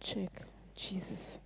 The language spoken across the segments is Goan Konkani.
Check. Jesus.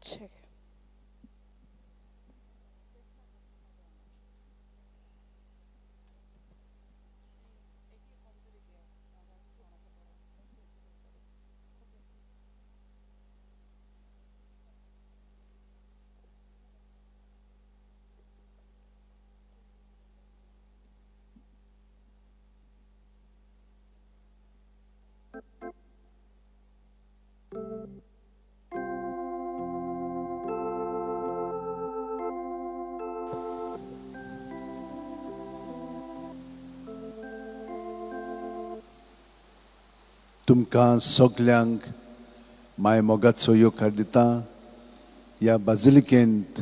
Check. तुमकां सगल्यांक माय मोगाचो येवकार दिता. ह्या बाजिलिकेंत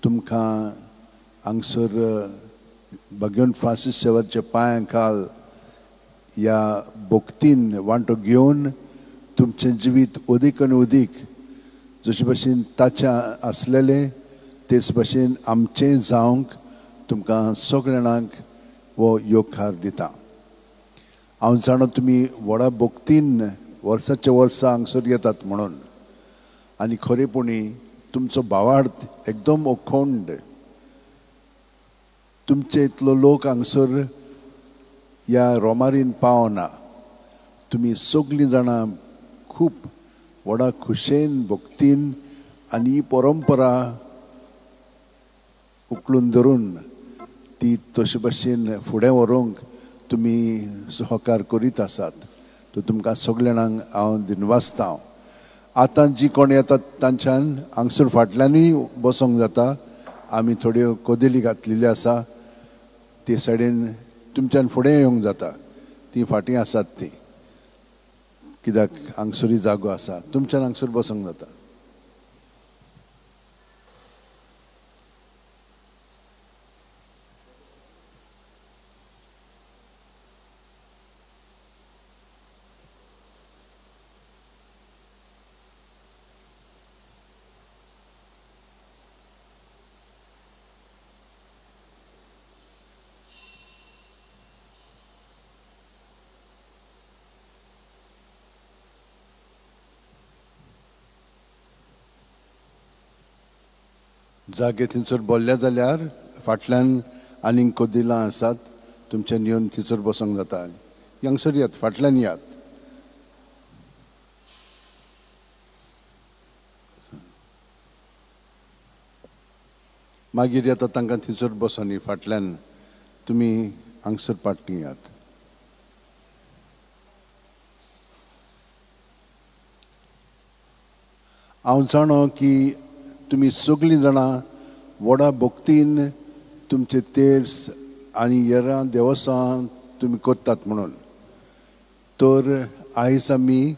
तुमकां हांगसर भगवान फ्रांसीस शेवरच्या पांयां खाल ह्या भक्तीन वांटो घेवन तुमचें जिवीत अदीक आनी अदीक जशे भशेन ताचें आसलेलें तेच भशेन आमचें जावंक तुमकां सगळ्या जाणांक हो येवकार दिता. हांव जाणा तुमी व्हडा भक्तीन वर्साच्या वर्सा हांगसर येतात म्हणून, आनी खरेपणी तुमचो भावार्थ एकदम अखंड. तुमचे इतलो लोक हांगसर ह्या रोमारीन पावना. तुमी सगळीं जाणां खूब व्हडा खुशेन भक्तीन आनी ही परंपरा उखलून धरून ती तशे भशेन फुडें व्हरूंक तुमी सहकार करीत आसात. तर तुमकां सगळ्या जाणांक हांव दिनवासता. आतां जी कोण येतात तांच्यान हांगसर फाटल्यानूय बसोंक जाता. आमी थोड्यो कदेली घातलेल्यो आसा ते सायडीन तुमच्यान फुडें येवंक जाता. ती फाटीं आसात ती कित्याक हांगसरूय जागो आसा, तुमच्यान हांगसर बसोंक जाता. जागे थंयसर बोल्ल्या जाल्यार फाटल्यान आनीक कदेलां आसात, तुमच्यान येवन थंयसर बसोंक जाता. हांगसर यात, फाटल्यान यात. मागीर येता तांकां थंयसर बसोनी फाटल्यान तुमी हांगसर पाटणी यात. हांव जाणो की तुमी सगळीं जाणां व्हडा भक्तीन तुमचे तेर्स आनी येरां देवसां तुमी करतात म्हणून. तर आयज आमी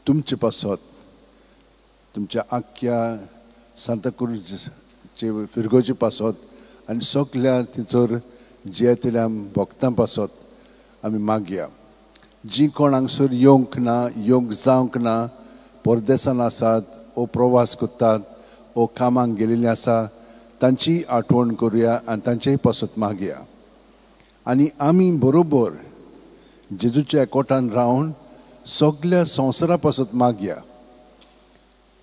तुमचे पासत तुमच्या आख्ख्या सांताक्रूजचे फिरगोचे पासत आनी सगल्या थंयसर जियेतल्या भक्तां पासत आमी मागया. जी कोण हांगसर येवंक ना, येवंक जावंक ना, परदेसान आसात ओ प्रवास करतात ओ कामाक गेलेली आसा, तांची आठवण करुया आनी तांचेय पासत मागया. आनी आमी बरोबर जेजूच्या एकवटान रावन सगल्या संवसारा पासत मागया.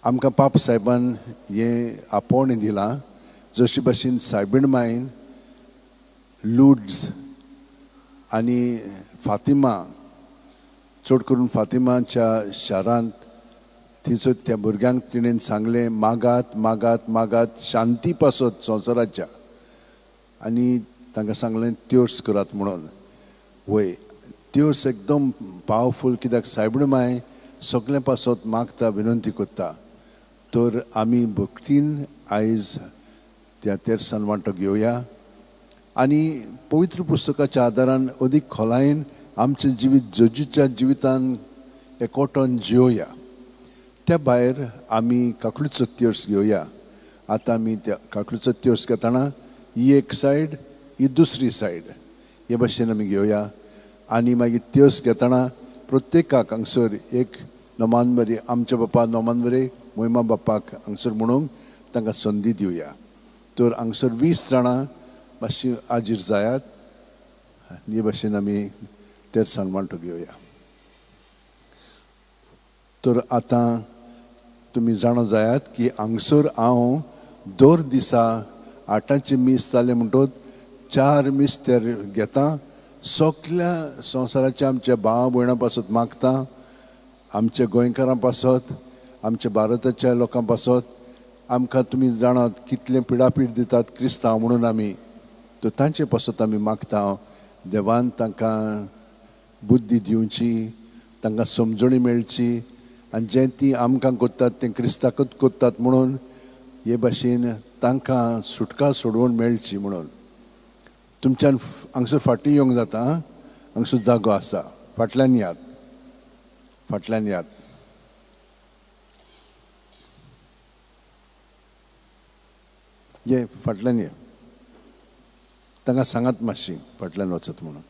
आमकां पाप सायबान हें आपोवणें दिलां, जशी भाशेन सायबीण मायन लुड्स आनी फातिमा, चड करून फातिमाच्या शारांत थंयसर त्या भुरग्यांक तिणेन सांगलें, मागात मागात मागात शांती पासत संवसाराच्या, आनी तांकां सांगलें त्योर्स करात म्हणून. वय त्योर्स एकदम पावरफूल, कित्याक सायबीण माय सगळें पासत मागता, विनंती करता. तर आमी भक्तीन आयज त्या तेर्सान वांटो घेवया आनी पवित्र पुस्तकाच्या आदारान अदीक खोलायेन आमचें जिवीत जेजूच्या जिवितान एकवटोन जियोया. त्या भायर आमी काकलूचो तेर्स घेवया. आतां आमी त्या काकलूचो तेर्स घेतना ही एक सायड, ही दुसरी सायड, हे भाशेन आमी घेवया. आनी मागीर तेर्स घेतना प्रत्येकाक हांगसर एक नोमान बरी आमच्या बाप्पा, नोमान बरे मोहिमा बाप्पाक हांगसर म्हणूंक तांकां संदी दिवया. तर हांगसर 20 जाणां मातशी आजीर जायात, हे भाशेन आमी तेर्सान वांटो घेवया. तर आतां तुमी जाणो जायात की हांगसर हांव दर दिसा 8ांचें मीस जालें म्हणटकच 4 मीस तेर घेता. सगल्या संवसाराच्या आमच्या भाव भयणां पासत मागता, आमच्या गोंयकारां पासत, आमच्या भारताच्या लोकां पासत. आमकां तुमी जाणात कितलें पिडापीड दितात क्रिस्तांव म्हणून आमी, तर तांचे पासत आमी मागता. देवान तांकां बुद्धी दिवची, तांकां समजणी मेळची, आनी जें ती आमकां करतात तें क्रिस्ताकूच करतात म्हणून हे भाशेन तांकां सुटका सोडोवन मेळची म्हणून. तुमच्यान हांगसर फाटीं येवंक जाता, हांगसर जागो आसा, फाटल्यान यात, फाटल्यान यात. ये फाटल्यान ये, तांकां सांगात मातशी फाटल्यान वचत म्हणून.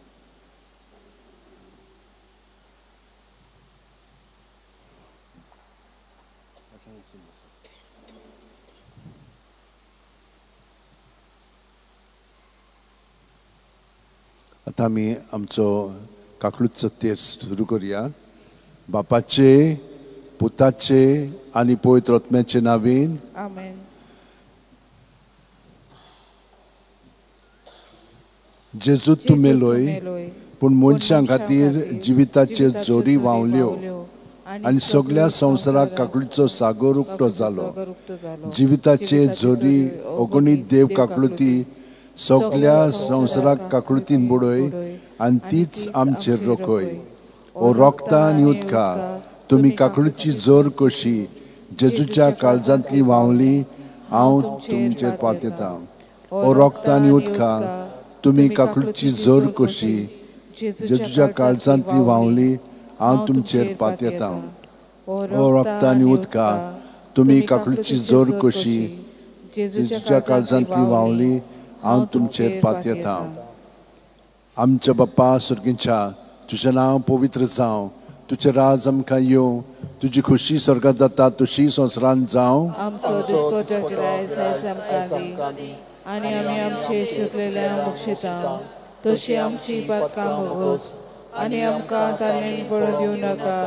आतां आमी आमचो काकलूचो तेर्स सुरू करुया. बापाचे, पुताचे आनी पवित्र आत्म्याचे नांवान आमेन. जेजू तूं मेलोय, पूण मनशां खातीर जिविताचे जोरी व्हांवल्यो आनी सगल्या संवसाराक काकलूचो सागर उक्तो जालो. जिविताचे जोरी अगणीत देव काकलुती सगल्या संवसाराक काकलुतीन बुडय आनी तीच आमचेर रोखय. ओ रोगता आनी उदका, तुमी काकलूची जोर कशी जेजूच्या काळजांतली व्हांवली, हांव तुमचेर पातयेतां. ओ रोगता आनी उदका, तुमी काकलूची जोर कशी जेजूच्या काळजांतली व्हांवली, हांव तुमचेर पातयेतां. ओ रोगता आनी उदका, तुमी काकलूची जोर कशी जेजूच्या काळजांतली व्हांवली, हांव तुमचेर पातयेतां. आमच्या बाप्पा सर्गीच्या, तुजें नांव पवित्र जावं, तुजें राज आमकां येवं, तुजी खुशी स्वर्गांत जाता तशी संवसारांत जावं. आमचो दिसपट्टो आयज आमकां दी, आनी आमी आमचे चुकलेल्यांक बक्षिता तशी आमची पातकां भोगोस, आनी आमकां ताणें पडून दिवं नाका,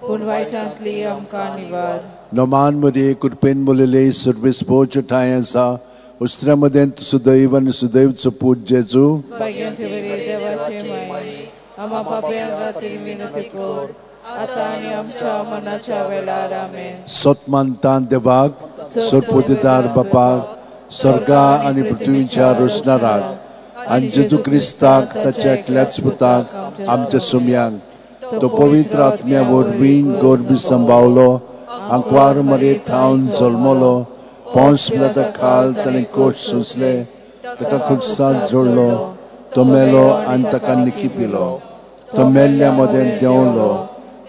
पूण वायटांतली आमकां निवार. नमान मदीं कृपेन बोलयले सर्वीस पोच ठांय आसा, उस्त्र्या मदें सुदैव आनी सुदैवचो पूत जेजू. देवाचे माई, आमा पाप्यां खातीर विनंती कर, आतां आनी आमच्या मनाच्या वेळार. आमेन. सत मानता देवाक, सरपोतेदार बापाक, स्वर्गा आनी पृथ्वीच्या रोशनाराक, आनी जेजू क्रिस्ताक ताच्या एकल्याच पुताक आमच्या सुम्यांक, तो पवित्र आत्म्या वरवीं गोरबी संभावलो, आंकवार मरे थावन जल्मलो, पोंस पिलाता खाल ताणें कोश सोंसले, ताका खुर्सांत जोडलो, तो मेलो आनी ताका निकी पिलो, तो मेल्ल्या मदें देंवलो,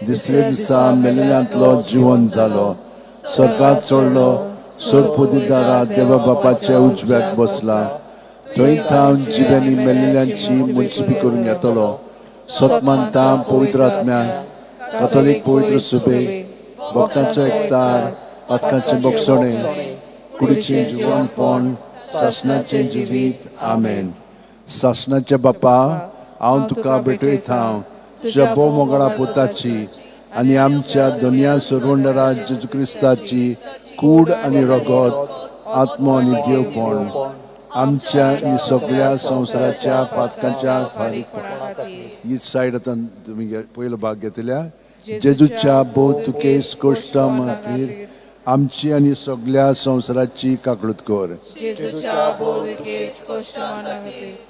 दुसरे दिसा मेल्ल्यांतलो जिवन जालो, स्वर्गांत चडलो, सोरपोदिदारा देवा बापाच्या उजव्याक बसला, थंय थावन जिव्यांनी मेल्ल्यांची मुन्सुबी करून येतलो. सत मानता पवित्र आत्म्या, कथोलीक पवित्र सुबे, भक्तांचो एकतार, पातकांचें बोगसणें, कुडीचें जिवनपण, सासणाचें जिवीत. आमेन. सासणाच्या बापा, हांव तुका भेटयता तुज्या भोव मोगळा पुताची आनी आमच्या दोनया सरवंडरा जेजू क्रिस्ताची कूड आनी रगत, आत्मो आनी देवपण आमच्या आनी सगळ्या संवसाराच्या पातकांच्या फारीकपणा खातीर. ही सायड आतां तुमी पयलो भाग घेतल्या. जेजूच्या भोव तुकेस कोश्टा खातीर आमची आनी सगळ्या संवसाराची काकळूत कर.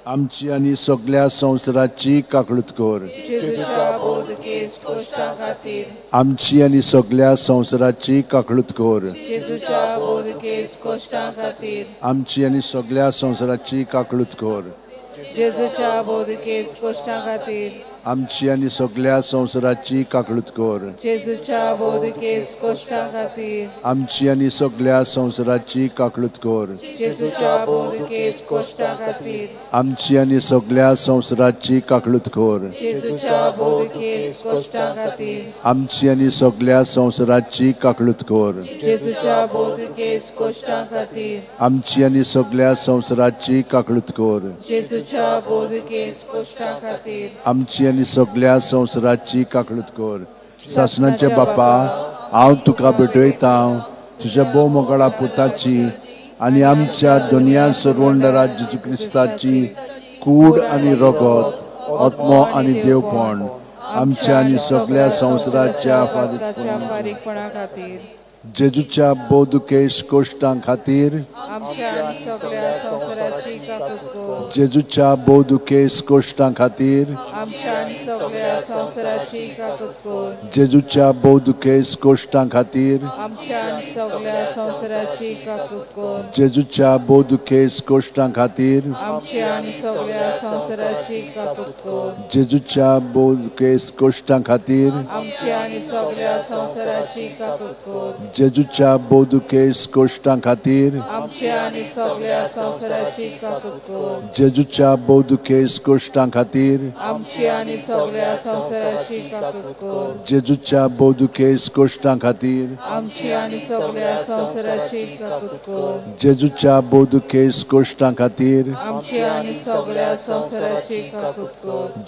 आमची आनी सगळ्या संवसाराची काकळूत कर. आमची आनी सगळ्या संवसाराची काकळूत कर. आमची आनी सगळ्या संवसाराची काकळूत कर. आमची आनी सगळ्या संवसाराची काकळूत कर. आमची आनी सगळ्या संवसाराची काकळूत कर. आमची आनी सगळ्या संवसाराची काकळूत कर. आमची आनी सगळ्या संवसाराची काकळूत कर. आमची आनी सगळ्या संवसाराची काकळूत कर. आमची आनी सगळ्या संवसाराची काकळूत कर. सासणाचे बापा, हांव तुका भेटयता तुज्या भोव मोगळा पुताची आनी आमच्या दोनया सरवंडरा जेजू क्रिस्ताची कूड आनी रगत, आत्मो आनी देवपण आमच्या आनी सगळ्या संवसाराच्या फारीकपणा खातीर. जेजूच्या भोव दुखेश कोश्टां खातीर. जेजूच्या भोव दुखेश कोश्टां खातीर. जेजूच्या भोव दुखेश कोश्टां खातीर. जेजूच्या भोव दुखेश कोश्टां खातीर. जेजूच्या भोव दुखेश कोश्टां खातीर. जेजूच्या भोव दुखेस कोश्टां खातीर. जेजूच्या भोव दुखेस कोश्टां खातीर. जेजूच्या भोव दुखेस कोश्टां खातीर. जेजूच्या भोव दुखेस कोश्टां खातीर.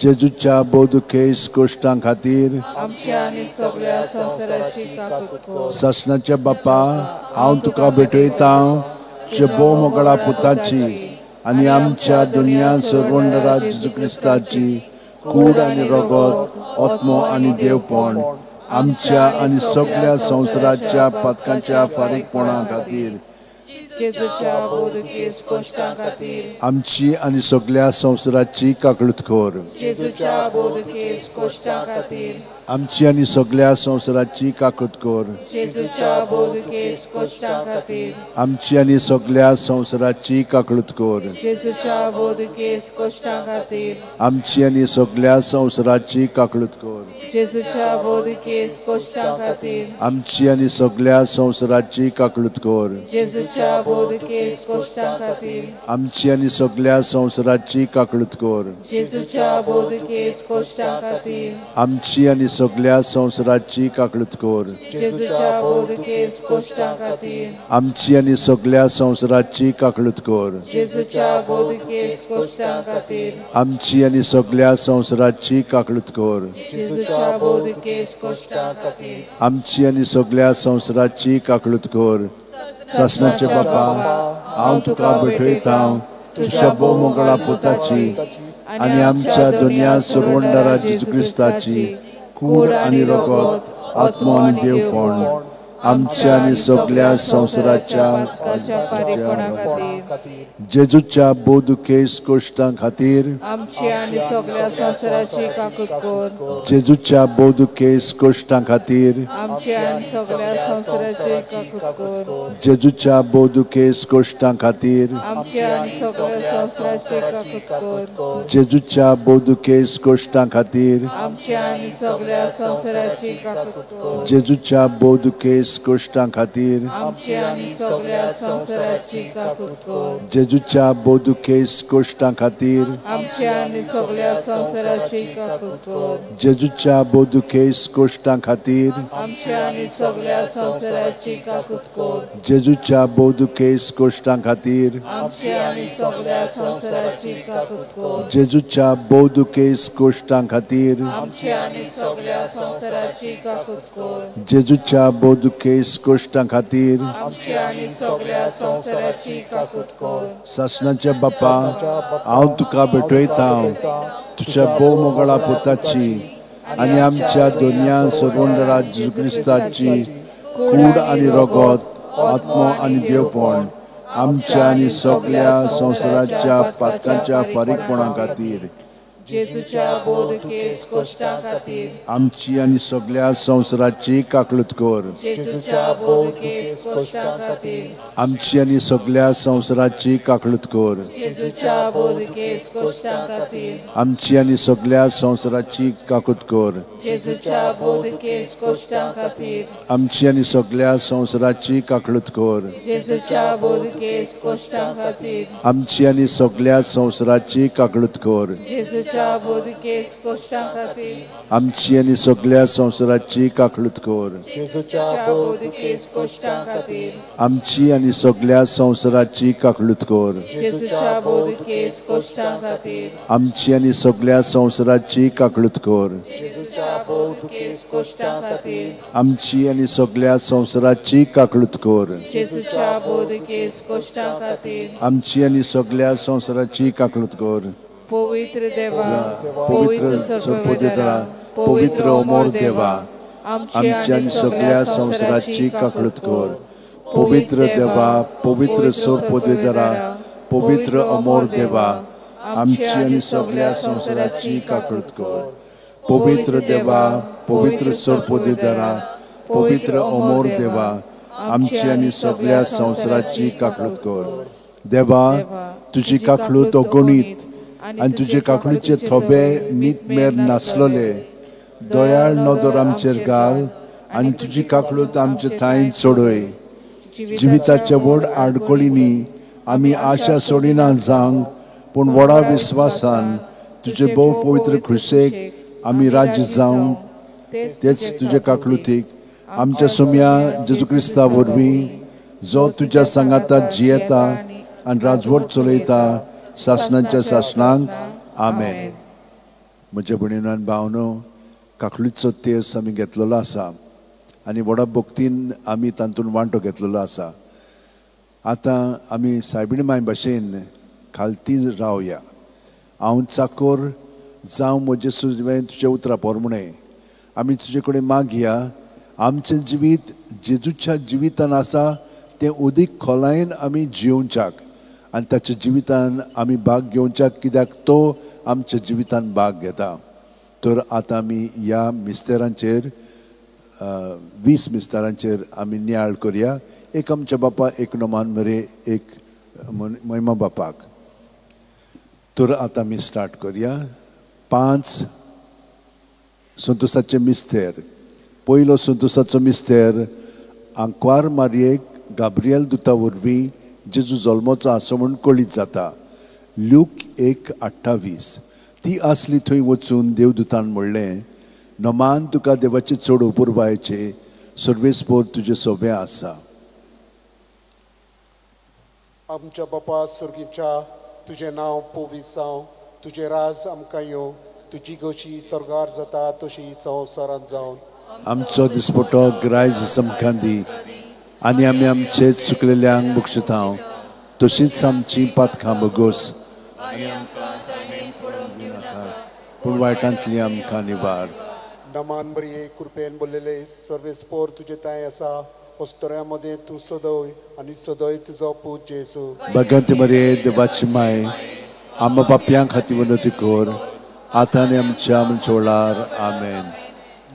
जेजूच्या भोव दुखेस कोश्टां खातीर. सासणाच्या बापा, हांव तुका भेटयता तुज्या भोव मोगळा पुताची आनी आमच्या दुनिया सरवंडरा जेजू क्रिस्ताची कूड आनी रगत, आत्मो आनी देवपण आमच्या आनी सगळ्या संवसाराच्या पातकांच्या फारीकपणा खातीर. आमची आनी सगळ्या संवसाराची काकळूत कर. आमची आनी सगळ्या संवसाराची काकूत कर. आमची आनी सगळ्या संवसाराची काकूत कर. आमची आनी सगळ्या संवसाराची काकूत कर. आमची आनी सगळ्या संवसाराची काकूत कर. आमची आनी सगळ्या संवसाराची काकूत कर. आमची आनी सगळ्या संवसाराची काकूत कर. आमची आनी सगळ्या संवसाराची काकूत कर. आमची आनी सगळ्या संवसाराची काकूत कर. आमची आनी सगळ्या संवसाराची काकूत कर. सासणाचे बापा, हांव तुका भेटयता तुज्या भोव मोगळा पुताची आनी आमच्या दुनिया सुरवंडरा जेजू क्रिस्ताची कूड आनी रगत, आत्मो आनी देवपण आमच्या आनी सगळ्या संवसाराच्या जेजूच्या भोव दुखेस कोश्टां खातीर. जेजूच्या भोव दुखेस कोश्टां खातीर. जेजूच्या भोव दुखेस कोश्टां खातीर. जेजूच्या भोव दुखेस कोश्टां खातीर. जेजूच्या भोव दुखेस बोदुकेस कश्टां खातीर आमची आनी सगळ्या संवसाराची काकूत कर. जेजूच्या बोदुकेस कश्टां खातीर आमची आनी सगळ्या संवसाराची काकूत कर. जेजूच्या बोदुकेस कश्टां खातीर आमची आनी सगळ्या संवसाराची काकूत कर. जेजूच्या बोदुकेस कश्टां खातीर आमची आनी सगळ्या संवसाराची काकूत कर. जेजूच्या बोदुकेस कश्टां खातीर आमची आनी सगळ्या संवसाराची काकूत कर. जेजूच्या बोदुकेस कश्टां खातीर आमची आनी सगळ्या संवसाराची काकूत कर. सासणाच्या बापा, हांव तुका भेटयता तुज्या भोव मोगळा पुताची आनी आमच्या दोनया सर्वंडरा जेजू क्रिस्ताची कूड आनी रगत, आत्मो आनी देवपण आमच्या आनी सगळ्या संवसाराच्या पातकांच्या फारीकपणा खातीर जेजूच्या बोदुकेस कश्टां खातीर आमची आनी सगळ्या संवसाराची काकळूत कर. जेजूच्या बोदुकेस कश्टां खातीर आमची आनी सगळ्या संवसाराची काकळूत कर. जेजूच्या बोदुकेस कश्टां खातीर आमची आनी सगळ्या संवसाराची काकूत कर. जेजूच्या बोदुकेस कश्टां खातीर आमची आनी सगळ्या संवसाराची काकळूत कर. जेजूच्या बोदुकेस कश्टां खातीर आमची आनी सगळ्या संवसाराची काकळूत कर. जेजूच्या बोदुकेस कश्टां खातीर आमची आनी सगळ्या संवसाराची काकळूत कर. जेजूच्या बोदुकेस कश्टां खातीर आमची आनी सगळ्या संवसाराची काकळूत कर. जेजूच्या बोदुकेस कश्टां खातीर आमची आनी सगळ्या संवसाराची काकळूत कर. जेजूच्या बोदुकेस कश्टां खातीर आमची आनी सगळ्या संवसाराची काकळूत कर. जेजूच्या बोदुकेस कश्टां खातीर आमची आनी सगळ्या संवसाराची काकळूत कर. पवित्र देवा, पवित्र सर्वोदरा, पवित्र अमोर देवा, आमच्या आनी सगळ्या संवसाराची काकळूत कर. पवित्र देवा, पवित्र सर्वोदरा, पवित्र अमोर देवा, आमची आनी सगळ्या संवसाराची काकळूत कर. पवित्र देवा, पवित्र सर्वोदरा, पवित्र अमोर देवा, आमची आनी सगळ्या संवसाराची काकळूत कर. देवा, तुजी काकळूत अगणीत आनी तुजे काकळीचे थोबे मीत मेर नासलोले दयाळ नदर आमचेर घाल आनी तुजी काकळूत आमचे थांय चडय. जिविताच्या व्हड आडकळींनी आमी आशा सोडिना जावंक, पूण व्हडा विस्वासान तुजे भोव पवित्र खुशेक आमी राज्य जावंक तेच तुजे काकळुतीक आमच्या सुम्या जेजू क्रिस्ता वरवीं, जो तुज्या सांगाता जियेता आनी राजवट चलयता सासणाच्या सासणांक. आमेन. म्हज्या भयणीन भावनो, काकळीचो तेस आमी घेतलेलो आसा आनी व्हडा भक्तीन आमी तातूंत वांटो घेतलेलो आसा. आतां आमी सायबिणी माय भाशेन खालती रावया. हांव चाकोर जावं म्हजें सुजवें तुज्या उतरां पोरमुणें. आमी तुजे कडेन मागया, आमचें जिवीत जेजूच्या जिवितान आसा तें उदीक खोलायेन आमी जियोवच्याक आनी ताच्या जिवितान आमी भाग घेवच्याक, कित्याक तो आमच्या जिवितान भाग घेता. तर आतां आमी ह्या मिस्तेरांचेर 20 मिस्तेरांचेर आमी नियाळ करया. एक आमच्या बापा, एक नोमान मरे, एक महिमा बापाक. तर आतां आमी स्टार्ट करया. 5 संतोसाचे मिस्तेर. पयलो संतोसाचो मिस्तेर, आंकवार मारयेक गाब्रियल दुता वरवीं जेजू जल्मोचो आसा म्हूण कळीत जाता. ल्यूक 1:28. ती आसली थंय वचून देवदूतान म्हणलें, नमान तुका देवाचे चड अपुरबायेचे सर्वेस्पोर तुजें सोबें आसा. आमच्या बापा सर्गीच्या, तुजें नांव पवित्र जावं, तुजें राज आमकां येवं, तुजी गोशी स्वर्गार जाता तशी संवसारांत जावन. आमचो दिसपटो ग्रायज आमकां दी आनी आमी आमचे चुकलेल्यांक बक्षितां तशीच आमची पातकां बगोस, पूण वायटांतली आमकां निवार. नमान बरये कृपेन बोललेले सर्वेस्पोर तुजे तांय आसा, वस्तुऱ्या मदें तूं सदय आनी सदय तुजो पूत जेजू. भगवंती मरये देवाची माय, आमा बापयां खातीर विनंती कर आतां आनी आमच्या वेळार. आमेन.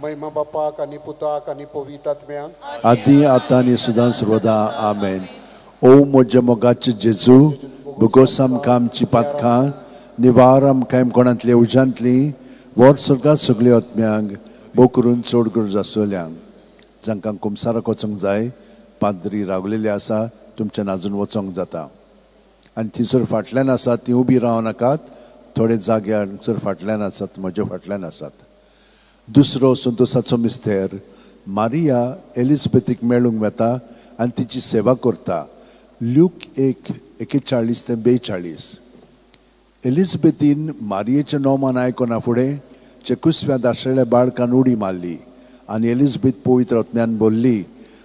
महिमा बापाक आनी पुताक आनी पवित्र आत्म्याक, आदी आतां आनी सदां सर्वदा. आमेन. ओ म्हज्या मोगाचे जेजू, भोगोस आमकां आमची पातकां निवार, आमकां कोणांतली उज्यांतली वर स्वर्गात सगळ्या आत्म्यांक, भोव करून चड गरज आसल्यांक. जांकां कुमसाराक वचोंक जाय पाद्री रावलेले आसा, तुमच्यान आजून वचोंक जाता. आनी थंयसर फाटल्यान आसात ती उबी रावं नाकात, थोडे जाग्यार सर फाटल्यान आसात, म्हज्या फाटल्यान आसात. दुसरो संतोसाचो मिस्तेर, मारिया एलिजबेथीक मेळूंक वता आनी तिची सेवा करता. ल्यूक 1:41 ते 42. एलिजबेथीन मारियेचें नोमान आयकना फुडें चेकुसव्या दाशेल्या बाळकान उडी मारली आनी एलिजबेथ पवित्र आत्म्यान बोल्ली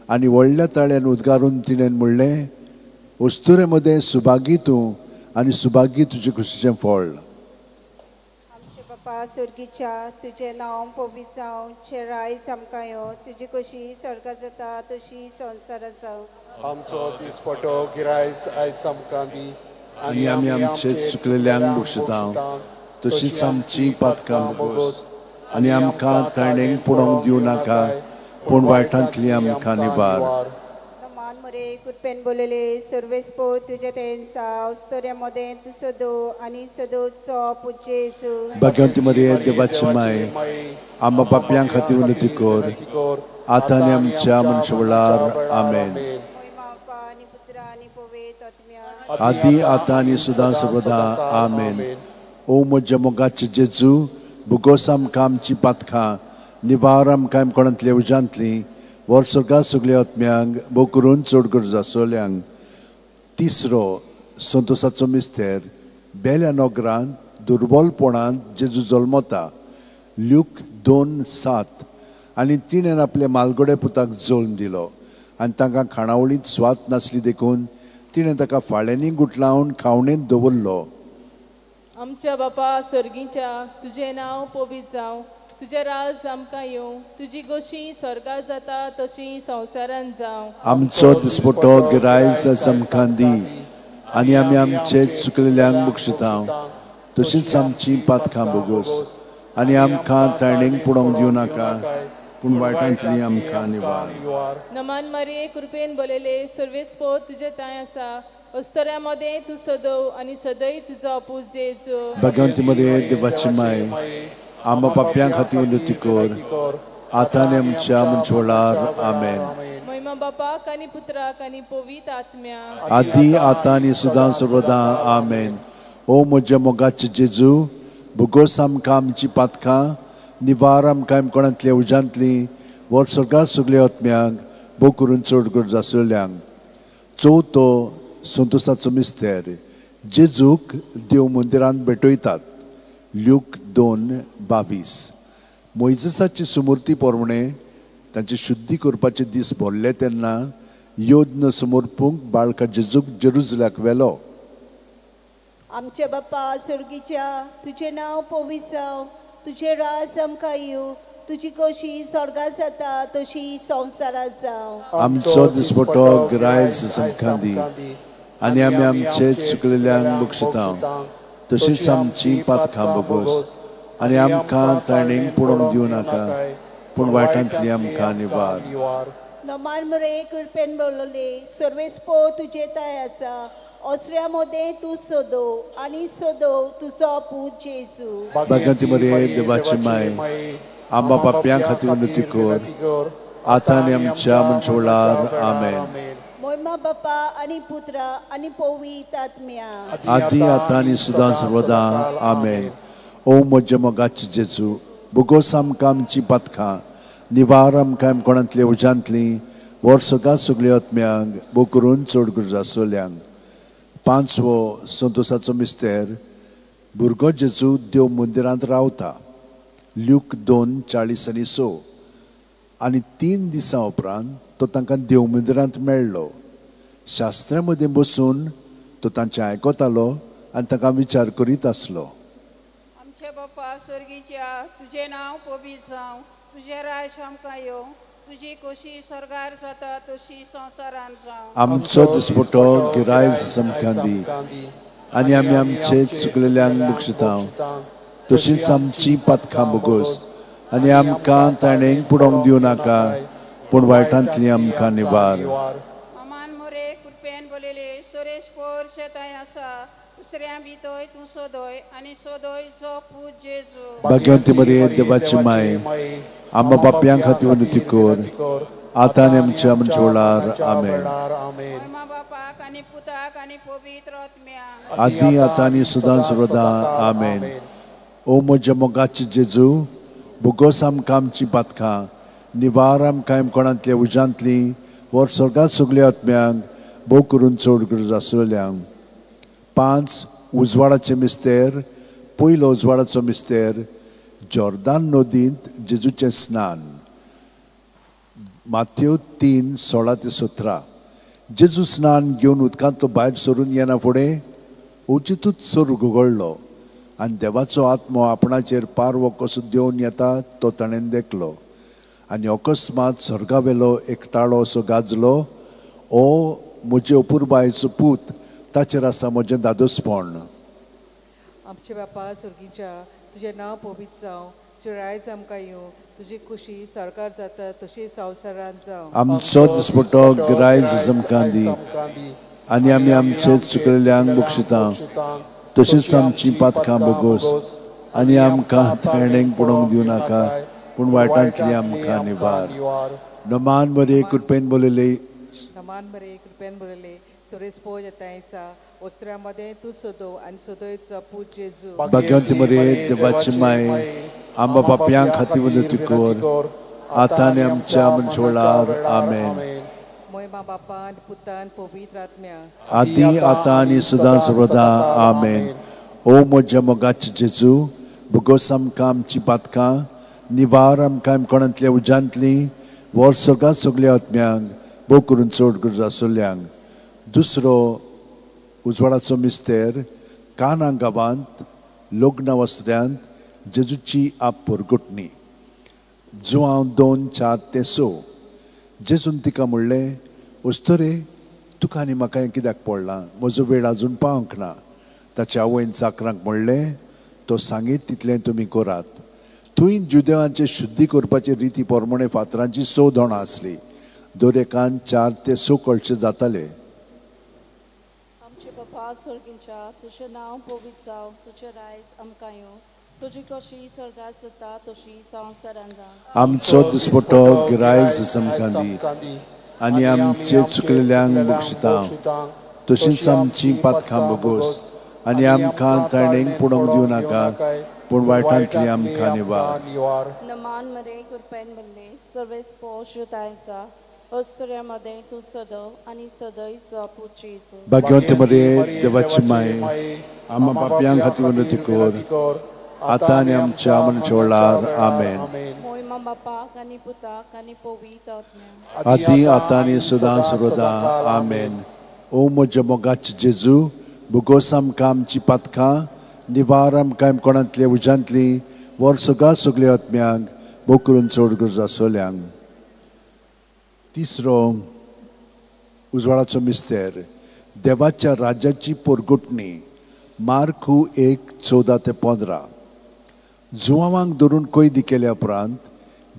आनी व्हडल्या ताळ्यान उद्गारून तिणें म्हणलें, अस्तुरे मदें सुभागी तूं आनी सुभागी तुजे कुशीचें फळ. आमचे बापा स्वर्गीच्या, तुजें नांव पवित्र जावं, तुजें रायज आमकां यो, तुजी कशी स्वर्गा जाता तशी संवसारांत जावं. आमचो दिसपटो गिरायज आयज आमकां दी आनी आमी आमचे चुकलेल्यांक बक्षिता तशीच आमची पातकां बोगोस आनी आमकां ताणेंक पडोवंक दिवं नाका, पूण वायटांतली आमकां निवार. मान मरे कृपेन बोलले सर्वेस्पो तुजे तेंसा अस्तुऱ्या मदें तूं सदो आनी सदोचो पूत जेजू. भाग्यवंती मरिये देवाची माय, आमकां पापयां खातीर विनंती कर, आतां आनी आमच्या मनशा वेळार. आमेन. आदी आतां आनी सदां सर्वदा. आमेन. ओ म्हज्या मोगाचे जेजू, भुगोस आमकां आमची पातकां, निवार आमकां कोणांतल्या उज्यांतली, व्हर स्वर्गा सगल्या आत्म्यांक, भोव करून चड गरज आसल्यांक. तिसरो संतोसाचो मिस्तेर, बेल्या नगरांत दुर्बलपणांत जेजू जल्मता. ल्यूक 2:7. आनी तिणें आपल्या मालगोडे पुताक जल्म दिलो आनी तांकां खाणावळींत स्वाद नासली देखून तिणें ताका फाळ्यांनी गुटलावन खावणेंत दवरलो. आमच्या बापा स्वर्गीच्या, तुजें नांव पवित्र जावं, तुजें राज आमकां येवं, तुजी गोशी स्वर्गार जाता तशी संवसारांत जावं. आमचो दिसपटो गिरायज आमकां दी आनी आमी आमचे चुकलेल्यांक बक्षिता तशीच आमची पातकां बोगोस आनी आमकां ताणेंक पडोवंक दिवं नाका, पूण वायटांतली आमकां निवार. नमन मरिये, कृपेन बोलले सर्वेस्पो तुजें तांय आसा, अस्तुऱ्या मदें तूं सदो आनी सदय तुजो पूत जेजू. भगवंती मरिये देवाची माय, आमकां पापयां खातीर विनंती कर, आतां आनी आमच्या मनशा वेळार. आमेन. महिमा बापाक आनी पुत्राक आनी पवित्र आत्म्याक, आदी आतां आनी सदां सर्वदां. आमेन. ओ म्हज्या मोगाचे जेजू, भुगोस आमकां आमची पातकां, निवार आमकां कोणांतल्या उज्यांतली, व्हर स्वर्गार सगल्या आत्म्यांक, भोव करून चड गरज आसल्यांक. चवथो संतोसाचो मिस्तेर, जेजूक देव मंदिरांत भेटयतात. ल्यूक 2:22. मोयजेसाची सुमूर्ती पोरणे तांची शुद्धी करपाचे दीस भरले तेन्ना योद्न समर्पूंक बाळका जेजूक जेरुजल्याक व्हेलो. आमच्या बापा स्वर्गीच्या, तुजें नांव पवित्र जावं, तुजें राज आमकां येवं, तुजी कशी स्वर्गार जाता तशी संवसारांत जावं. आमचो दिसपटो गिरायज आमकां दी आनी आमी आमचे चुकलेल्यांक बक्षिता तशीच आमची पातकां बोगोस आनी आमकां ताणेंक पडोवंक दिवं नाका, पूण वायटांतली आमकां निवार. नमान मरे कृपेन बोलले सर्वेस्पो तुजें तांय आसा, अस्त्र्या मदें तूं सदो आनी सदो तुजो पूत जेजू. भगवंती मरिये देवाची माय, आमकां पापयां खातीर विनंती कर, आतां आनी आमच्या मनशा वेळार. आमेन. महिमा बापा आनी पुत्रा आनी पवित्र आत्म्या, आदी आतां आनी सदां सर्वदां. आमेन. ओ म्हज्या मोगाचे जेजू, भुगोस आमकां आमची पातकां, निवार आमकां कोणांतल्या उज्यांतली, व्हर स्वर्गार सगल्या आत्म्यांक, भोव करून चड गरज आसल्यांक. पांचवो संतोसाचो मिस्तेर, भुरगो जेजू देव मंदिरांत रावता. ल्यूक 2:40 आणि 6. आनी 3 दिसां उपरांत तो तांकां देव मंदिरांत मेळ्ळो. शास्त्रा मदें बसून तो तांचें आयकतालो आनी तांकां विचार करीत आसलो. आमच्या बापा स्वर्गीच्या, तुजें नांव पवित्र जावं, तुजें राज आमकां येवं, तुजी कशी स्वर्गार जाता तशी संवसारांत जावं. आमचो दिसपटो गिरायज आमकां दी आनी आमी आमचे चुकलेल्यांक बक्षिता तशीच आमची पातकां बोगोस आनी आमकां ताणेंक पडोवंक दिवं नाका, पूण वायटांतली आमकां निवार. अमान मोरे कृपेन बोलले सुरेश पोर शेताय आसा, दुसऱ्या भितोय तूं सोदोय आनी सोदोय जो पूत जेजू. भाग्यवंती मरिये देवाची माय, आमकां पापयां खातीर विनंती कर, आतां आनी आमच्या मरणाच्या वेळार. आमेन. आदी आतां आनी सदां सर्वदा. आमेन. ओ म्हज्या मोगाचे जेजू, भोगोस आमकां आमची पातकां, निवार आमकां कोणांतल्या उज्यांतली, वर स्वर्गांत सगल्या आत्म्यांक, भोव करून चड गरज आसलेल्यांक. 5. उजवाडाचे मिस्तेर. पयलो उजवाडाचो मिस्तेर, जॉर्दान नदींत जेजूचें स्नान. माथ्यो 3:16-17. जेजू स्नान घेवन उदकांतलो भायर सरून येना फुडें अवचितूच स्वर्ग उगडलो आनी देवाचो आत्मो आपणाचेर पारवो कसो देंवन येता तो ताणें देखलो. आनी अकस्मात स्वर्गावेलो एक ताळो असो गाजलो, ओ म्हजे अपुरबायेचो पूत, ताचेर आसा म्हजें दादोसपण. आमचे बापा स्वर्गीच्या, तुजें नांव पवित्र जावं, तुजें रायज आमकां येवं, तुजी खुशी सरकार जाता तशी संवसारांत जावं. आमचो दिसपटो गिरायज आमकां दी आनी आमी आमचे चुकलेल्यांक बक्षिता तशीच आमची पातकां भोगोस आनी आमकां थेणेंक पडोवंक दिवं नाका, पूण वायटांतली आमकां निवार. नमान बरे कृपेन बोलले. नमान बरे कृपेन बोलले. सुरेश येतायचा वस्त्रामध्ये तूं सोदो आनी सोदयचो पूत जेजू. भाग्यवंत मरे देवाची माय, आंबा पापयां खातीर विनंती कर, आतां आनी आमच्या मरणाच्या वेळार. आमेन. मोयमा बापान पुतान पवित्र आत्म्या, आदी आतां आनी सदां सर्वदा. आमेन. ओ म्हज्या मोगाचे जेजू, भोगोस आमकां आमची पातकां, निवार आमकां कोणांतल्या उज्यांतली, वर स्वर्गांत सगल्या आत्म्यांक, भोव करून चड गरज आसलेल्यांक. दुसरो उजवाडाचो मिस्तेर, काना गांवांत लग्न वस्त्यांत जेजूची आप परगटणी. जुआंव 2:4-6. जेजून तिका म्हणलें, अस्तुरे, तुका आनी म्हाका हें कित्याक पडलां? म्हजो वेळ आजून पावंक ना. ताच्या आवयन चाकरांक म्हणलें, तो सांगीत तितलें तुमी करात. थंय जुदेवांचे शुद्धी करपाचे रिती प्रमाणे फातरांची 6 दोणां आसली. दर एकान 4 ते 6 कळशे जाताले. आमचे बापा स्वर्गीच्या, तुजें नांव पवित्र जावं, तुजें रायज आमकां येवं, तुजी कशी स्वर्गात जाता तशी संवसारांत जावं. आमचो दिसपटो गिरायज आमकां दी आनी आमचे चुकलेल्यांक बक्षिता तशीच आमची पातकां भोगोस आनी आमकां ताणेंक पडोवंक दिवं नाका, पूण वायटांतली आमकां निवार. नमान मरे कृपेन भरले, सर्वेस पोश तायचा, अस्तुऱ्यामध्ये तूं सदव आनी सदैचो पूत जेजू. भाग्यवंत मरे देवाची माय, आमा पापयां खातीर विनंती कर, आतां आनी आमच्या मरणाच्या वेळार. आमेन. मोयमा बापाक आनी पुताक आनी पवित्र आत्म्याक, आदी आतां आनी सदां सर्वदा. आमेन. ओ म्हज्या मोगाचे जेजू, भोगोस आमकां आमची पातकां, निवार आमकां कोणांतल्या उज्यांतली, वर सगळ्या सगल्या आत्म्यांक, भोव करून चड गरज आसलेल्यांक. तिसरो उजवाडाचो मिस्तेर, देवाच्या राज्याची परगटणी. मार्कू 1:14-15. जुवांक धरून कैदी केल्या उपरांत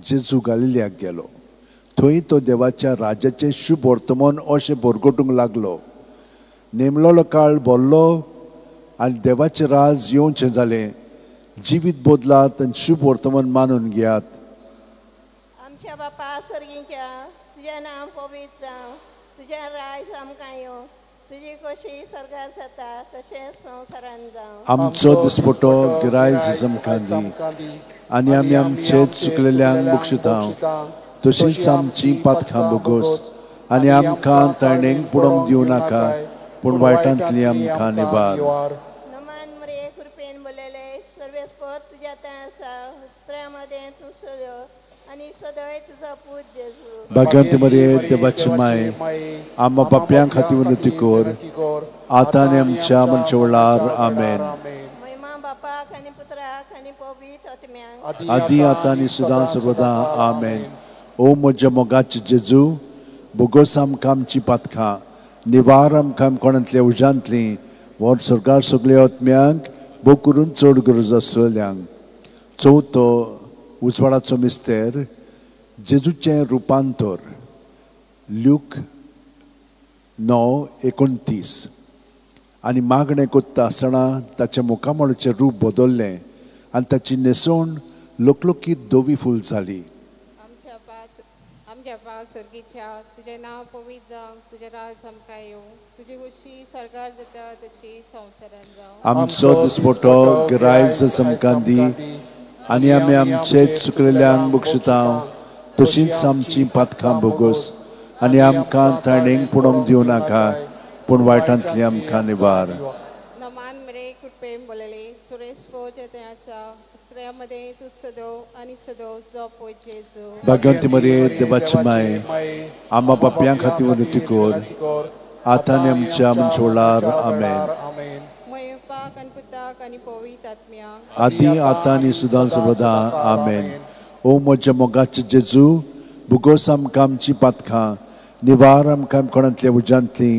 जेजू गालिलियाक गेलो. थंय तो देवाच्या राज्याचें शुभ वर्तमान अशें परगटूंक लागलो. नेमलोलो काळ भरलो आनी देवाचें राज येवचें जालें. जिवीत बदलात आनी शुभ वर्तमान मानून घेयात. आमच्या बापा स्वर्गीच्या, तुजें नांव पवित्र जावं, तुजें राज आमकां येवं, तुजी कशी स्वर्गात जाता तशेंच संवसारांत जावं. आमचो दिसपटो गिरायज आमकां दी आनी आमी आमचे चुकलेल्यांक बक्षिता तशीच आमची पातकां भोगोस आनी आमकां ताणेंक पडोवंक दिवं नाका, पूण वायटांतली आमकां निवार. नमान मरे कृपेन भरलेले, सर्वेस्पर तुज्या थंय आसा, स्त्र्यां मदें तूं सदो आनी सदांय तुजो पूत जेजू. भाग्यवंत मरे देवाची माय, आमा पापयां खातीर विनंती कर, आतां आनी आमच्या मरणाच्या वेळार. आमेन. महिमा बापाक आनी पुत्राक आनी पवित्र आत्म्याक, आदी आतां आनी सदां सर्वदा. आमेन. ओ म्हज्या मोगाचे जेजू, भोगोस आमकां आमची पातकां, निवार आमकां कोणांतल्या उज्यांतली, वर स्वर्गार सगल्या आत्म्यांक, भोव करून चड गरज आसलेल्यांक. चवथो उजवाडाचो मिस्तेर, जेजूचें रुपांतर. ल्यूक 9:29. आनी मागणें कोत्ता आसतना ताच्या मुखामळाचें रूप बदल्लें आनी ताची न्हेसवण लोकलोकीत धवी फूल जाली. आमच्या बापा स्वर्गीच्या तुजें नांव पवित्र जावं, तुजें राज आमकां येवं, तुजी खुशी स्वर्गार जाता तशी संवसारान जावं. आमचो दिसपटो गिरायज आमकां दी आनी आमी आमचे चुकलेल्यांक बक्षिता तशींच आमची पातकां भोगोस आनी आमकां ताणेंक पडोवंक दिवं नाका पूण वायटांतली आमकां निवार. नमान मरे कृपेन बोलले सुरेश पोज तें आसा दुसऱ्या मदें तूं सदो आनी सदो जो पोय जेजू. भाग्यवंती मरे देवाची माय आमा पापयां खातीर विनंती कर आतां आनी आमच्या मनशोळार. आमेन. मयपाक आनी पुताक आनी पवित्र आत्म्याक आदी आतां आनी सदां सर्वदा. आमेन. ओ म्हज्या मोगाचे जेजू भुगोस आमकां आमची पातकां निवार आमकां कोणांतल्या उज्यांतली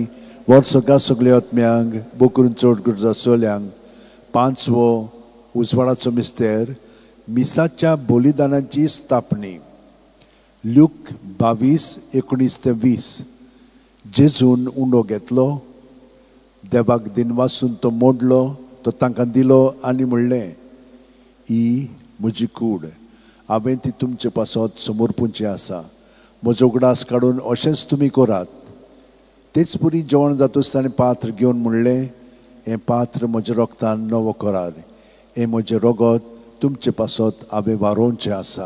वर सगळ्या सगल्या आत्म्यांक बोकरून चड गरज आसल्यांक. पांचवो उजवाडाचो मिस्तेर मिसाच्या बलिदानाची स्थापणी. ल्यूक 22:19-20. जेजून उंडो घेतलो, देवाक दिनवासून तो मोडलो, तो तांकां दिलो आनी म्हणलें, ही म्हजी कूड, हांवें ती तुमचे पासत समर्पूंची आसा, म्हजो उगडास काडून अशेंच तुमी करात. तेच पुरी जेवण जातूच ताणें पात्र घेवन म्हणलें, हें पात्र म्हज्या रोगतान नवो करात, हें म्हजें रोगत तुमचे पासत हांवें वारोवचें आसा.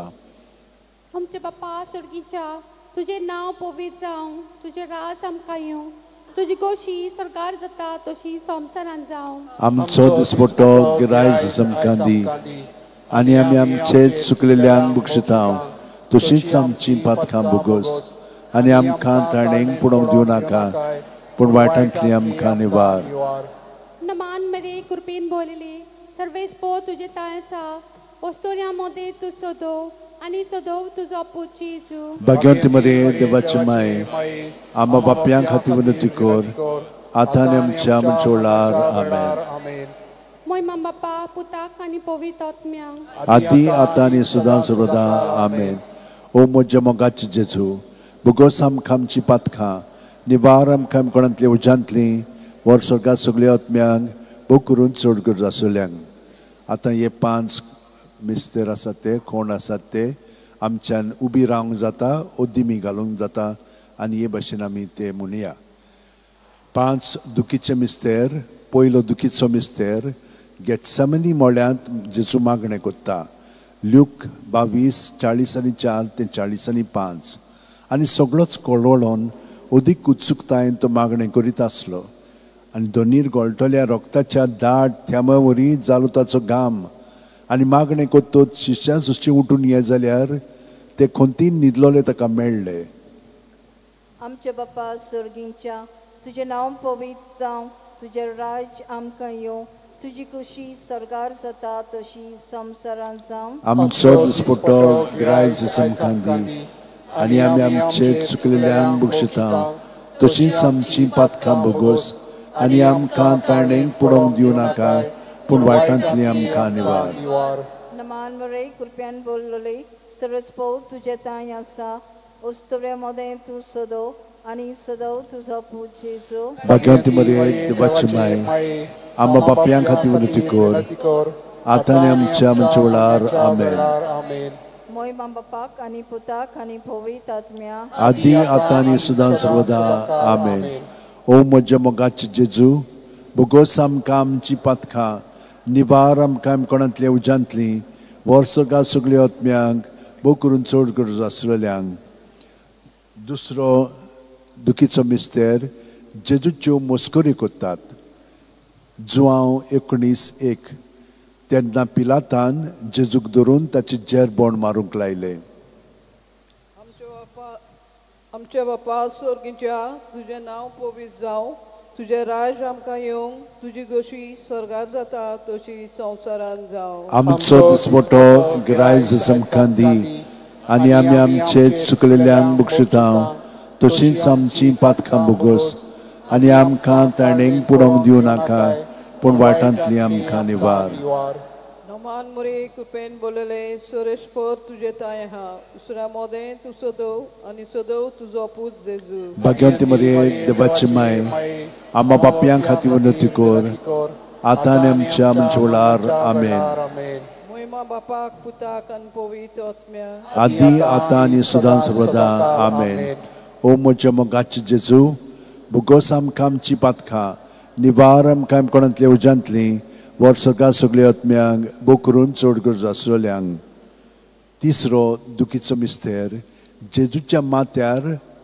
आमच्या बापा स्वर्गीच्या तुजें नांव पवित्र जावं, तुजें राज आमकां येवं, तुजी गोशी स्वर्गार जाता तशी संवसारान जावं. आमचो दिसपट्टो गिरायज आमकां दी आनी आमी आमचे चुकलेल्यांक बक्षिता तशींच आमची पातकां भोगोस आनी आमकां ताणेंक पडोवंक दिवं नाका पूण वायटांतली आमकां निवार. नमान मरे कृपेन बोलली सर्वेस पो तुजें तांय आसा, वस्तुऱ्यां मदें तूं सदो आनी सदो तुजो पूत जेजू. भाग्यवंती मरे देवाची माय आमा बापयां खातीर विनंती कर आतां आनी आमच्या मनशोळार. आमेन. मोय बापा पुताक आनी पवित्र आत्म्याक आदी आतां आनी सदां सर्वदा. आमेन. ओ म्हज्या मोगाचे जेजू भुगोस आमकां आमची पातकां निवार आमकां कोणांतली उज्यांतली वर स्वर्गात सगल्या आत्म्यांक भोग करून चड गरज आसल्यांक. आतां हे 5 मिस्तेर आसात ते कोण आसात ते आमच्यान उबी रावंक जाता ओ दिमी घालूंक जाता आनी हे भशेन आमी ते म्हणया. 5 दुखीचे मिस्तेर. पयलो दुखीचो मिस्तेर गेटसमनी मोळ्यांत जेजू मागणें कोत्ता. ल्यूक 22:44 ते 45. आनी सगळोच कळवळोन अदीक उत्सुकतायेन तो मागणें करीत आसलो आनी दोनीर गळटल्या रोगताच्या दाट थेंब्या वरी जालो ताचो घाम. आनी मागणें कोत्तोच शिश्यां सुशी उठून ये जाल्यार ते खंतीन न्हिदलोले ताका मेळ्ळे. आमच्या बापा स्वर्गीच्या तुजें नांव पवित्र जावं, तुजें राज आमकां येवं, तुजी खुशी स्वर्गार जाता तशी संवसारान जावं. आमचो दिसपट्टो गिरायज आमकां दी आनी आमी आमचे चुकलेल्यांक बक्षिता तशींच आमची पातकां भोगोस आनी आमकां ताणेंक पडोवंक दिवं नाका पूण वायटांतली आमकां निवार. नमान मरे कृपयान बोलले सरस पो तुजें तांय आसा, उस्तुऱ्या मदें तूं सदो आनी सदो तुजो पूत जेजू. भाग्यवंती मरे देवाची माय आमा बापयां खातीर विनंती कर आतां आनी आमच्या मनशोळार. आमेन. मोय बापाक आनी पुताक आनी पवित्र आत्म्याक आदी आतां आनी सदां सर्वदा. आमेन. ओ म्हज्या मोगाचे जेजू भोगोस आमकां आमची पातकां निवार आमकां कोणांतल्या उज्यांतली वर सगळ्या सगल्या आत्म्यांक भोग करून चड गरज आसलेल्यांक. दुसरो दुखीचो मिस्तेर जेजूच्यो मस्करी कोत्तात. जुआंव 19:1. तेन्ना पिलातान जेजूक धरून ताचे जेरबोण मारूंक लायलें. आमच्या बापा स्वर्गीच्या तुजें नांव पवित्र जावं, तुजें राज आमकां येवं, तुजी गोशी स्वर्गार जाता तशी संवसारान जावं. आमचो दिसपट्टो गिरायज आमकां दी आनी आमी आमचे चुकलेल्यांक बक्षिता तशींच आमची पातकां भोगोस आनी आमकां ताणेंक पडोवंक दिवं नाका पूण वायटांतली आमकां निवार. नमान मुरे कृपेन बोलले सुरेशपर तुजे तांय आहा, दुसऱ्या मोदें तूं सदो आनी सदो तुजो पूत जेजू. भाग्यवंती मरे देवाची माय आमा बापयां खातीर विनंती कर आतां आनी आमच्या मनशोळार. आमेन. मोय मोहिमा बापाक पुताक आनी पवित्र आत्म्याक आदी आतां आनी सदां सर्वदा आमेन. ओ म्हज्या मोगाचे जेजू, भुगोस आमकां आमची पातकां, निवार आमकां कोणांतल्या उज्यांतली, वर्सगा सगल्या आत्म्यांक बोकरून चड गरज आसलेल्यांक. तिसरो दुखीचो मिस्तेर, जेजूच्या माथ्यार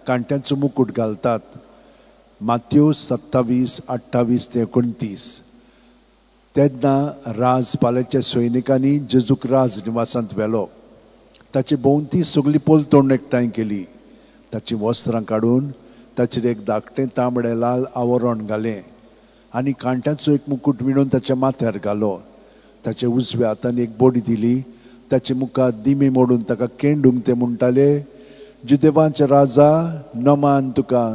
कांट्यांचो मुकूट घालतात. मात्यो 27, 28 ते 29. तेन्ना राजपाल्याच्या सैनिकांनी जेजूक राज निवासांत व्हेलो. ताची भोंवती सगली पलतोण एकठांय केली. ताचीं वस्त्रां काडून ताचेर एक धाकटें तांबडें लाल आवरण घालें आनी कांट्यांचो एक मुकूट विणून ताच्या माथ्यार घालो. ताच्या उजव्या हातान एक बोडी दिली. ताचे मुखार दिमी मोडून ताका केंडूंक ते म्हणटाले, जुदेवांचे राजा, नमान तुका.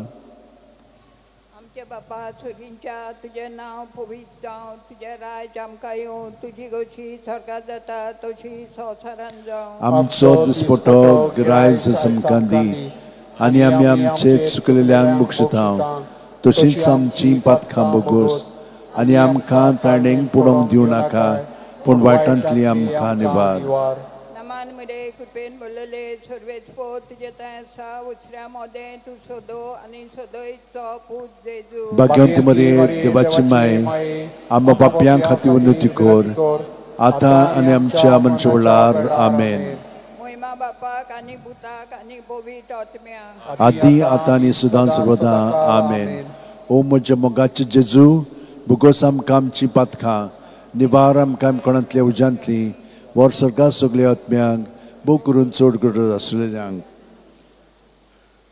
आमच्या बापा स्वर्गींच्या, तुजें नांव पवित्र जावं, तुजें राज्य आमकां येवं, तुजी गोशी स्वर्गात जाता तशी संवसारांत जावं. आमचो दिसपटो गिरायज आमकां दी आनी आमी आमचे चुकलेल्यांक बक्षिता तशीच आमची पातकां बोगोस आनी आमकां ताणेंक पडोवंक दिवं नाका, पूण वायटांतली आमकां निवार. नमान मरे कृपेन बोलले सर्वेस्पो तुजे थंय आसा, उसऱ्या मोदें तूं सोदो आनी सोदयचो पूत जेजू. भाग्यवंत मरे देवाची माय, आमच्या पापयां खातीर विनंती कर आतां आनी आमच्या मनशा वेळार. आमेन. मोहिमा बापाक आनी पुताक आनी पवित्र आत्म्याक आदी आतां आनी सदां सर्वदां. आमेन. ओ म्हज्या मोगाचे जेजू, भुगोस आमकां आमची पातकां, निवार आमकां कोणांतल्या उज्यांतली, वर्सगा सगल्या आत्म्यांक भोव करून चड गरज आसलेल्यांक.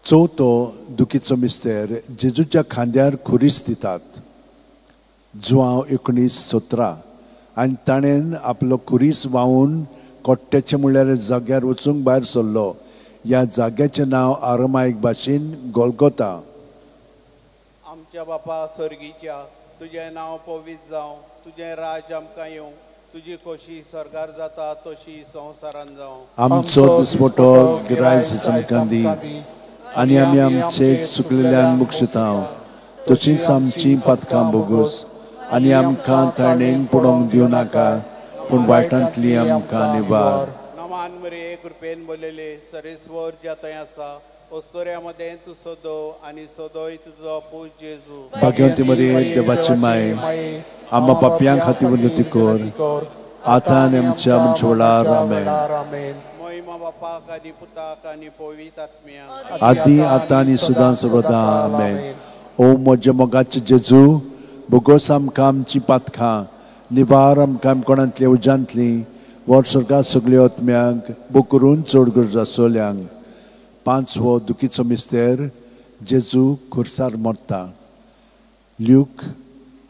चवथो दुखीचो मिस्तेर, जेजूच्या खांद्यार खुरीस दितात. जुआंव 19:17. आनी ताणें आपलो खुरीस व्हांवून कोट्ट्याचें म्हणल्यार जाग्यार वचूंक भायर सरलो. ह्या जाग्याचें नांव आरमायक भाशेन गोलगोता. आमच्या बापा स्वर्गीच्या, तुजें नांव पवित्र जावं, तुजें राज्य आमकां येवं, तुजी खोशी स्वर्गार जाता तशी संवसारांत जावं. आमचो दिसपटो गिरायज आमकां दी आनी आमी आमचे चुकलेल्यांक बक्षिता तशीच आमची पातकां बोगोस आनी आमकां ताणेंक पडोवंक दिवं नाका, पूण वायटांतली आमकां निवार. नमान मरे कृपेन बोलले सरेस्वर ज्या थंय आसा, अस्तोऱ्या मदें तूं सोदो आनी सोदोय तुजो पूत जेजू. भाग्यवंती मरे देवाची माय, आमच्या पापयां खातीर विनंती कर आतां आनी आमच्या मनशा वेळार. आमेन. मोहिमा बापाक आनी पुताक आनी पवित्र आत्म्याक आदी आतां आनी सदां सर्वदां. आमेन. ओ म्हज्या मोगाचे जेजू, भोगोस आमकां आमची पातकां, निवार आमकां कोणांतल्या उज्यांतली, वर्सगा सगल्या आत्म्यांक भोव करून चड गरज आसलेल्यांक. पांचवो दुखीचो मिस्तेर, जेजू खुर्सार मरता. ल्यूक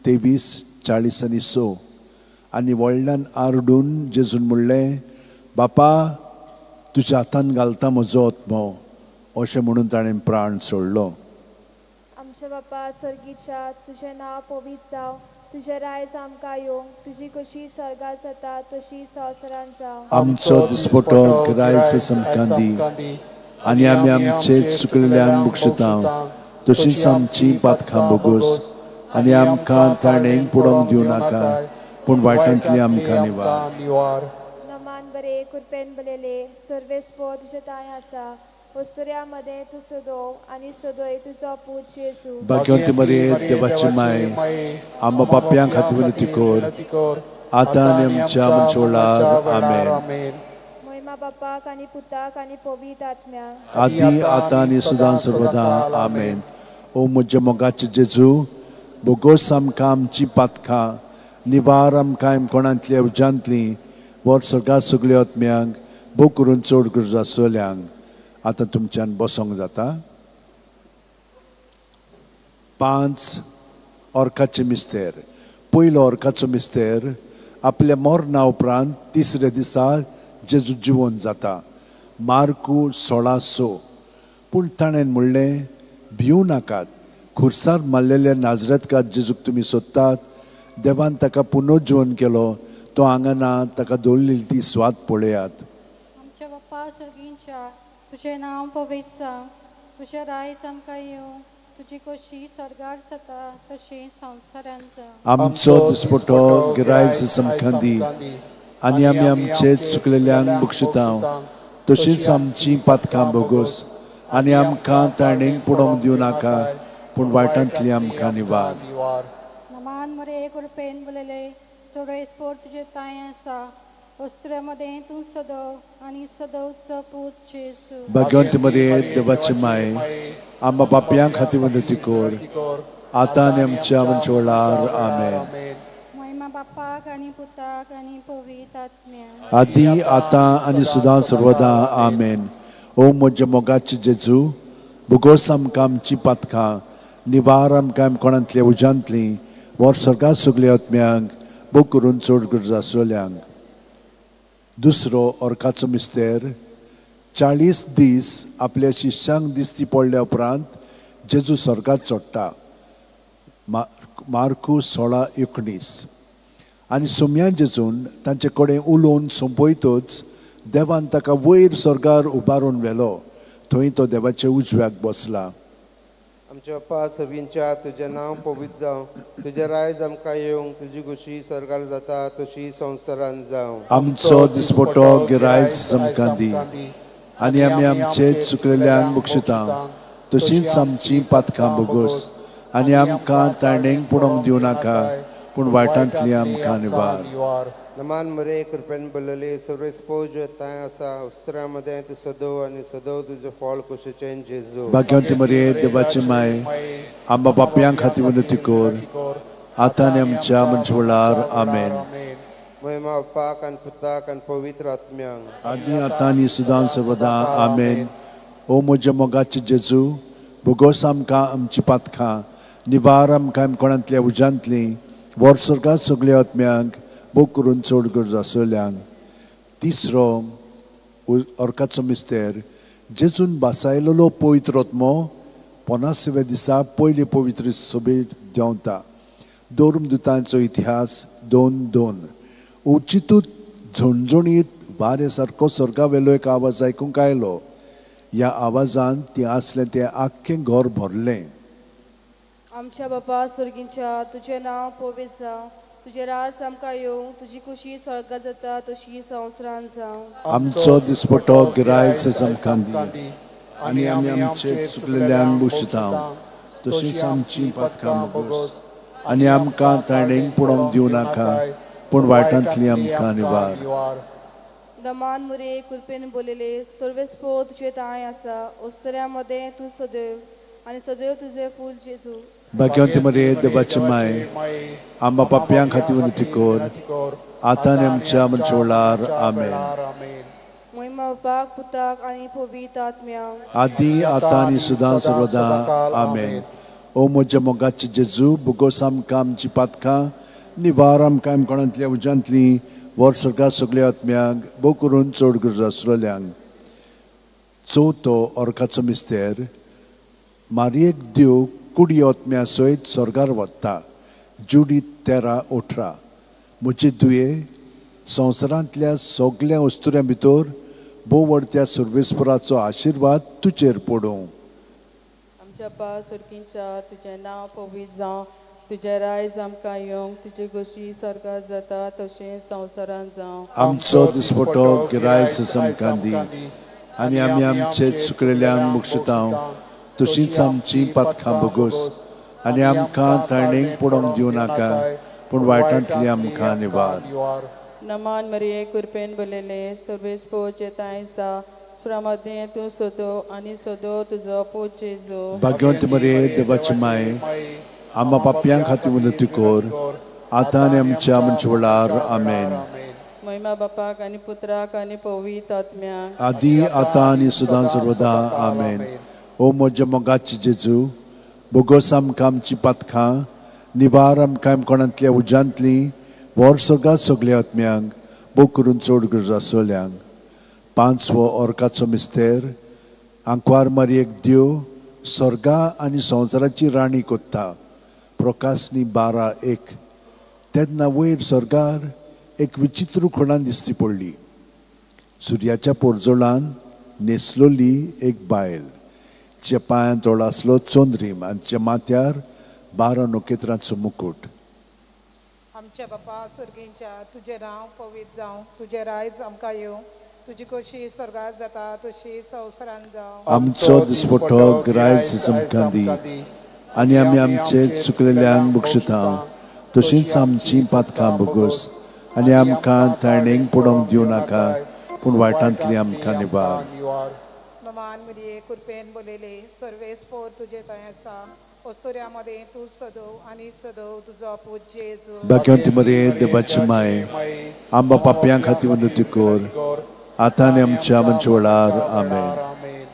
23:40-6. आनी व्हडल्यान आरडून जेजून म्हणलें, बापा, तुज्या हातान घालता म्हजो आत्मो. अशें म्हणून ताणें प्राण सोडलो. आमच्या बापा स्वर्गीच्या, तुजें नांव पवित्र जावं, तुजें रायज आमकां येवं, तुजी कशी स्वर्गार जाता तशी संवसारांत जावं. आमचो दिसपटो गिरायज आमकां दी आनी आमी आमचे चुकलेल्यांक बक्षिता तशीच आमची पातकां बोगोस आनी आमकां ताणेंक पडोवंक दिवं नाका, पूण वायटांतली आमकां निवार. नमान बरे कृपेन बलेले सर्वेस्पो तुजें थंय आसा, अस्तोऱ्या मदें तूं सोदो आनी सोदोय तुजो पूत जेजू. भाग्यवंती मरे देवाची माय, आमच्या पापयां खातीर विनंती कर आतां आनी आमच्या मनशा वेळार. आमेन. मोहिमा बापाक आनी पुताक आनी पवित्र आत्म्याक आदी आतां आनी सदां सर्वदां. आमेन. ओ म्हज्या मोगाचे जेजू, भोगोस आमकां आमची पातकां, निवार आमकां कोणांतल्या उज्यांतली, वर्सगा सगल्या आत्म्यांक भोव करून चड गरज आसलेल्यांक. आतां तुमच्यान बसोंक जाता. 5 ऑर्काचे मिस्तेर. पयलो ऑर्काचो मिस्तेर, आपल्या मरणा उपरांत तिसऱ्या दिसा जेजू जिवन जाता. मार्कू 16:6. पूण ताणें म्हणलें, भिवू नाकात, खुर्सार मारलेल्या नाजरेतकार जेजूक तुमी सोदतात. देवान ताका पुनर्जीवन केलो, तो हांगा ना, ताका दवरलेली ती स्वाद पळयात. आमच्या बापा स्वर्गींच्या, तुजें नांव पवित्र जावं, तुजें रायज आमकां येवं, तुजी खोशी स्वर्गार जाता तशी संवसारांत जावं. आमचो दिसपटो गिरायज आमकां दी आनी आमी आमचे चुकलेल्यांक बक्षितांव तशींच आमची पातकां भोगोस आनी आमकां ताणेक पडोवंक दिवं नाका पूण वायटांतली आमकां निवार. नमान मरे कृपेन बोलले सोरेस्पोर तुजे तांय आसा वस्त्रा मदें तूं सदव आनी सदवचो पूत जेजू. भाग्यवंती मरिये देवाची माय आमच्या पापयां खातीर विनंती कर आतां आनी आमच्या मरणाच्या वेळार. आमेन. महिमा बापाक आनी पुताक आनी पवित्र आत्म्याक आदी आतां आनी सदां सर्वदां. आमेन. ओ म्हज्या मोगाचे जेजू भोगोस आमकां आमची पातकां निवार आमकां कोणांतल्या उज्यांतलीं वर स्वर्गा सगल्या आत्म्यांक भोग करून चड गरज आसलेल्यांक. दुसरो अर्काचो मिस्तेर. 40 दीस आपल्या शिष्यांक दिसती पडल्या उपरांत जेजू स्वर्गात चडटा. मार्कू 16:19. आनी सोम्या जेजून तांचे कडेन उलोवन सोंपयतच देवान ताका वयर स्वर्गार उबारून व्हेलो. थंय तो देवाच्या उजव्याक बसला. आमच्या बापा सर्गींच्या तुजें नांव पवित्र जावं, तुजें रायज आमकां येवंक, तुजी खुशी स्वर्गार जाता तशी संवसारांत जावं. आमचो दिसपटो गिरायज आमकां दी आनी आमी आमचे चुकलेल्यांक बक्षितांव तशींच आमची पातकां भोगोस आनी आमकां ताणेक पडोवंक दिवं नाका पूण वायटांतली आमकां निवार. नमान मरे कृपेन बोलले सर्वेस्पोज तांय आसा उस्त्रा मदें तूं सदव आनी सदव तुजें फळ कुशीचें जेजू. भाग्यवंती मरिये देवाची माय आमच्या पापयां खातीर विनंती कर आतां आनी आमच्या मरणाच्या वेळार. आमेन. महिमा बापाक आनी पुताक आनी पवित्र आत्म्यांक आदी आतां आनी सदां सर्वदां. आमेन. ओ म्हज्या मोगाचे जेजू भोगोस आमकां आमची पातकां निवार आमकां कोणांतल्या उज्यांतलीं वर स्वर्गात सगल्या आत्म्यांक भोग करून चड गरज आसलेल्यांक. तिसरो अर्काचो मिस्तेर. जेजून बासायलेलो पवित्र आत्मो 50व्या दिसा पयले पवित्र सभेत देंवता. धर्मदुतांचो इतिहास 2:2. उचितूच झणझणीत वाऱ्या सारको स्वर्गा वेलो एक आवाज आयकूंक आयलो. ह्या आवाजान ती आसलें तें आख्खें घर भरलें. आमच्या बापा स्वर्गींच्या तुजें नांव पवित्र जावं, तुजें राज आमकां येवं, तुजी खुशी स्वर्गात जाता तशी संवसारांत जावं. आमचो दिसपटो गिरायज आमकां दी आनी आमी आमचे चुकलेल्यांक बक्षितांव तशींच आमची पातकां भोगोस आनी आमकां ताणेक पडोवंक दिवं नाका पूण वायटांतली आमकां निवार. दमान मुरे कृपेन बोलले सर्वेस्पोर तुजें तांय आसा वस्त्रा मदें तूं सदैव आनी सदैव तुजें फूल जेजू. भाग्यवंती मरिये देवाची माय आमच्या पापयां खातीर विनंती कर आतां आनी आमच्या मरणाच्या वेळार. आमेन. महिमा बापाक पुताक आनी पवित्र आत्म्याक आदी आतां आनी सदां सर्वदां. आमेन. ओ म्हज्या मोगाचे जेजू भोगोस आमकां आमची पातकां निवार आमकां कोणांतल्या उज्यांतलीं वर स्वर्गा सगल्या आत्म्यांक भोग करून चड गरज आसलेल्यांक. चवथो अर्काचो मिस्तेर. मारयेक देव कुडी आत्म्या सयत स्वर्गार वता. जुडी 13:18. म्हजे दुये संवसारांतल्या सगल्या वस्तुऱ्यां भितर भोवडत्या सर्वेस्पराचो आशिर्वाद तुजेर पडूं. आमच्या बापा स्वर्गींच्या तुजें नांव पवित्र जावं, तुजें रायज आमकां येवंक, तुजी खुशी स्वर्गात जाता तशें संवसारांत जावं. आमचो दिसपटो गिरायज आमकां दी आनी आमी आमचे चुकलेल्यांक बक्षितांव तशींच आमची पातकां भोगोस आनी आमकां ताणेक पडोवंक दिवं नाका पूण वायटांतली आमकां निवार. नमान मरिये कृपेन बोलले सर्वेस्पोर तांय आसा सुरा मदें तूं सदव आनी सदव तुजो पूत जेजू. भाग्यवंती मरिये देवाची माय आमच्या पापयां खातीर विनंती कर आतां आनी आमच्या मरणाच्या वेळार. आमेन. महिमा बापाक आनी पुत्राक आनी पवित्र आत्म्याक आदी आतां आनी सदां सर्वदां. आमेन. ओ म्हज्या मोगाचे जेजू भोगोस आमकां आमची पातकां निवार आमकां कोणांतल्या उज्यांतलीं वर स्वर्गात सगल्या आत्म्यांक भोग करून चड गरज आसलेल्यांक. पांचवो अर्काचो मिस्तेर. आंकवार मारयेक देव स्वर्गा आनी संवसाराची राणी कोत्ता. प्रकाशनी 12:1. तेन्ना वयर स्वर्गार एक विचित्र खुणान दिसती पडली. सुर्याच्या पोरजोळान न्हेसलोली एक बायल तिच्या पांयांत तोळ आसलो चंद्रीम आनी तिच्या माथ्यार 12 नखेत्रांचो मुकूट. आमच्या बापा सर्गींच्या तुजें नांव पवित्र जावं, तुजें रायज आमकां येवं, तुजी कशी स्वर्गात जाता तशी संवसारांत जावं. आमचो दिसपट्टो ग्रायज आमकां दी आनी आमी आमचे चुकलेल्यांक बक्षिता तशींच आमची पातकां भोगोस आनी आमकां ताणेंक पडोवंक दिवं नाका पूण वायटांतली आमकां निवार. नमान मरिये कृपेन बोलयले सर्वेस्पोर तुजे थंय आसा, अस्तुऱ्या मदें तूं सदव आनी सदव तुजो पूत जेजू. भाग्यवंती मरिये देवाची माय, आंबा पापयां खातीर विनंती कर आतां आनी आमच्या मनशा वेळार. आमेन.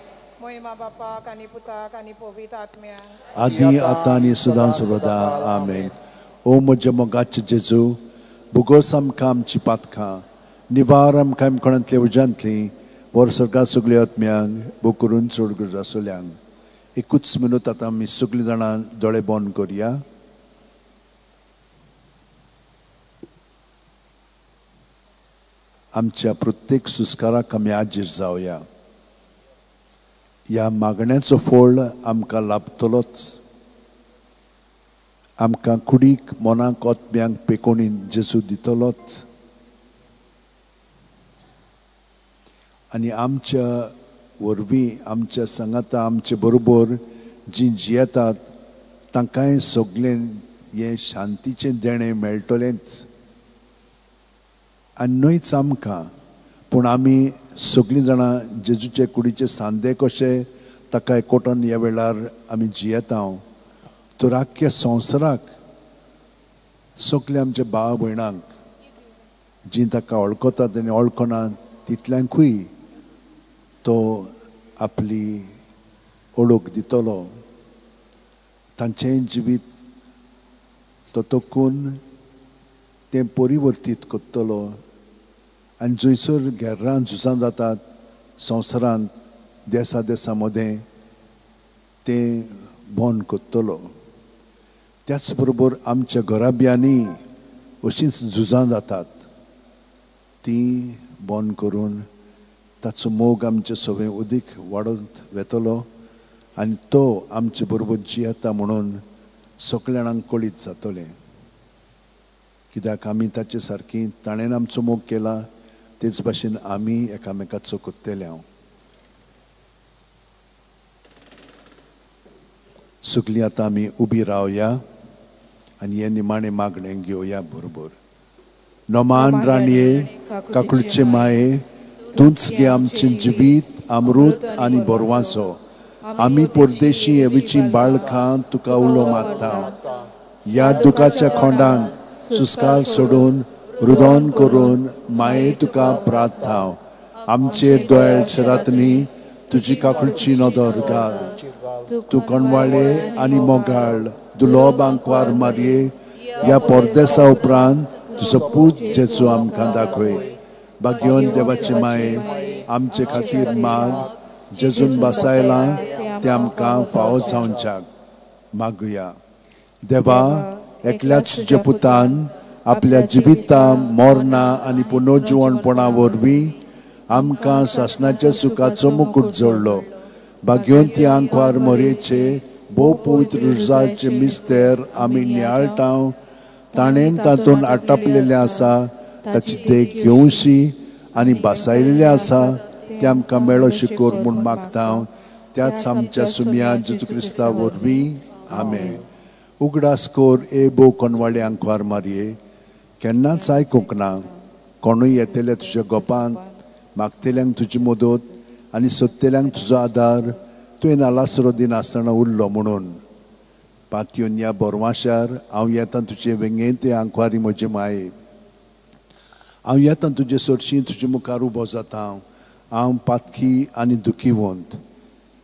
मोहिमा बापाक आनी पुताक आनी पवित्र आत्म्याक, आदी आतां आनी सदां सर्वदा. आमेन. ओ म्हज्या मोगाचे जेजू, भोगोस आमकां आमची पातकां, निवार आमकां आमकोणांतल्या उज्यांतली, वर सरकार सगल्या आत्म्यांक भोग करून चड गरज आसल्यांक. एकूच मिनूत आतां आमी सगळीं जाणां दोळे बंद करया. आमच्या प्रत्येक सुस्काराक आमी आजीर जावया. ह्या मागण्याचो फळ आमकां लाभतलोच. आमकां कुडीक मनाक आत्म्यांक पेकोणी जेजू दितलोच आनी आमच्या वरवीं आमच्या सांगाता आमचे बरोबर जीं जियेतात तांकांय सगळें हें शांतीचें देणें मेळटलेंच. आनी न्हयच आमकां पूण आमी सगळीं जाणां जेजूचे कुडीचे सांदे कशे ताका एकवटून ह्या वेळार आमी जियेता तर आख्ख्या संवसाराक सगल्या आमच्या भाव भयणांक जीं ताका वळखतात आनी वळखनात तितल्यांकूय तो आपली ओळख दितलो. तांचें जिवीत तो तकून तें परिवर्तीत करतलो आनी जंयसर घेर्रां झुजां जातात संवसारांत देसा देसा मदें तें बंद करतलो. त्याच बरोबर आमच्या घराब्यांनी अशींच झुजां जातात तीं बंद करून ताचो मोग आमचे सगळें अदीक वाडत वेतलो आनी तो आमचे बरोबर जियेता म्हणून सगळ्या जाणांक कळीत जातलें. कित्याक आमी ताचे सारकी ताणें आमचो मोग केला तेच भाशेन आमी एकामेकाचो करतले. हांव सगळीं आतां आमी उबी रावया आनी हे निमाणें मागणें घेवया बरोबर. नमान राणये काकुळचे माये, तूंच गे आमचें जिवीत अमृत आनी बरवासो. आमी परदेशी हेवीची बाळकां तुका उलो मारता. ह्या दुखाच्या खोंडान सुस्कार सोडून रुदन करून माये तुका प्रार्थना. आमचे दोळे शरातनी तुजी काकुळची नदर घाल. तूं कणवाळे आनी मोगाळ दुलोब आंकवार मारये, ह्या परदेसा उपरांत तुजो पूत जेजू आमकां दाखय. भाग्योन देवाचे माये आमचे खातीर माग, जेजून बसायलां तें आमकां फावो जावच्याक. मागुया. देवा, एकल्याच तुज्या पुतान आपल्या जिविता मरणा आनी पुनर्जिवणपणा वरवीं आमकां सासणाच्या सुखाचो मुकूट जोडलो. भाग्यवंती आंकवार मोरयेचे भोव पवित्र रुजाचे मिस्तेर आमी नियाळटा. ताणें तातूंत आटापलेलें आसा ताची देख घेवशी आनी बासायलेलें आसा तें आमकां मेळो शिकोर म्हूण मागता. त्याच आमच्या सुमया जेजू क्रिस्ता वरवीं. आमेन. उगडास कोर ए भोव कोनवाळे आंकवार मारये, केन्नाच आयकूंक ना कोणूय येतले तुज्या गोपांत मागतल्यांक तुजी मदत आनी सोदतल्यांक तुजो आदार तुवें आलासरो दिनासतना उरलो म्हणून. पातयोन ह्या बोरवाशार हांव येता तुजे वेंगेंत आंकवारी म्हजे माये. हांव येता तुजे सरशी तुजे मुखार उबो जाता. हांव पातकी आनी दुखीवंत.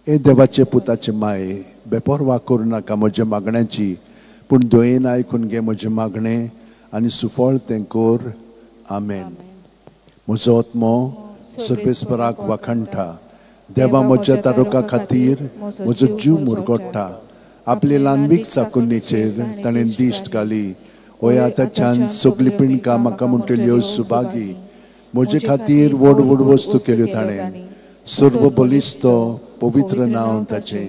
हे देवाचे पुताचे माये, बेपर्वा करूं नाका म्हज्या मागण्याची, पूण दयेन आयकून घे म्हजें मागणें आनी सुफळ तें कर. आमेन. म्हजो आत्मो सर्वेस्पराक वाखाणटा. देवा म्हज्या तारुका खातीर म्हजो जीव मुरगोडटा. आपले ल्हानवीक चाकुन्नेचेर ताणें दिश्ट घाली. ओया ताच्यान सगळीं पिंडकां म्हाका म्हणटल्यो सुभागी. म्हजे खातीर व्हड व्हड वस्तू केल्यो ताणें. सर्व बलिश्ट तो पवित्र नांव ताचें.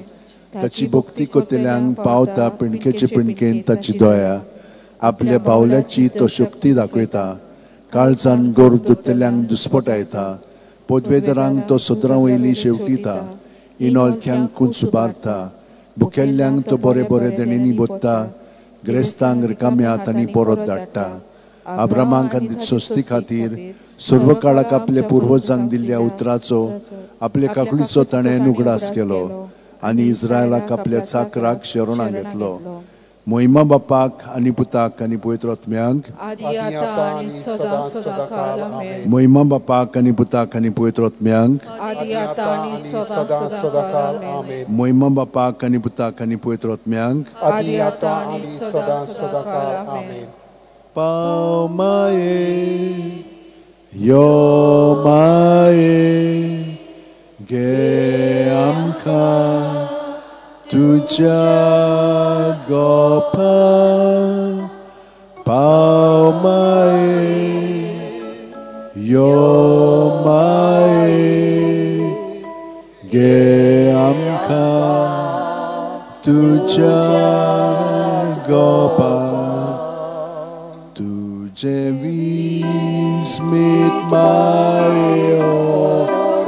ताची भक्ती करतल्यांक पावता पिंडकेचे पिंडकेन ताची दया. आपल्या बावल्याची तो शक्ती दाखयता. काळजान गोर दुत्तल्यांक दुस्पटायता. पदवेदारांक तो सदरां वयली शेवटिता. इनोलख्यांक कुंच उबारता. भुकेल्ल्यांक तो बरे बरे देणेंनी बोत्ता. ग्रेस्तांक रिकाम्या हातांनी परत धाडटा. आब्रामाक आनी सोस्ती खातीर सर्व काळाक आपल्या पुर्वजांक दिल्ल्या उतराचो आपले काकडीचो ताणें उगडास केलो आनी इस्रायलाक आपल्या चाकराक शरणां घेतलो. मोहिमा बापाक आनी पुताक आनी पवित्र आत्म्याक. मोहिमा बापाक आनी पुताक आनी पवित्र आत्म्याक. मोहिमा बापाक आनी पुताक आनी पवित्र आत्म्याक. पाव माये यो माये गे आमकां तुझ्या गोपा. पाव माये यो माये गे आमकां तुझ्या गोपा. तुझे विस्मित माये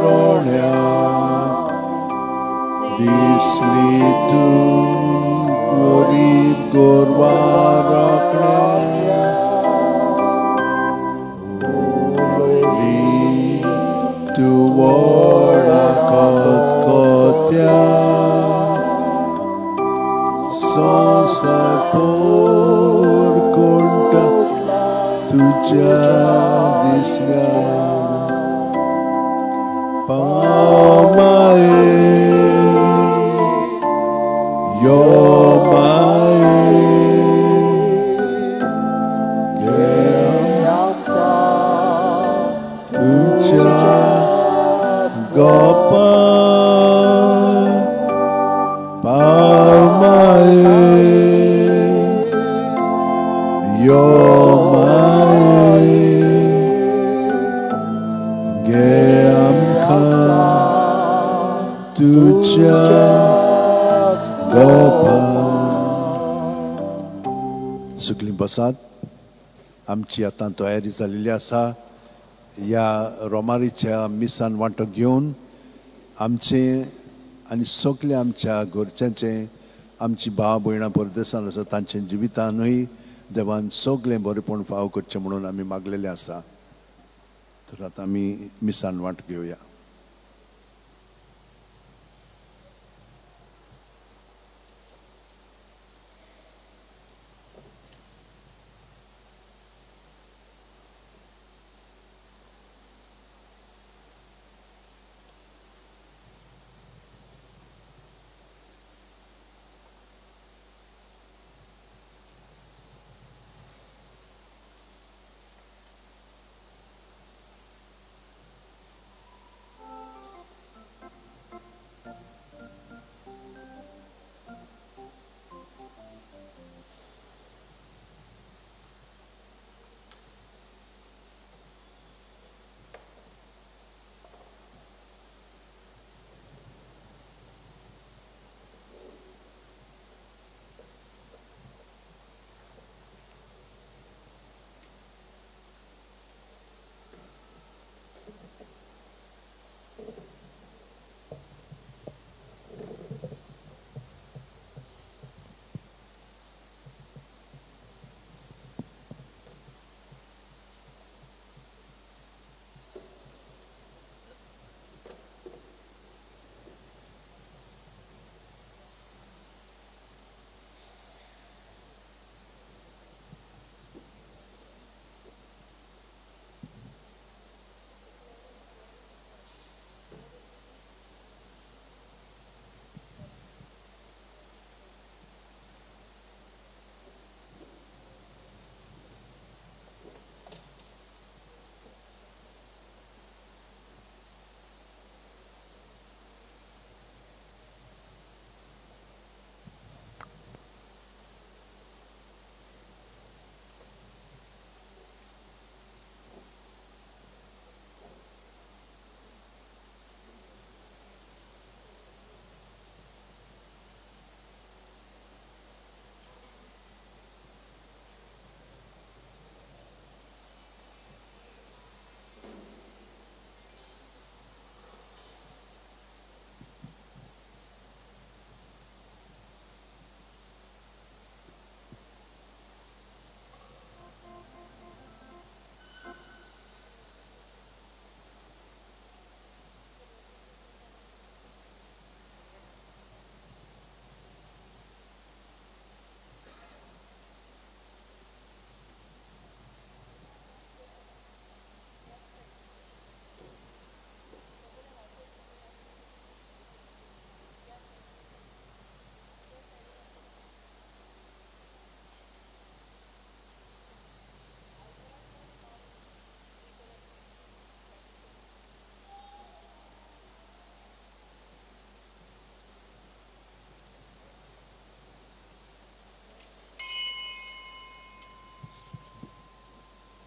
रोण्या दिसली तूं गरीब गोरवां राखण्या. उलयली तूं व्हडा खतखत्या. संवसार पोरकोणटा तुज्या दिसल्या. पाव माये यो माये गे आमकां तुज्या गोपा. पाव माये यो माये गे आमकां तुज्या गोपा. सगळीं बसात. आमची आतां तयारी जाल्ली आसा. ह्या रोमारीच्या मिसान वांटो घेवन आमचें आनी सगळें आमच्या घरच्यांचें, आमची भाव भयणां परदेसान आसा तांच्या जिवितानूय देवान सगळें बरेपण फाव करचें म्हणून आमी मागलेलें आसा. तर आतां आमी मिसान वांटो घेवया.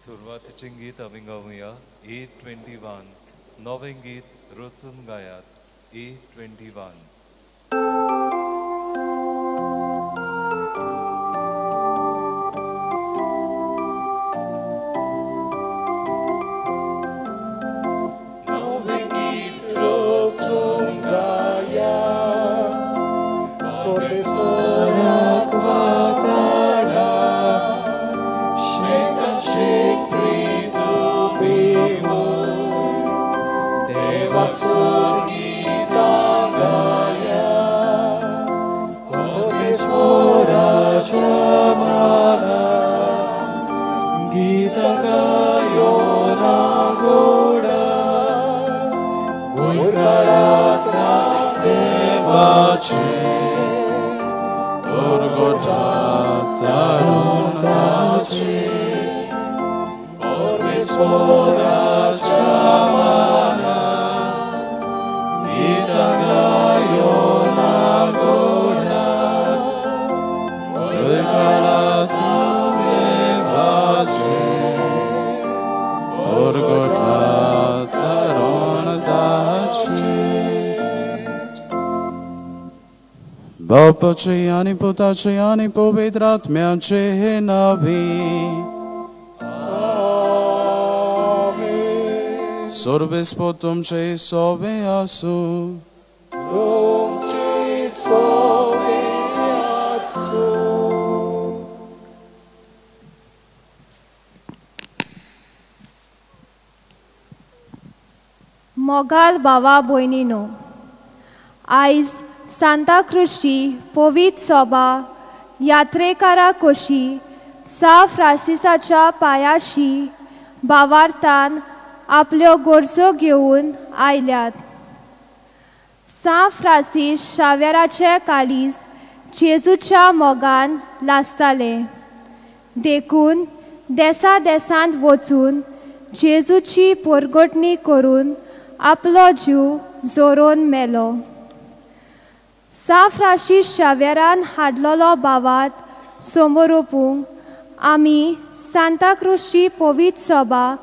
सुरवातीचें गीत आमी गावया 821. नवें गीत रचून गायात 821. नवें गीत रचून गायात परमेश्वराक वाखाणा शेकान शेक प्रीत तुमी देवाक सोर गीतां गाया परमेश्वराच्या मानान गीतां गायो ना गोडा गोंयकाराक नांव देवाचें ओरगोटा तारून ताचें परमेश्वराच्या मानान गीतां गायो ना गोडा गोंयकाराक नांव देवाचें ओरगोटा तारून ताचें. बापाचे आनी पुताचे आनी पवित्र आत्म्याचे नांवी. सर्वेस्पोर तुमचे सोवे आसूं. तुमचे सोवे आसूं. मोगाल भावा भयणीनो, आयज सांताक्रुजची पवित्र सोबा यात्रेकारा कशी सा फ्रांसिसाच्या पांयाशी भावार्थान आपल्यो गरजो घेवन आयल्यात. सा फ्रांसीस शाव्याराचे काळीज जेजूच्या मोगान लासतालें, देखून देसा देसांत वचून जेजूची पोरगटणी करून आपलो जीव जोरोन मेलो. सा फ्रांसीस शाव्यारान हाडलेलो भावार्थ समोर ओपूंक आमी सांताक्रुजची पवित्र सोबा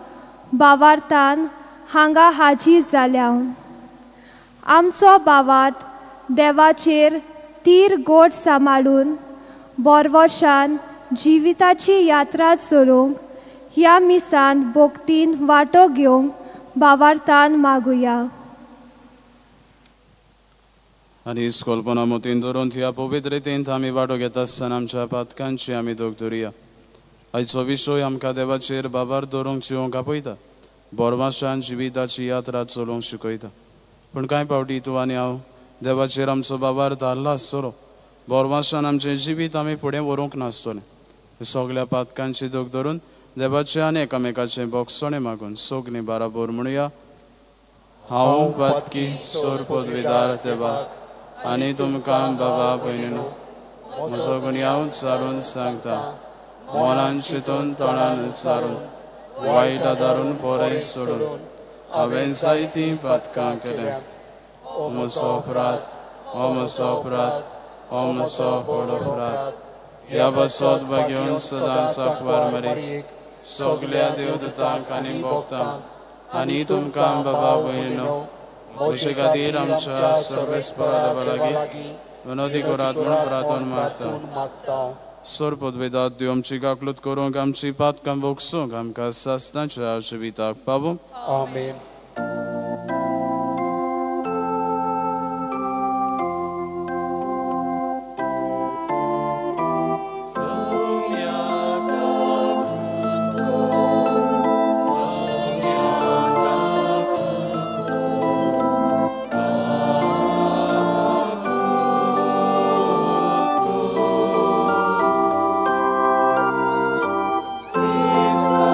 भावार्थान हांगा हाजीर जाल्या. आमचो भावार्थ देवाचेर तीर गोड सांबाळून बोरवशान जिविताची यात्रा चलोवंक ह्या मिसान भक्तीन वांटो घेवंक भावार्थान मागुया. आनी इस्कोलपणा मतीन धरून ह्या पवित्र रितींत आमी वांटो घेता आसतना आमच्या पातकांची आमी दोग धरुया. आयचो विशय आमकां देवाचेर बाबार दवरूंक जिवंक आपयता, बोरवाशान जिविताची यात्रा चलोवंक शिकयता. पूण कांय फावटी तूं आनी हांव देवाचेर आमचो बाबार धाडला आसतलो, बोरवाशान आमचें जिवीत आमी फुडें व्हरूंक नासतलें. सगल्या पातकांची दोग धरून देवाचें आनी एकामेकाचें बोगसणें मागून सगलीं बाराबोर म्हणुया. हांव पातकी सोर पदवीदार देवाक आनी तुमकां बाबा भयणीनो म्हजो गुन्यांव चारून सांगता, मनान चिंतून तोंडान उच्चारून वायट आदारून बरें सोडून हांवें जायतीं पातकां केल्यांत. ओ म्हजो अपराध, ओ म्हजो अपराध, ओ म्हजो व्हड अपराध. ह्या बसोत भाग्योन सदां साकवार मरी सगल्या देवदूतांक आनी भक्तांक आनी तुमकां बाबा भयणीनो म्हजे खातीर आमच्या सर्वेस्परा देवा लागीं विनोदी करात म्हूण प्रार्थना मागता. सोर पदवेदात देव आमची काकलूत करूंक आमची पातकां भोगसूंक आमकां सासणाच्या जिविताक पावूंक. आमेन. Cristo.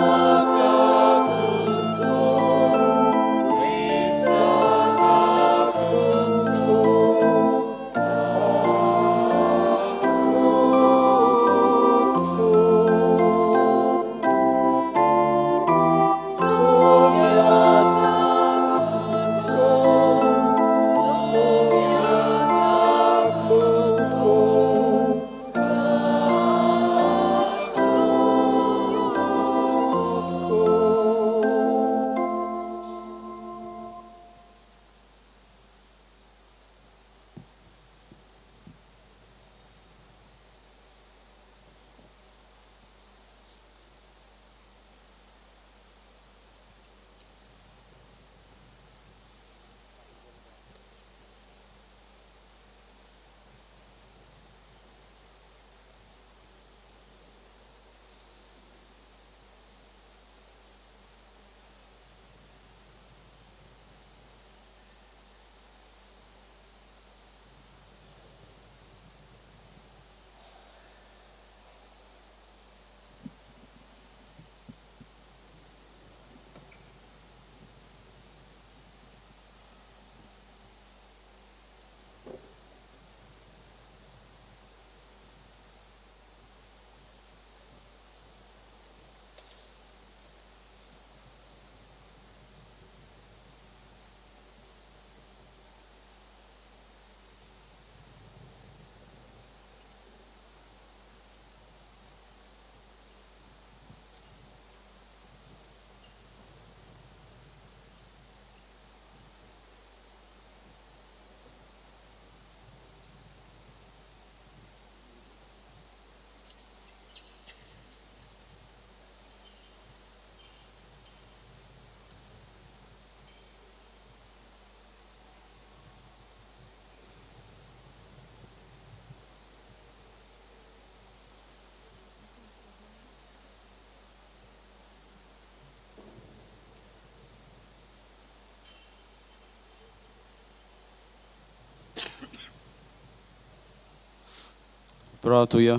प्रार्थुया.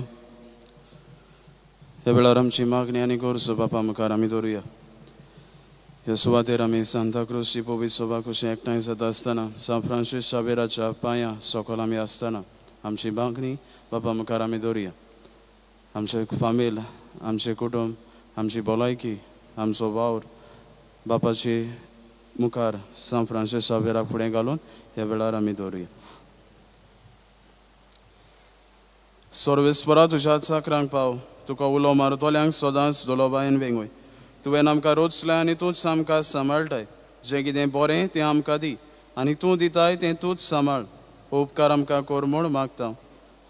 ह्या वेळार आमची मागणी आनी गरजो बापा मुखार आमी दवरुया. ह्या सुवातेर आमी सांताक्रूजची पवित्र सभा कशी एकठांय जाता आसतना सांत फ्रांसीस शावेराच्या पांयां सकयल आमी आसतना आमची मागणी बापा मुखार आमी दवरुया. आमचें फामील, आमचें कुटुंब, आमची भलायकी, आमचो वावर बापाची मुखार सांत फ्रांसीस शावेराक फुडें घालून ह्या वेळार आमी दवरुया. सर्वेस्परा तुज्या चाकरांक पाव, तुका उलो मारतल्यांक सदांच दोलोबायेन वेंगय. तुवें आमकां रोचलें आनी तूंच आमकां सांबाळटाय. जें कितें बरें तें आमकां दी आनी तूं दिताय तें तूंच सांबाळ. उपकार आमकां कर म्हूण मागता.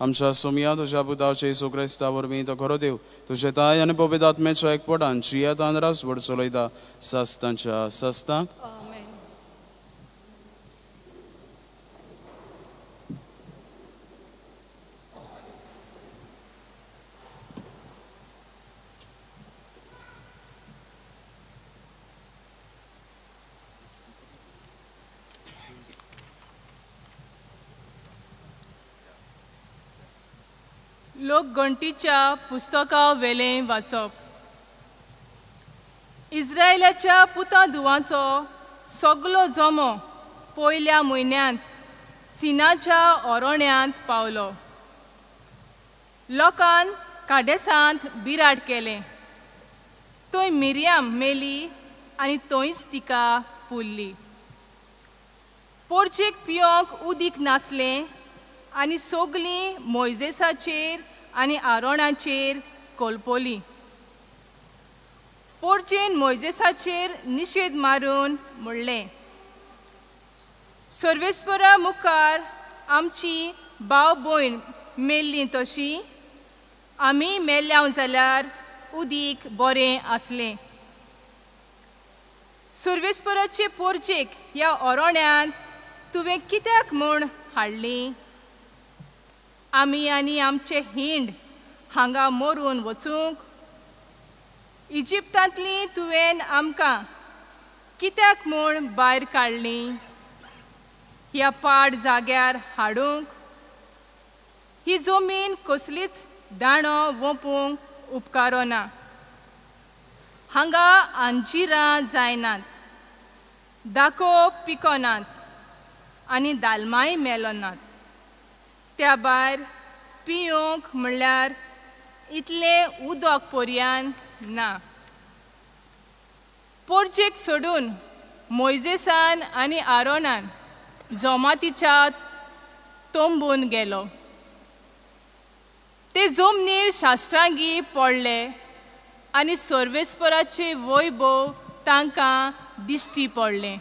आमच्या सोमया तुज्या पुताचे येसू क्रिस्ता वरवीं तो खरो देव तुजे ताय आनी पवित्र आत्म्याच्या एकपटान जियेतान रासवड चलयता सस्तांच्या सस्तांक. लोकगणतीच्या पुस्तका वेलें वाचप. इस्रायलाच्या पुता धुवांचो सगलो जमो पयल्या म्हयन्यांत सिनाच्या ओरण्यांत पावलो. लोकान काडेसांत बिराड केलें. थंय मिरयाम मेली आनी थंयच तिका पुरली. पोरचेक पियोंक उदीक नासलें आनी सगलीं मोयजेसाचेर आनी आरोणाचेर कोलपोली. पोरचेन मोयजेसाचेर निशेद मारून म्हणलें, सर्वेस्परा मुखार आमची भाव भयण मेल्ली तशी आमी मेल्ल्या जाल्यार उदीक बरें आसलें. सर्वेस्पराचे पोरचेक ह्या ओरोण्यांत तुवें कित्याक म्हूण हाडली? आमी आनी आमचे हिंड हांगा मरून वचूंक? इजिप्तांतली तुवें आमकां कित्याक म्हूण भायर काडली? ह्या पाड जाग्यार हाडूंक? ही जमीन कसलीच दाणो वोंपूंक उपकारना. हांगा अंजिरां जायनात, दाको पिकनात आनी दालमाय मेलनात. त्या भायर पियोंक म्हणल्यार इतलें उदक पर्यान ना. पोरचेक सोडून मोयजेसान आनी आरोनान जमातीच्या तोंबून गेलो. ते जमनीर शास्त्रांगी पडले आनी सर्वेस्पराचे वैभव तांकां दिश्टी पडलें.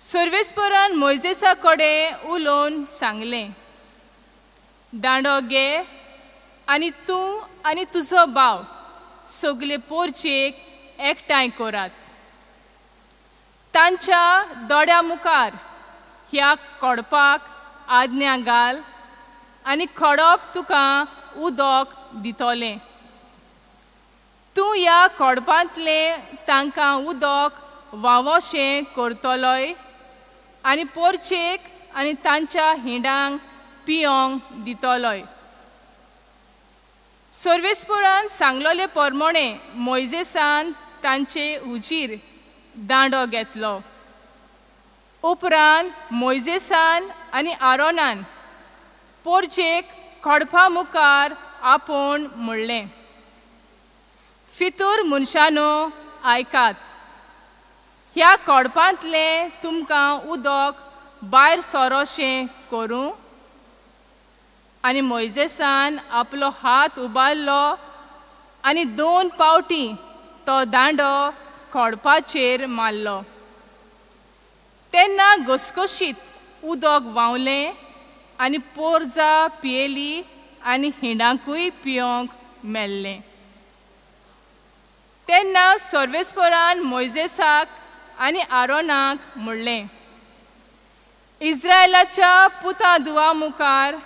सर्वेस्परान मोयजेसा कडेन उलोवन सांगलें, दांडो घे आनी तूं आनी तुजो भाव सगले पोरचेक एकठांय करात. तांच्या दोळ्या मुखार ह्या कोडपाक आज्ञा घाल आनी खडप तुका उदक दितलें. तूं ह्या कोडपांतलें तांकां उदक वावोशें करतलोय आनी पोरचेक आनी तांच्या हिंडांक पियोंक दितलोय. सर्वेस्परान सांगलोले परमोणे मोयजेसान तांचे हुजीर दांडो घेतलो. उपरांत मोयजेसान आनी आरोनान पोरचेक खडपा मुखार आपोवन म्हणलें, फितूर मनशानो आयकात, ह्या कोडपांतलें तुमकां उदक भायर सरोशें करूं? आनी मोयजेसान आपलो हात उबारलो आनी 2 पावटी तो दांडो खोडपाचेर मारलो. तेन्ना घसघशीत उदक व्हांवलें आनी पोरजा पियेली आनी हिंडांकूय पियोंक मेल्लें. तेन्ना सर्वेस्परान मोयजेसाक आनी आरोनाक म्हणलें, इस्रायलाच्या पुता धुवा मुखार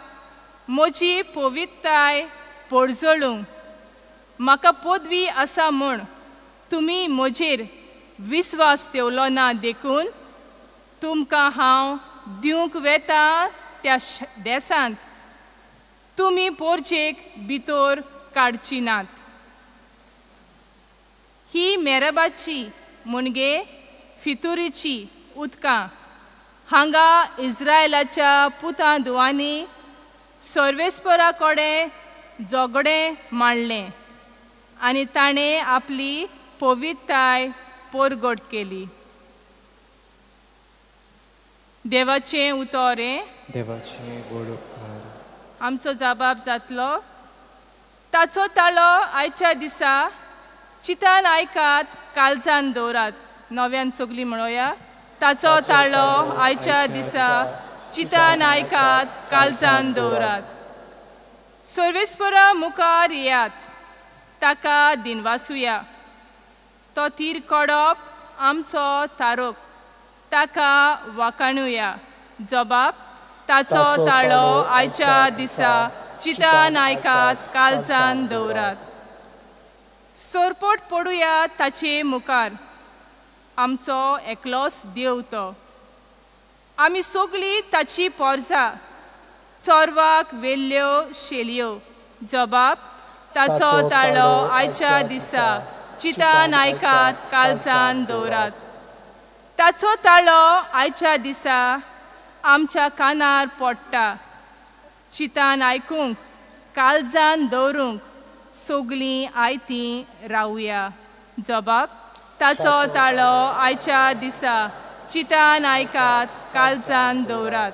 म्हजी पवित्रताय पोरजळूंक म्हाका पदवी आसा म्हूण तुमी म्हजेर विस्वास ठेवलो ना, देखून तुमकां हांव दिवंक वेता त्या देसांत तुमी पोरचेक भितर काडची नात. ही मेरबाची म्हणजे फितुरीची उदकां हांगा इस्रायलाच्या पुतां दुवांनी सर्वेस्परा कडेन झगडें मांडलें आनी ताणें आपली पवित्रताय परगट केली. देवाचें उतर हें. देवाचें व्हड उपकार. आमचो जबाब जातलो. ताचो ताळो आयच्या दिसा चितान आयकात, काळजान दवरात. नव्यान सगळीं म्हणोया. ताचो ताळो आयच्या दिसा चितान आयकात, काळजान दवरात. सर्वेस्परा मुखार येयात, ताका दिनवासुया. तो तीर कडप आमचो तारोक, ताका वाकाणुया. जबाब ताचो ताळो आयच्या दिसा चितान आयकात, काळजान दवरात. सरपट पडुया ताचे मुखार, आमचो एकलोच देव तो. आमी सगळीं ताची पोरजा, चोरवाक वेल्ल्यो शेलयो. जबाब ताचो ताळो आयच्या दिसा चितान आयकात, काळजान दवरात. ताचो ताळो आयच्या दिसा आमच्या कानार पडटा. चितान आयकूंक, काळजान दवरूंक सगळीं आयतीं रावया. जबाब ताचो ताळो आयच्या दिसा चितान आयकात, काळजान दवरात.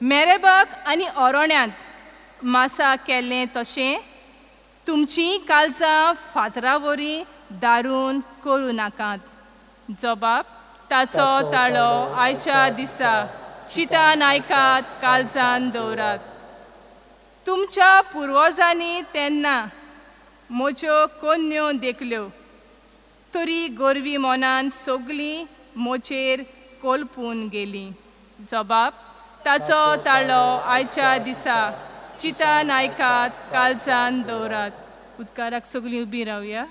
मेरेबाक आनी ओरोण्यांत मासा केल्लें तशें तुमचीं काळजां फातरा वरी दारून करूं नाकात. जबाब ताचो ताळो आयच्या दिसा चितान आयकात, काळजान दवरात. तुमच्या पुर्वजांनी तेन्ना म्हज्यो कोन्यो देखल्यो, तरी गोरवी मनान सगळीं म्हजेर कोलपून गेलीं. जबाब ताचो ताळो आयच्या दिसा चितान आयकात, काळजान दवरात. उदकाराक सगळीं उबीं रावया.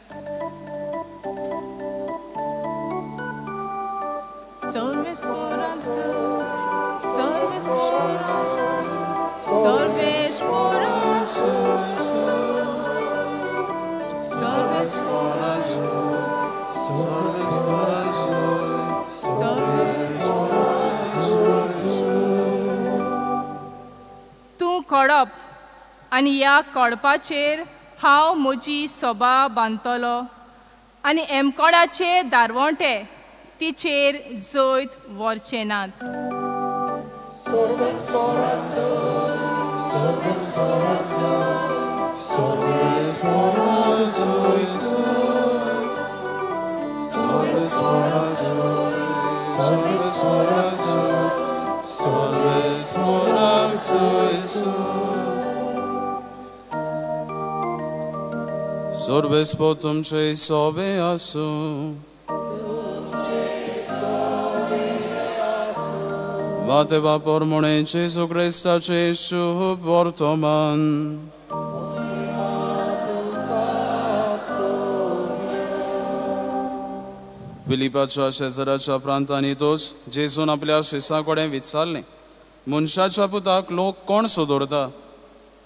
तूं कडप आनी ह्या कडपाचेर हांव म्हजी सोबा बांदतलो आनी एमकोणाचे दारवंटे तिचेर जैत व्हरचे नात. सर्वेस्पर तुमचे सोबे आसूं. वातेवा परमणे जेजू क्रिस्ताचे शुभ वर्तमान. फिलिपाच्या शेजाराच्या प्रांतांनी तोच जेजून आपल्या शिसां कडेन विचारलें, मनशाच्या पुताक लोक कोण सोदरता?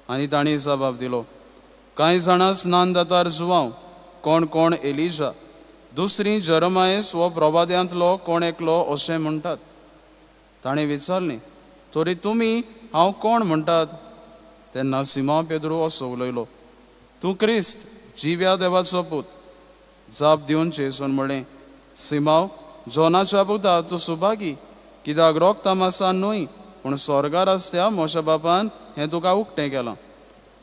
आनी तांणी जबाब दिलो, कांय जाणां स्नान दातार जुवांव, कोण कोण एलिजा, दुसरी जरमायस हो प्रवाद्यांतलो कोण एकलो अशें म्हणटात. ताणें विचारलें, तरी तुमी हांव कोण म्हणटात? तेन्ना सिमा पेद्रू असो उलयलो, तूं क्रिस्त, जिव्या देवाचो पूत. जाप दिवन जेजून म्हणलें, सिमाव, जोनाच्या पुता, तूं सुभागी, कित्याक रोगता मासान न्हय पूण स्वर्गार आसत्या म्हज्या बापान हें तुका उक्तें केलां.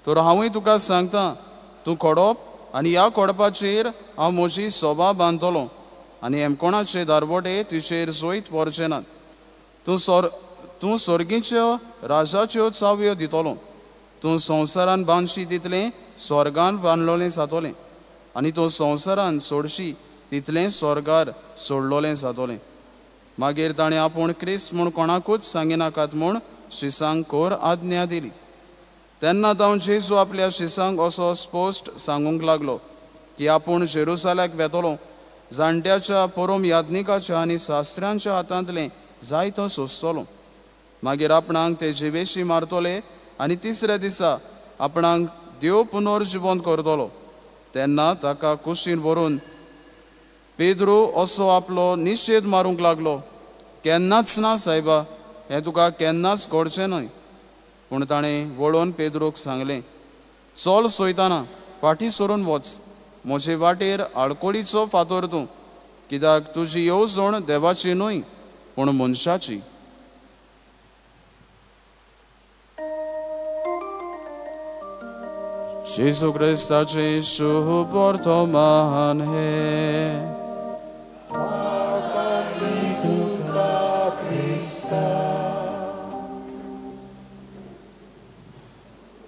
तर हांवूय तुका सांगता, तूं खोडप आनी ह्या खोडपाचेर हांव म्हजी सोबा बांदतलो आनी हेमकोणाचे दारवटे तिचेर जैत व्हरचे नात. तूं स्वर्गीच्यो राजाच्यो चावयो दितलो. तूं संवसारान बांदशी तितलें स्वर्गान बांदलोलें जातलें आनी तूं संवसारान सोडशी तितलें स्वर्गार सोडलोलें जातलें. मागीर ताणें आपूण क्रिस्त म्हूण कोणाकूच सांगिनाकात म्हूण शिसांक कोर आज्ञा दिली. तेन्ना तावन जेजू आपल्या शिसांक असो स्पश्ट सांगूंक लागलो की आपूण जेरुसाल्याक वेतलो, जाणट्याच्या परोम याज्ञिकाच्या आनी शास्त्र्यांच्या हातांतलें जायतो सोंसतलो. मागीर आपणाक ते जिवेशी मारतले आनी तिसऱ्या दिसा आपणाक देव पुनर्जिवंत करतलो. तेन्ना ताका कुशीन व्हरून पेद्रू असो आपलो निशेध मारूंक लागलो, केन्नाच ना सायबा, हें तुका केन्नाच घडचें न्हय. पूण ताणें वळोवन पेद्रूक सांगलें, चल सोयताना फाटीं सरून वच, म्हजे वाटेर आडकोळीचो फातोर तूं, कित्याक तुजी येवजण देवाची न्हय पूण मनशाची. जेजू क्रिस्ताचें शुभ वर्तमान हें.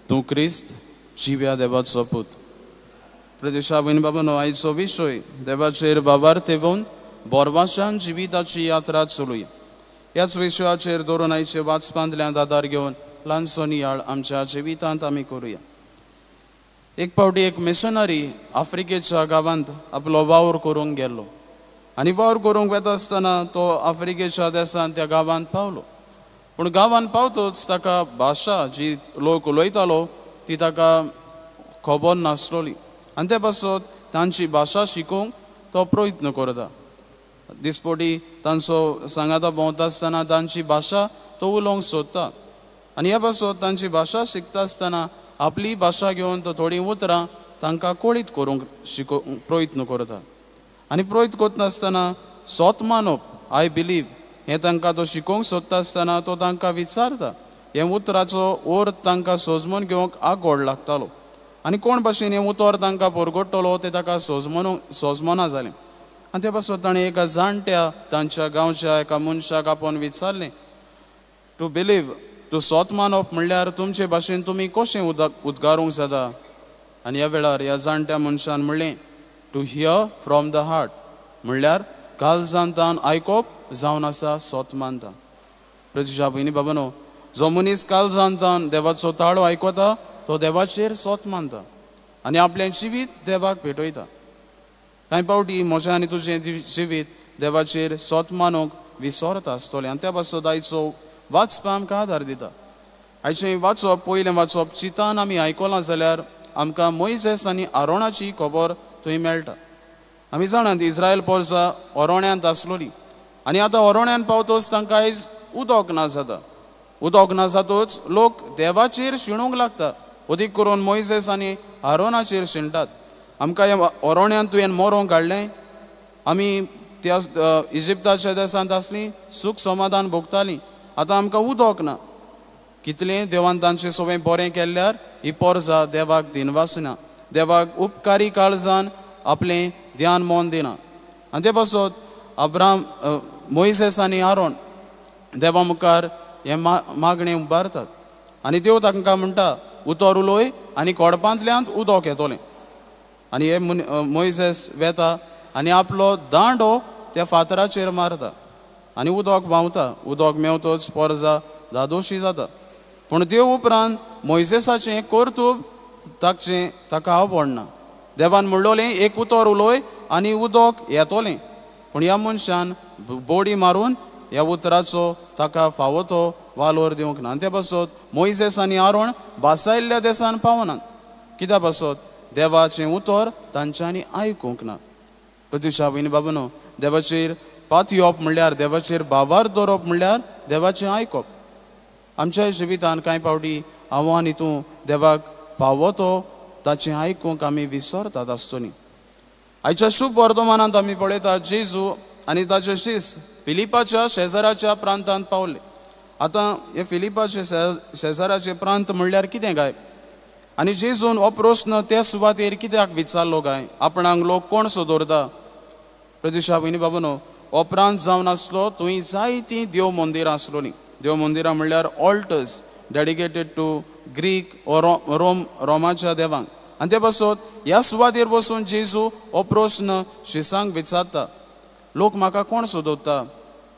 तूं क्रिस्त जिव्या देवाचो पूत. प्रदेशा भयण बाबानो, आयचो विशय देवाचेर बाबार तेवून बोरवाशान जिविताची यात्रा चलुया. ह्याच विशयाचेर दवरून आयचे वाचपांतल्यान आदार घेवन ल्हानसो नियाळ आमच्या जिवितांत आमी करुया. एक फावटी एक मिशनरी आफ्रिकेच्या गांवांत आपलो वावर करूंक गेल्लो आनी वावर करूंक वता आसतना तो आफ्रिकेच्या देशांत त्या गांवांत पावलो. पूण गांवांत पावतच ताका भाशा जी लोक उलयतालो ती ताका खबर नासलोली आनी ते पासत तांची भाशा शिकूंक तो प्रयत्न करता. दिसपटी तांचो सांगाता भोंवता आसतना तांची भाशा तो उलोवंक सोदता आनी ह्या पासत तांची भाशा शिकता आसतना आपली भाशा घेवन तो थोडीं उतरां तांकां कळीत करूंक शिकोवंक प्रयत्न करता. आनी प्रयत्न करता सोत मानप I believe हें तांकां तो शिकोवंक सोदता आसतना तो तांकां विचारता. हें उतराचो अर्थ तांकां सोजमून घेवंक आगोड लागतालो आनी कोण भाशेन हें उतर तांकां परगडटलो तें ताका सोजमना जालें. आनी ते पासून ताणें एका जाणट्या तांच्या गांवच्या एका मनशाक आपोवन विचारलें, टू बिलीव तूं सोत मानप म्हणल्यार तुमचे भाशेन तुमी कशें उद्गारूंक जाता? आनी ह्या वेळार ह्या जाणट्या मनशान म्हणलें, to hear from the heart म्हणल्यार काळजांतान आयकप जावन आसा सोत मानता. प्रजुजा भयणी बाबानो, जो मनीस काळजांतान देवाचो ताळो आयकता तो देवाचेर सोत मानता आनी आपलें जिवीत देवाक भेटयता. कांय फावटी म्हजें आनी तुजें जिवीत देवाचेर सोत मानूंक विसरता आसतलें आनी त्या पासत आयचो वाचपा आमकां आदार दिता. आयचें वाचप पयलें वाचप चिंतान आमी आयकलां जाल्यार आमकां मोयजेस आनी आरोणाची खबर थंय मेळटा. आमी जाणात इस्रायल पोरसा ओरोण्यांत आसलोली आनी आतां ओरोण्यांत पावतच तांकां आयज उदक ना जाता. उदक ना जातच लोक देवाचेर शिणूंक लागता, अदीक करून मोयजेस आनी आरोनाचेर शिणटात. आमकां ह्या ओरोण्यांत तुवें मरोंक हाडलें, आमी त्या इजिप्ताच्या देशांत आसलीं सूख समाधान भोगतालीं, आतां आमकां उदक ना. कितलें देवान तांचें सगळें बरें केल्यार ही पोरजा देवाक दिनवासना, देवाक उपकारी काळजान आपलें ध्यान मन दिना. आनी ते पासत अब्राम मोयजेस आनी आरोन देवा मुखार हें मागणें उबारतात आनी देव तांकां म्हणटा, उतर उलोय आनी कोडपांतल्यान उदक येतलें. आनी हे मोयजेस वेता आनी आपलो दांडो त्या फातराचेर मारता आनी उदक व्हांवता. उदक मेवतच पोरजा धादोशी जाता. पूण देव उपरांत मोयजेसाचें कर्तूब ताचें ताका आवडना. देवान म्हणलोलें एक उतर उलोय आनी उदक येतलें, पूण ह्या मनशान बोडी मारून ह्या उतराचो ताका फावो तो वालोर दिवंक ना. आनी ते पासत मोयजेस आनी आरोण भासायल्ल्या देसान पावनात. कित्या पासत देवाचें उतर तांच्यांनी आयकूंक ना. प्रत्युषा भयणी बाबानो, देवाचेर पातयेवप म्हणल्यार देवाचेर भावार दवरप म्हणल्यार देवाचें आयकप. आमच्या जिवितान कांय फावटी हांव आनी तूं देवाक फावो तो ताचें आयकूंक आमी विसरतात आसतली. आयच्या शुभ वर्तमानांत आमी पळयतात जेजू आनी ताचे शिस फिलिपाच्या शेजाराच्या प्रांतांत पावले. आतां हे फिलिपाचे शेजाराचे प्रांत म्हणल्यार कितें काय? आनी जेजून हो प्रस्न त्या सुवातेर कित्याक विचारलो काय? आपणाक लोक कोण सो दवरता? प्रदिशा भयणी बाबानो, हो प्रांत जावन आसलो थंय जायतीं देव मंदिरां आसलोलीं. देव मंदिरां म्हणल्यार altars dedicated to Greek or रोमाच्या देवांक. आनी ते पासत ह्या सुवातेर बसून जेजू हो प्रस्न शिसांक विचारता, लोक म्हाका कोण सोदता?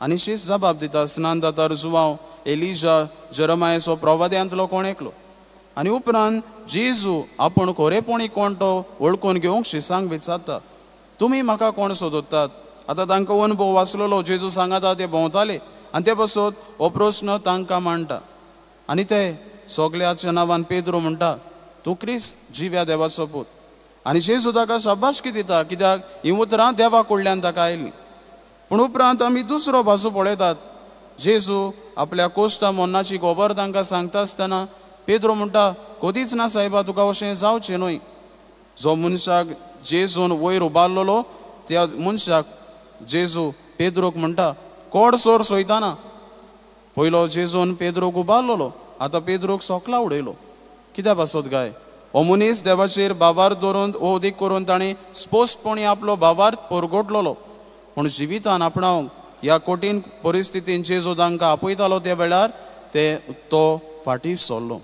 आनी शीस जबाब दिता, स्नान दातार जुवांव, एलिजा, जेरमायस हो प्रवाद्यांतलो कोण एकलो. आनी उपरांत जेजू आपूण खरेपणी कोण तो वळखून घेवंक शिसांक विचारता, तुमी म्हाका कोण सोदतात? आतां तांकां अनुभव आसलेलो, जेजू सांगाता ते भोंवताले आनी ते पासत हो प्रस्न तांकां मांडटा आनी ते सगल्याच्या नांवान पेद्रू म्हणटा तूं क्रिस्त जिव्या देवाचो पूत. आनी जेजू ताका शाबासकी दिता कित्याक हीं उतरां देवा कडल्यान ताका आयलीं. पूण उपरांत आमी दुसरो बाजू पळयतात. जेजू आपल्या कोश्टा मरणाची खबर तांकां सांगता आसतना पेद्रो म्हणटा कदीच ना सायबा तुका अशें जावचें न्हय. जो मनशाक जेजून वयर उबारलेलो त्या मनशाक जेजू पेद्रोक म्हणटा कोड सोर सोयताना. पयलो जेजून पेद्रोक उबारलेलो, आतां पेद्रोक सोकला उडयलो. कित्या पासत काय हो मनीस देवाचेर भावार्थ दवरून ओदीक करून ताणें स्पश्टपणी आपलो भावार्थ परगटलेलो. पूण जिवितान आपणावंक ह्या कठीण परिस्थितीन जेजू तांकां आपयतालो त्या वेळार ते तो फाटीं सरलो.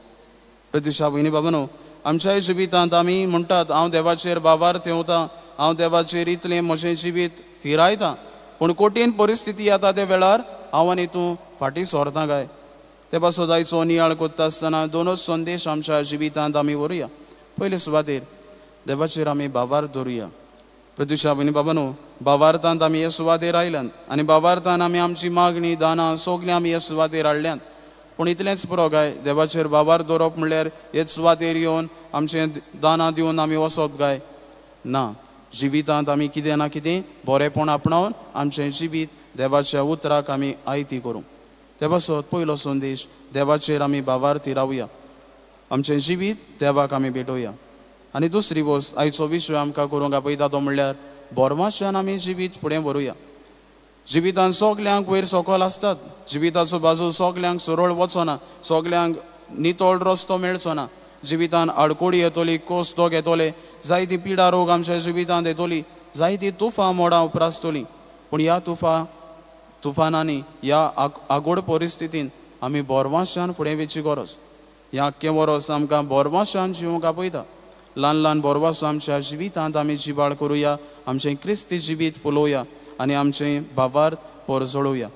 प्रतिशा भयणी बाबानो, आमच्याय जिवितांत आमी म्हणटात हांव देवाचेर भावार्थ येवता, हांव देवाचेर इतलें म्हजें जिवीत थिरायता, पूण कठीण परिस्थिती येता त्या वेळार हांव आनी तूं फाटीं सरता काय? ते पासत आयचो नियाळ करता आसतना दोनूच संदेश आमच्या जिवितांत आमी व्हरुया. पयले सुवातेर देवाचेर आमी भावार्थ दवरुया. प्रतिशा भयणी बाबानो, भावार्थांत आमी हे सुवातेर आयल्यात आनी भावार्थान आमी आमची मागणी दानां सगळीं आमी हे सुवातेर हाडल्यात. पूण इतलेंच पुरो काय देवाचेर भावार्थ दवरप म्हणल्यार हेच सुवातेर येवन आमचें दानां दिवन आमी वचप काय? ना, जिवितांत आमी कितें ना कितें बरेंपण आपणावन आमचें जिवीत देवाच्या उतराक आमी आयती करूं. ते पासत पयलो संदेश देवाचेर आमी भावार्थी रावया, आमचें जिवीत देवाक आमी भेटोवया. आनी दुसरी वस्त आयचो विशय आमकां करूंक आपयता तो म्हणल्यार बोरमाशान आमी जिवीत फुडें व्हरूया. जिवितान सगल्यांक वयर सकयल आसतात, जिविताचो बाजू सगल्यांक सरळ वचना, सगल्यांक नितळ रस्तो मेळचो ना. जिवितान आडकोडी येतली, कोस दोग येतले, जायती पिडा रोग आमच्या जिवितांत येतली, जायती तुफां मोडां उप्रासतली. पूण ह्या तुफानांनी ह्या आगोड परिस्थितीन आमी बोरवाशान फुडें वचची गरज. ह्या आख्खें वरोस आमकां बोरवाशान जिवंक आपयता. ल्हान ल्हान बोरवासो आमच्या जिवितांत आमी जिबाळ करुया, आमचें क्रिस्ती जिवीत फुलोवया आनी आमचें भावार्थ परजळोवया.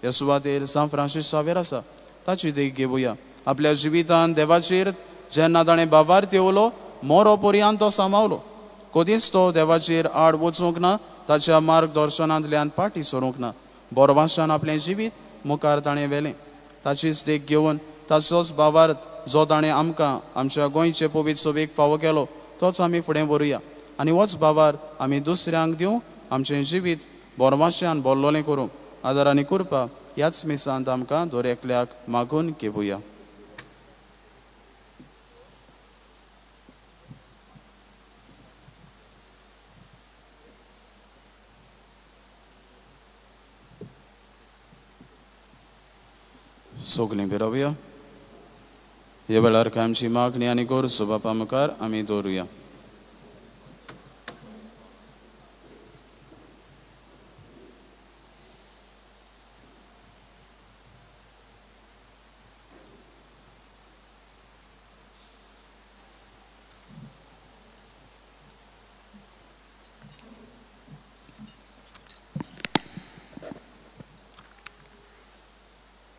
ह्या सुवातेर सांत फ्रांसीस सावेर आसा ताची देख घेवया. आपल्या जिवितांत देवाचेर जेन्ना ताणें भावार्थ येवलो मोरो पर्यंत तो सांबावलो, कदीच तो देवाचेर आड वचूंक ना, ताच्या मार्गदर्शनांतल्यान फाटीं सरूंक ना. बोरवाशान आपलें जिवीत मुखार ताणें व्हेलें. ताचीच देख घेवन ताचोच भावार्थ जो ताणें आमकां आमच्या गोंयचे पवित्र सभेक फावो केलो तोच आमी फुडें व्हरुया आनी होच भावार्थ आमी दुसऱ्यांक दिवं, आमचें जिवीत बोरवाशान बोल्लोलें करूं. आदार आनी कृपा ह्याच मिसांत आमकां दर एकल्याक मागून घेवया. सगळीं बिरावया. ह्या वेळार आमची मागणी आनी गरजो बापा मुखार आमी दवरुया.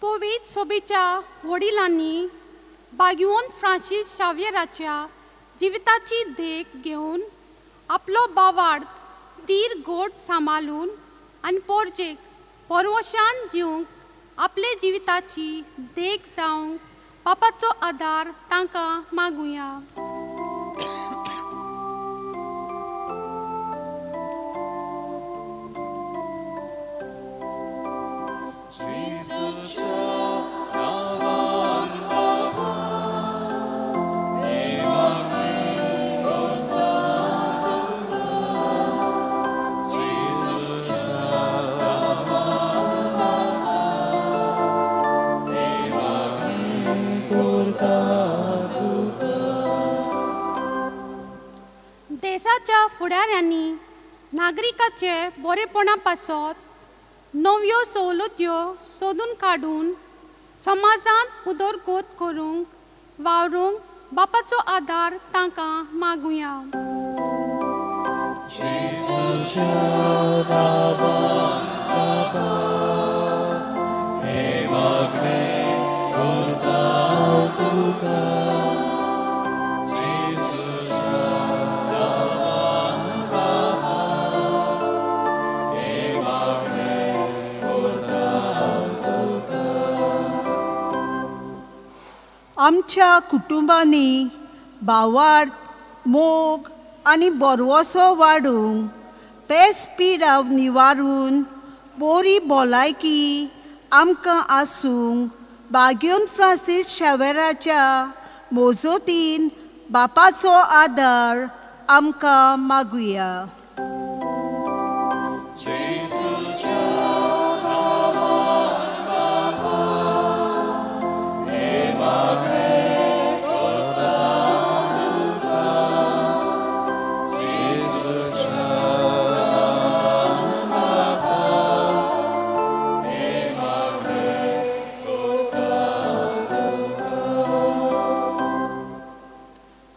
पवित्र सोबेच्या वडिलांनी बागयोन फ्रांसीस शाव्यराच्या जिविताची देख घेवन आपलो बावार्थ धीर गोट सांबाळून आनी पोरजेक पोरवशान जिवंक आपले जिविताची देख जावंक बापाचो आदार तांकां मागुया. देशाच्या फुडाऱ्यांनी नागरिकाचे बरेपणा पासत नव्यो सवलत्यो सोदून काडून समाजांत उदरगत करूंक वावरूंक बापाचो आदार तांकां मागुया. आमच्या कुटुंबांनी भावार्थ, मोग आनी बोरवसो वाडूंक, पेस पिडाव निवारून बोरी भलायकी आमकां आसूंक बाग्योन फ्रांसीस शावेराच्या मोजोतीन बापाचो आदार आमकां मागुया.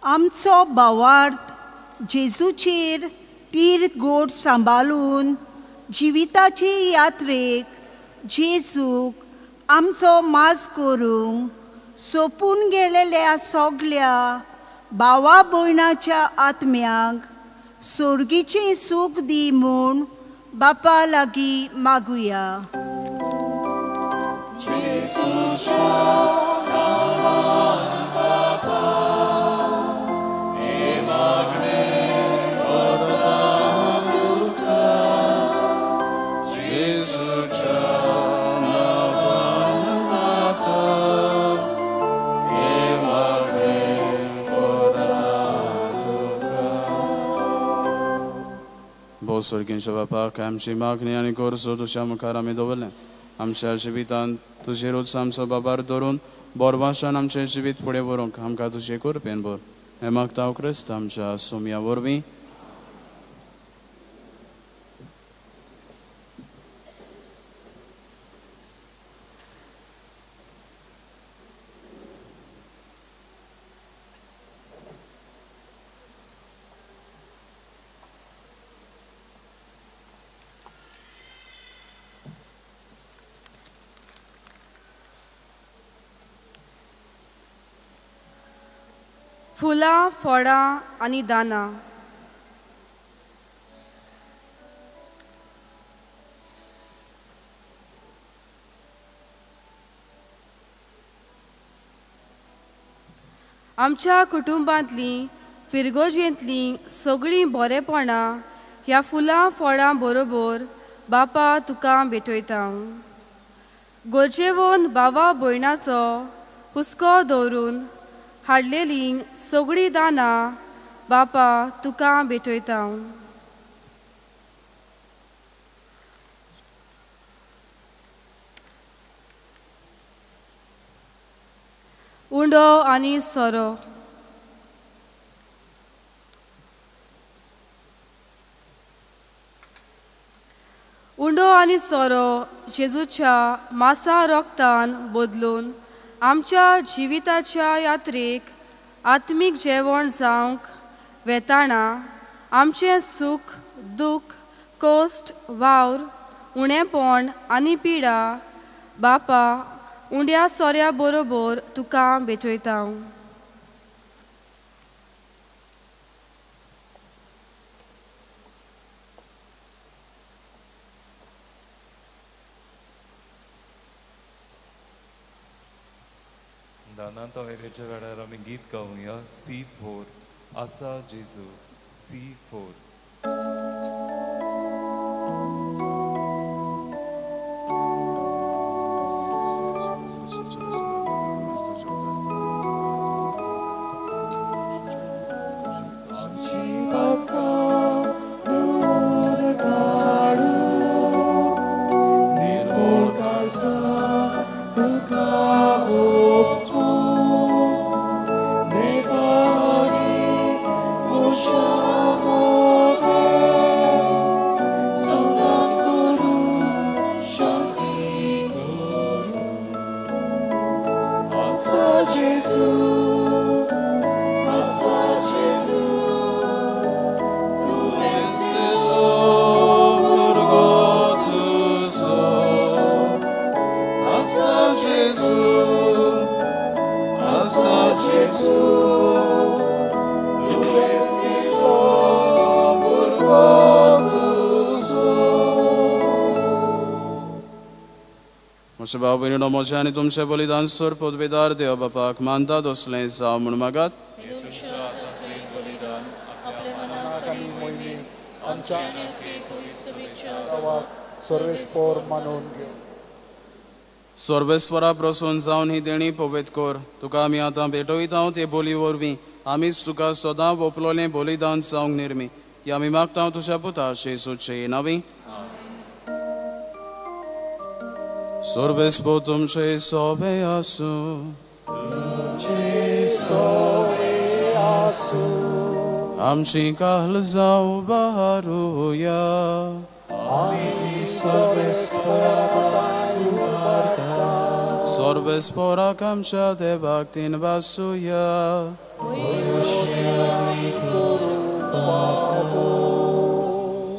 आमचो भावार्थ जेजूचेर तीर गोड सांबाळून जिविताचे यात्रेक जेजूक आमचो माज करूंक सोंपून गेलेल्या सगल्या भावा भयणाच्या आत्म्यांक सोर्गीचें सूख दी म्हूण बापा लागीं मागुया. स्वर्गींच्या बापाक आमची मागणी आनी गरजो तुज्या मुखार आमी दवरलें. आमच्या जिवितांत तुजेरूच आमचो बाबार धरून बोरवाशान आमचें जिवीत फुडें व्हरूंक आमकां तुजे कृपेन भर. हें मागता क्रिस्त आमच्या सोमया वरवीं. फुलां, फळां आनी दानां. आमच्या कुटुंबांतलीं फिरगोजेंतलीं सगळीं बरेपणां ह्या फुलां फळां बरोबर बापा तुका भेटयता. गरजेवन बाबा भयणाचो हुस्को दवरून हाडलेलीं सगळीं दानां बापा तुका भेटयता. उंडो आनी सोरो. उंडो आनी सोरो जेजूच्या मासा रोगतान बदलून आमच्या जिविताच्या यात्रेक आत्मीक जेवण जावंक वेताना आमचें सूख दूख कश्ट वावर उणेपण आनी पिडा बापा उंड्या सोऱ्या बरोबर तुका भेटयता. दानां तवेरेच्या वेळार आमी गीत गावया C4 आसा जेजू C4. म्हज्या भाव भयणीनो, म्हजें आनी तुमचें बलिदान सोर पदवेदार देव बापाक मानता तसलें जावं म्हूण मागात. सर्वेस्वरा प्रसून जावन ही देणी पवेत कर. तुका आमी आतां भेटयता ते बोली वरवीं आमीच तुका सदां वोपलोलें बलिदान जावंक निर्मी. ही आमी मागता तुज्या पुता जेजूचे नांवी. सर्वेस्पर तुमचे सोबे आसूं. आमची काल जावं बारुया. सर्वेस्पराक आमच्या देवाक तीन वासुया.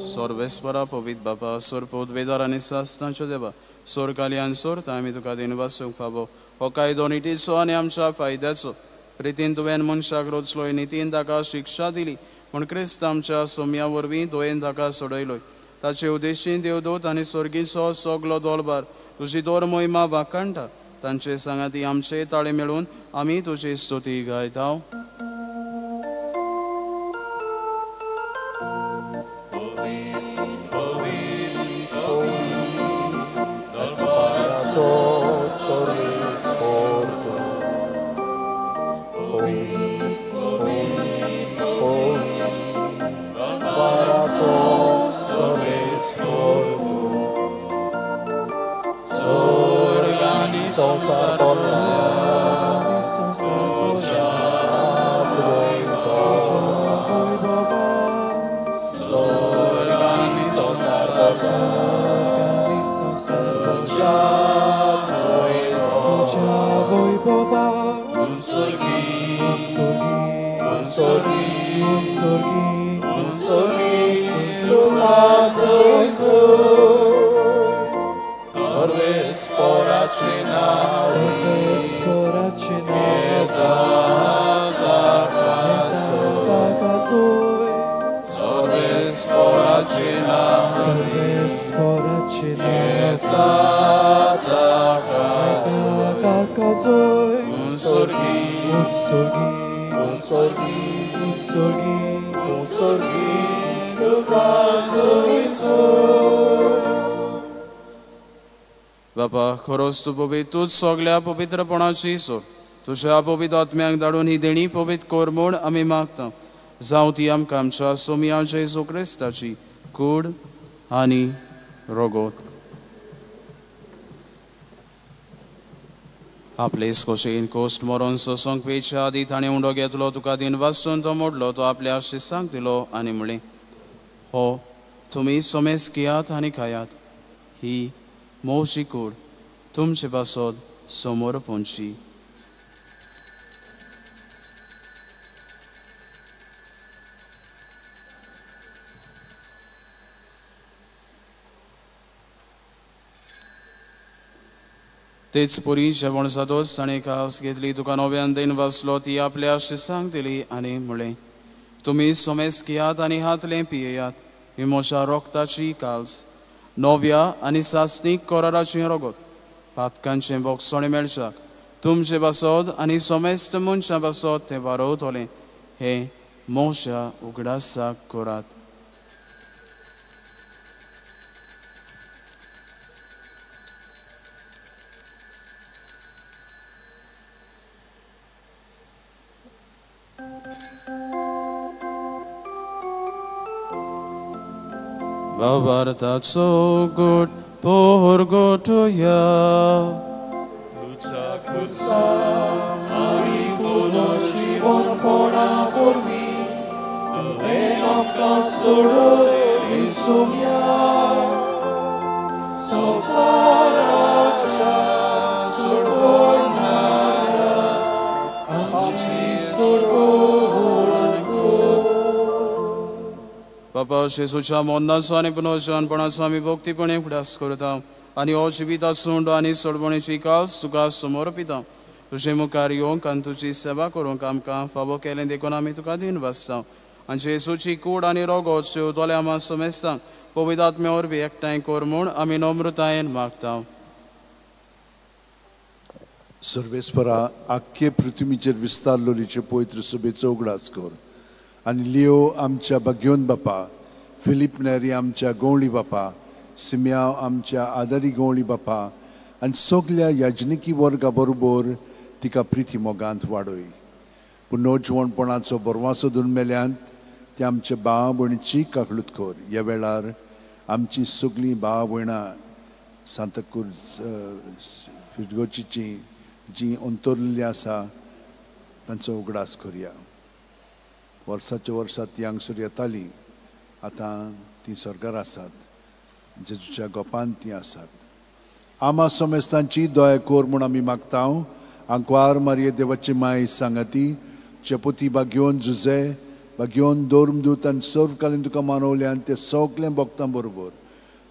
सर्वेस्परा पवित्र बापा, सोर पदवेदार आनी सासणाच्या देवा, सोर कालयान सोरता आमी तुका दिन वासूंक फावो. हो कायदो नितीचो आनी आमच्या फायद्याचो. प्रितीन तुवें मनशाक रचलोय, नितीन ताका शिक्षा दिली म्हूण क्रिस्त आमच्या सोम्या वरवीं तुवें ताका सोडयलोय. ताचे उद्देशीन देवदूत आनी स्वर्गीचो सगलो दोलबार तुजी दोर मोहिमा वाखाणटा. तांचे सांगाती आमचे ताळे मेळून आमी तुजी स्तुती गायता. बापा, खरोच तूं पवित्र, तूंच सगल्या पवित्रपणाची सोड. तुज्या पवित्र आत्म्याक धाडून ही देणी पवित्र कर म्हूण आमी मागता. जावं ती आमकां आमच्या सोमया जेजू क्रिस्ताची कूड आनी रोगोत. आपले खोशयेन कोश्ट मरोन सोंसूंक पेच्या आदी ताणें उंडो घेतलो, तुका दिन वासून तो मोडलो, तो आपल्या शिसांक दिलो आनी म्हणलें, हो तुमी सोमेस घेयात आनी खायात, ही मोवशी कूड तुमचे पासत समोर पोंची. तेच पुरी जेवण जातोच ताणें कास घेतली, तुका नव्यान then वाचलो, ती आपल्या शिसांक दिली आनी म्हणलें, तुमी सोमेस घेयात आनी हातलें पियेयात, ही म्हज्या रोगताची काल्स, नव्या आनी सासणीक कराराचें रोगत, पातकांचें बोगसणें मेळच्याक तुमचे पासत आनी सोमेस्त मनशां पासत तें वारवतलें. हें म्हज्या उगडासाक करात. बाबार्थाचो गोट पोर गोठोया तुझ्या खुर्साक आनी पुनर्जीवनपणा वरवीं तुवें आमकां सोडयली सोम्या, संवसाराच्या सोडवणारा आमची सोडवण कर. बापा, जेजूच्या मरणाचो आनी पुनर्जीवनपणाचो आमी भक्तीपणे उगडास करता आनी हो जिविताचो उंडो आनी सोडवणेची काल्स तुका समर्पिता. तुजे मुखार येवंक आनी तुजी सेवा करूंक आमकां फावो केलें देखून आमी तुका दिन वाचता. आनी जेजूची कूड आनी रोगोत शेवतल्या आमा समेस्तांक पवित्र आत्म्या वरवीं एकठांय कर म्हूण आमी नम्रतायेन मागता. सर्वेस्परा आख्खे पृथ्वीचेर विस्तारलोलीचे पवित्र सभेचो उगडास कर आनी लियो आमच्या बाग्योन बापा, फिलीप नेरी आमच्या गवळी बापा, सिम्याव आमच्या आदारी गवळी बापा आनी सगल्या याजनिकी वर्गा बरोबर तिका प्रिती मोगांत वाडय. पुनर्जिवणपणाचो बरवासो दुर्मेल्यांत ते आमच्या भाव भयणीची काकळूत कर. ह्या वेळार आमची सगळीं भाव भयणां सांताक्रूज फिरगोचीची जीं अंतरलेली आसा तांचो उगडास करया. वर्साच्या वर्सा ती हांगसर येताली, आतां ती स्वर्गार आसात, जेजूच्या गोपान ती आसात. आमा समेस्तांची दया कर म्हूण आमी मागता. आंकवार मारये देवाची माय सांगाती चपोती बागयोन जुजे बागयोन दोर्मदूत आनी सर्वकालीन तुका मानवले आनी ते सगळें भक्तां बरोबर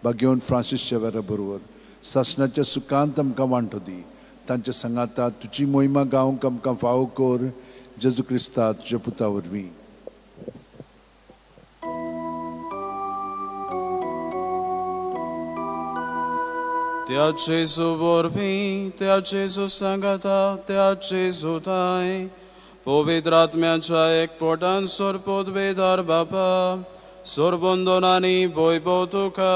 बागयोन फ्रांसीस शेवेरा बरोबर सासणाच्या सुखांत आमकां वांटो दी. तांच्या सांगाता तुजी मोहिमा गावंक आमकां फावो कर, जेजू क्रिस्ता तुज्या पुता वरवीं. त्या जेजू वरवीं, त्या जेजू सांगाता, त्या जेजू ताय पवित्र आत्म्याच्या एकपोटान सोरपोत बेदार बापा सोरबंदनानी वैभव तुका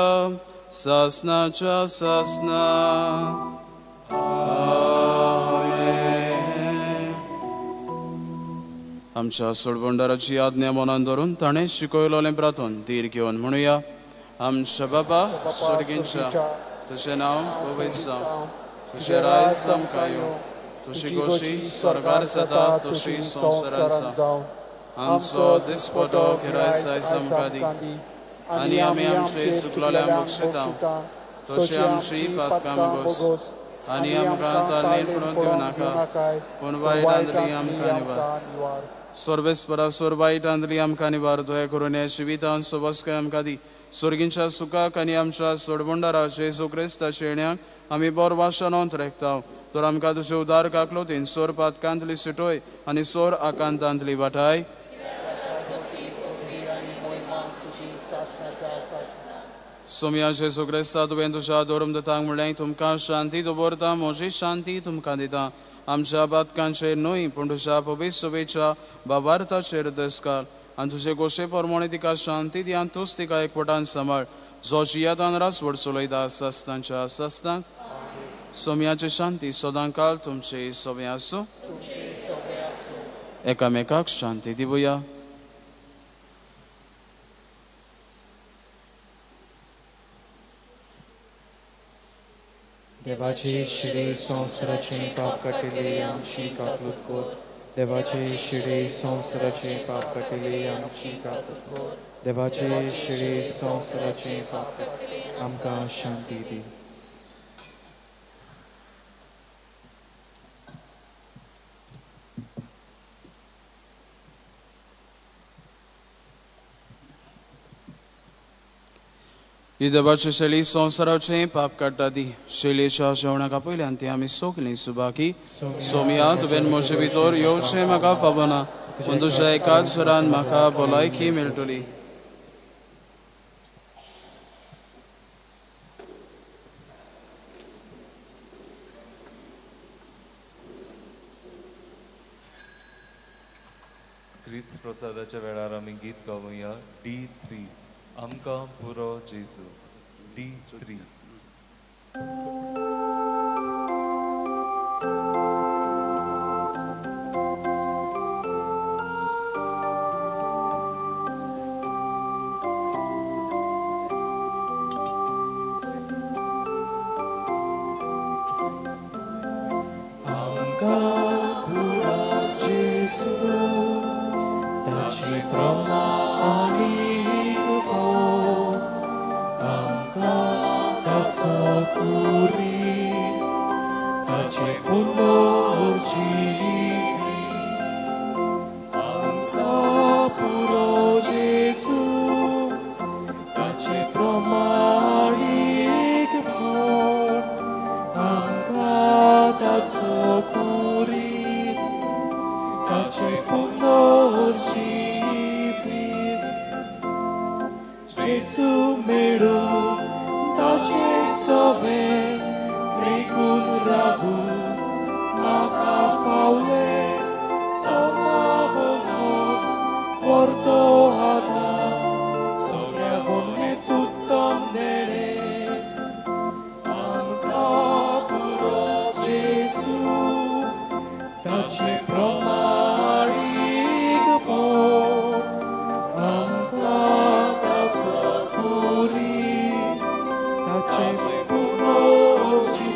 सासनाच्या सासना. आमच्या सोडबंडाराची आज्ञा मनान धरून ताणें शिकयलोलें प्रार्थन धीर घेवन म्हणुया. आमच्या बाबा स्वर्गींच्या, तुजें नांव पवित्र जावं, तुजें राज आमकां येवं, तुजी गोशी स्वर्गार जाता तशी संवसारांत जावं. आमचो दिसपटो गिरायस आयज आमकां दी आनी आमी आमचे चुकलोल्या बक्षिता तशी आमची पातकां बस आनी आमकां ताल्लें पडून दिवं नाका, पूण वायटांतली आमकां निवार. सर्वेस्परा सोर वायटांतली आमकां निवार. दया करून ह्या जिवितान सोबसकाय आमकां दी. स्वर्गींच्या सुखाक आनी आमच्या सोडबंडारा जेजू क्रिस्ताच्या येण्याक आमी बरो वाशनोंत रेखता. तर आमकां तुजे उदार काकलोतीन सोर पातकांतली सुटोय आनी सोर आकांतांतली वाटाय. सोमया जेजू क्रिस्ता, तुवें तुज्या धर्मदूतांक म्हणलें, तुमकां शांती दवरता, म्हजी शांती तुमकां दिता. आमच्या पातकांचेर न्हय पूण तुज्या पवित्र सभेच्या भावार्थाचेर दस घाल आनी तुजे गोशे प्रमाणे तिका शांती दी आनी तूच तिका एकवटान सांबाळ, जो जियातान रासवड चलयता सासनाच्या सासनाक. सोमयाची शांती सदांकाल तुमचे सोबे आसूं. एकामेकाक शांती दिवया. देवाचे शिरे संवसाराचे पाप काटिले आमची काकलूत कर. देवाचे शिरे संवसाराचे पाप काटिले आमची काकलूत कर. देवाचे शिरे संवसाराचे पाप काटिले आमकां शांती दी. ही देवाची शैली संवसाराचें पाप काडटा ती शैलीच्या जेवणाक आपयल्यान ती आमी सगलीं सुबाकी. सोमया, तुवें म्हजे भितर येवचें म्हाका फावना, पूण तुज्या एकाच सुरान म्हाका भलायकी मेळटली. क्रिस्त प्रसादाच्या वेळार आमी गीत गावया D3, आमकां पुरो जेजू. D3. आमकां पुरो जेजू, ताचे प्रमाणे कुरीस, ताचे पुनर्जिवी आमकां पुरो जेजू, ताचे प्रमाणीक म्हण आमकां ताचो कुरीस, ताचे पुनर्जिवी जेजू मेळूं ताचे सवे त्रिगुण रावू परतो आतां सगळ्या हुनमेच उत्तम देणें आमकां पुरो जेजू ताचे प्रमाणीकपण आमकां ताचो खुरीस ताचे पुनर्जिवीत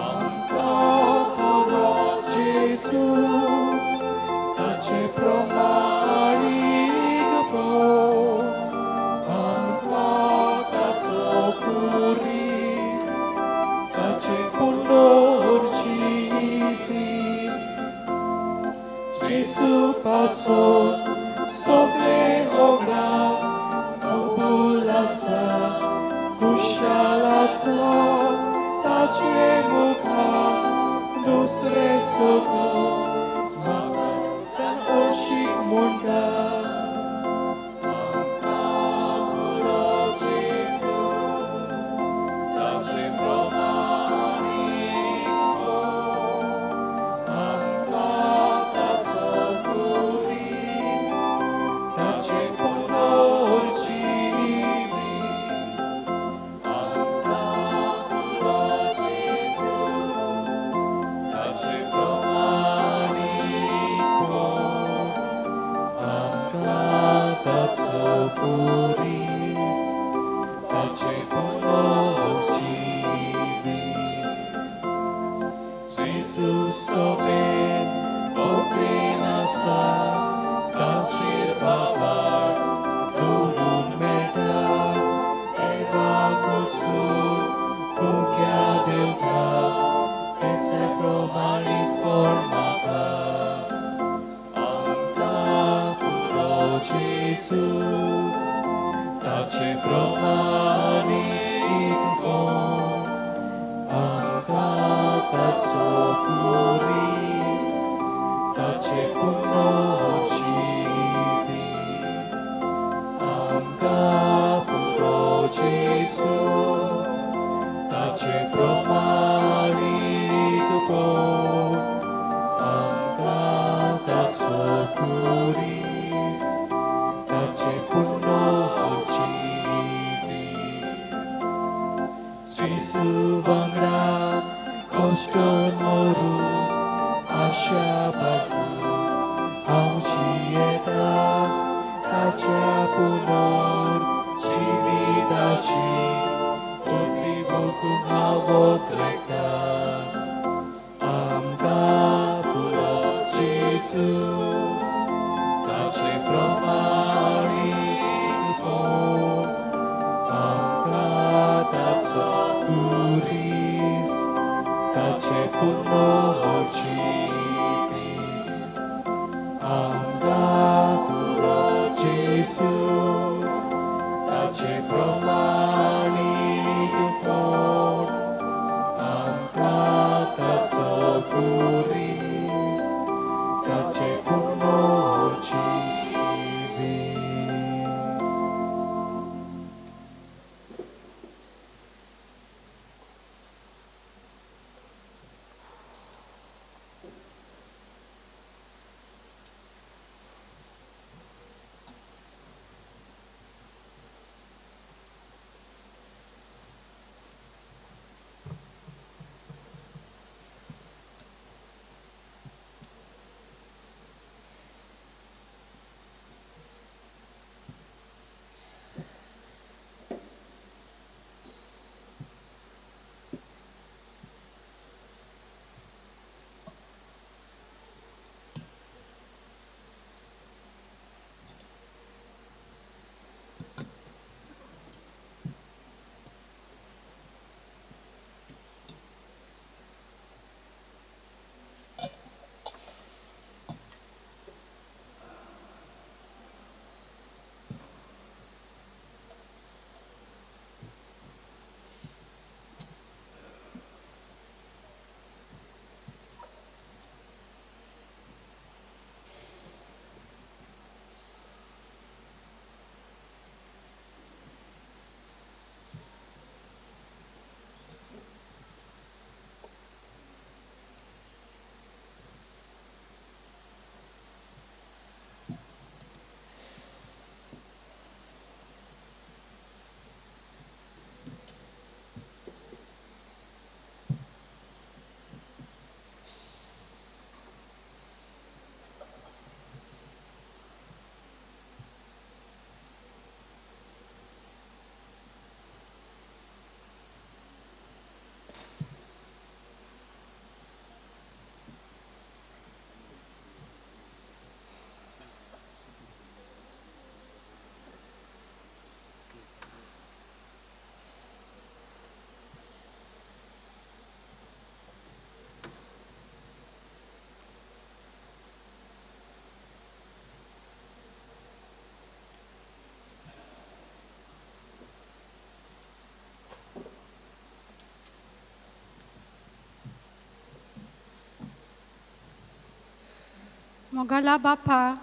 आमकां पुरो जेजू ताचे प्रमाणीकपण आमकां ताचो खुरीस ताचे पुनर्जिवीत जेजू पासून सगळे ओगडा कबूल आसा खुशाल आसा ताचे मुखार दुसरे सगळे म्हाका हळशीक म्हणटा आमकां पुरो जेजू ताचे प्रमाणीकपण आमकां ताचो खुरीस ताचे पुनर्जिवीत आमकां पुरो जेजू ताचे प्रमाणीकपण आमकां ताचो खुरीस ताचे पुनर्जिवीत जेजू सोबेन ओटेन आसा ताचेर बाबार दवरून मेळटा देवाक वचून फुक्या देवता तेचे प्रमाणीकपण म्हाका आमकां पुरो जेजू ताचे प्रमाणीकपण आमकां ताचो खुरीस ताचे पुनर्जिवीत आमकां पुरो जेजू ताचे प्रमाणीकपण आमकां ताचो खुरीस ताचे पुनर्जिवीत जेजू वांगडा कश्टोन मरूं आशा बागून हांव जियेता ताच्या पुनर्जिविताची पदवी भोगूंक हांव वोतरेता आमकां पुरो जेजू ताचे प्रमाणीकपण आमकां ताचो खुरीस ताचे पुनर्जिवीत आमकां पुरो जेजू ताचे प्रमाणीकपण मोगाला बापा,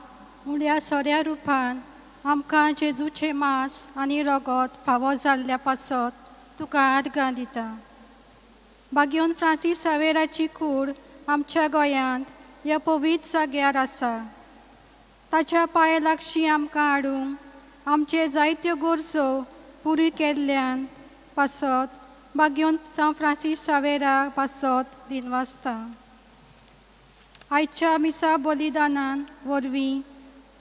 उण्या सोऱ्या रुपान आमकां जेजूचें मांस आनी रगत फावो जाल्ल्या पासत तुका आर्गां दिता. बागयोन फ्रांसीस सावेराची कूड आमच्या गोंयांत ह्या पवित्र जाग्यार आसा. ताच्या पांया लागशीं आमकां हाडूंक आमचे जायत्यो गरजो पुरी केल्ल्यान पासत बागयोन सांत फ्रांसीस सावेरा पासत दिनवासता. आयच्या मिसा बलिदानान वरवीं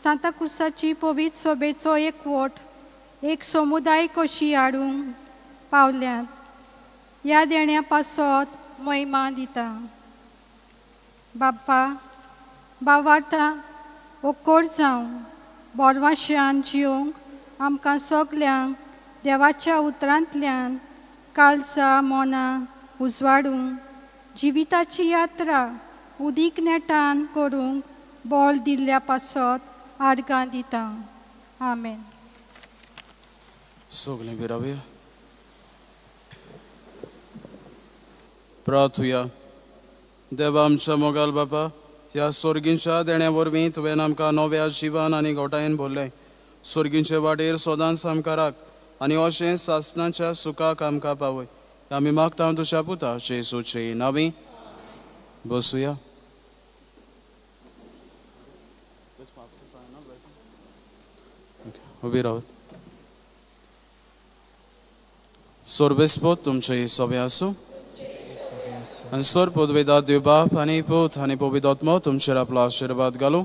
सांता क्रुसाची पवित्र सोबेचो एकवट एक समुदाय कशी हाडूंक पावल्यात ह्या देण्या पासत महिमा दिता. बाप्पा, बावार्था ओकोर जावं बोरवाश्यान जिवंक आमकां सगल्यांक देवाच्या उतरांतल्यान कालसा मनां उजवाडूंक जिविताची यात्रा उदीक नेटान करूंक बळ दिल्ल्या पासत आर्गां दिता. आमेन. सगळीं बिरावया. प्रार्थुया. देवा आमच्या मोगाल बापा, ह्या सोर्गींच्या देण्या वरवीं तुवें आमकां नव्या जिवान आनी गोटायेन भरलें. सोर्गींचे वाटेर सदांच आमकां राख आनी अशें सासणाच्या सुखाक आमकां पावय. आमी मागता तुज्या पुता जेजूचे नांवी. बसुया. उबी रावत. सोर्बेस्पोत तुमचे सगळे आसूं आनी सोर पदवेदा देव बाप आनी पूत आनी पवित्र आत्मो तुमचेर आपलो आशिर्वाद घालूं.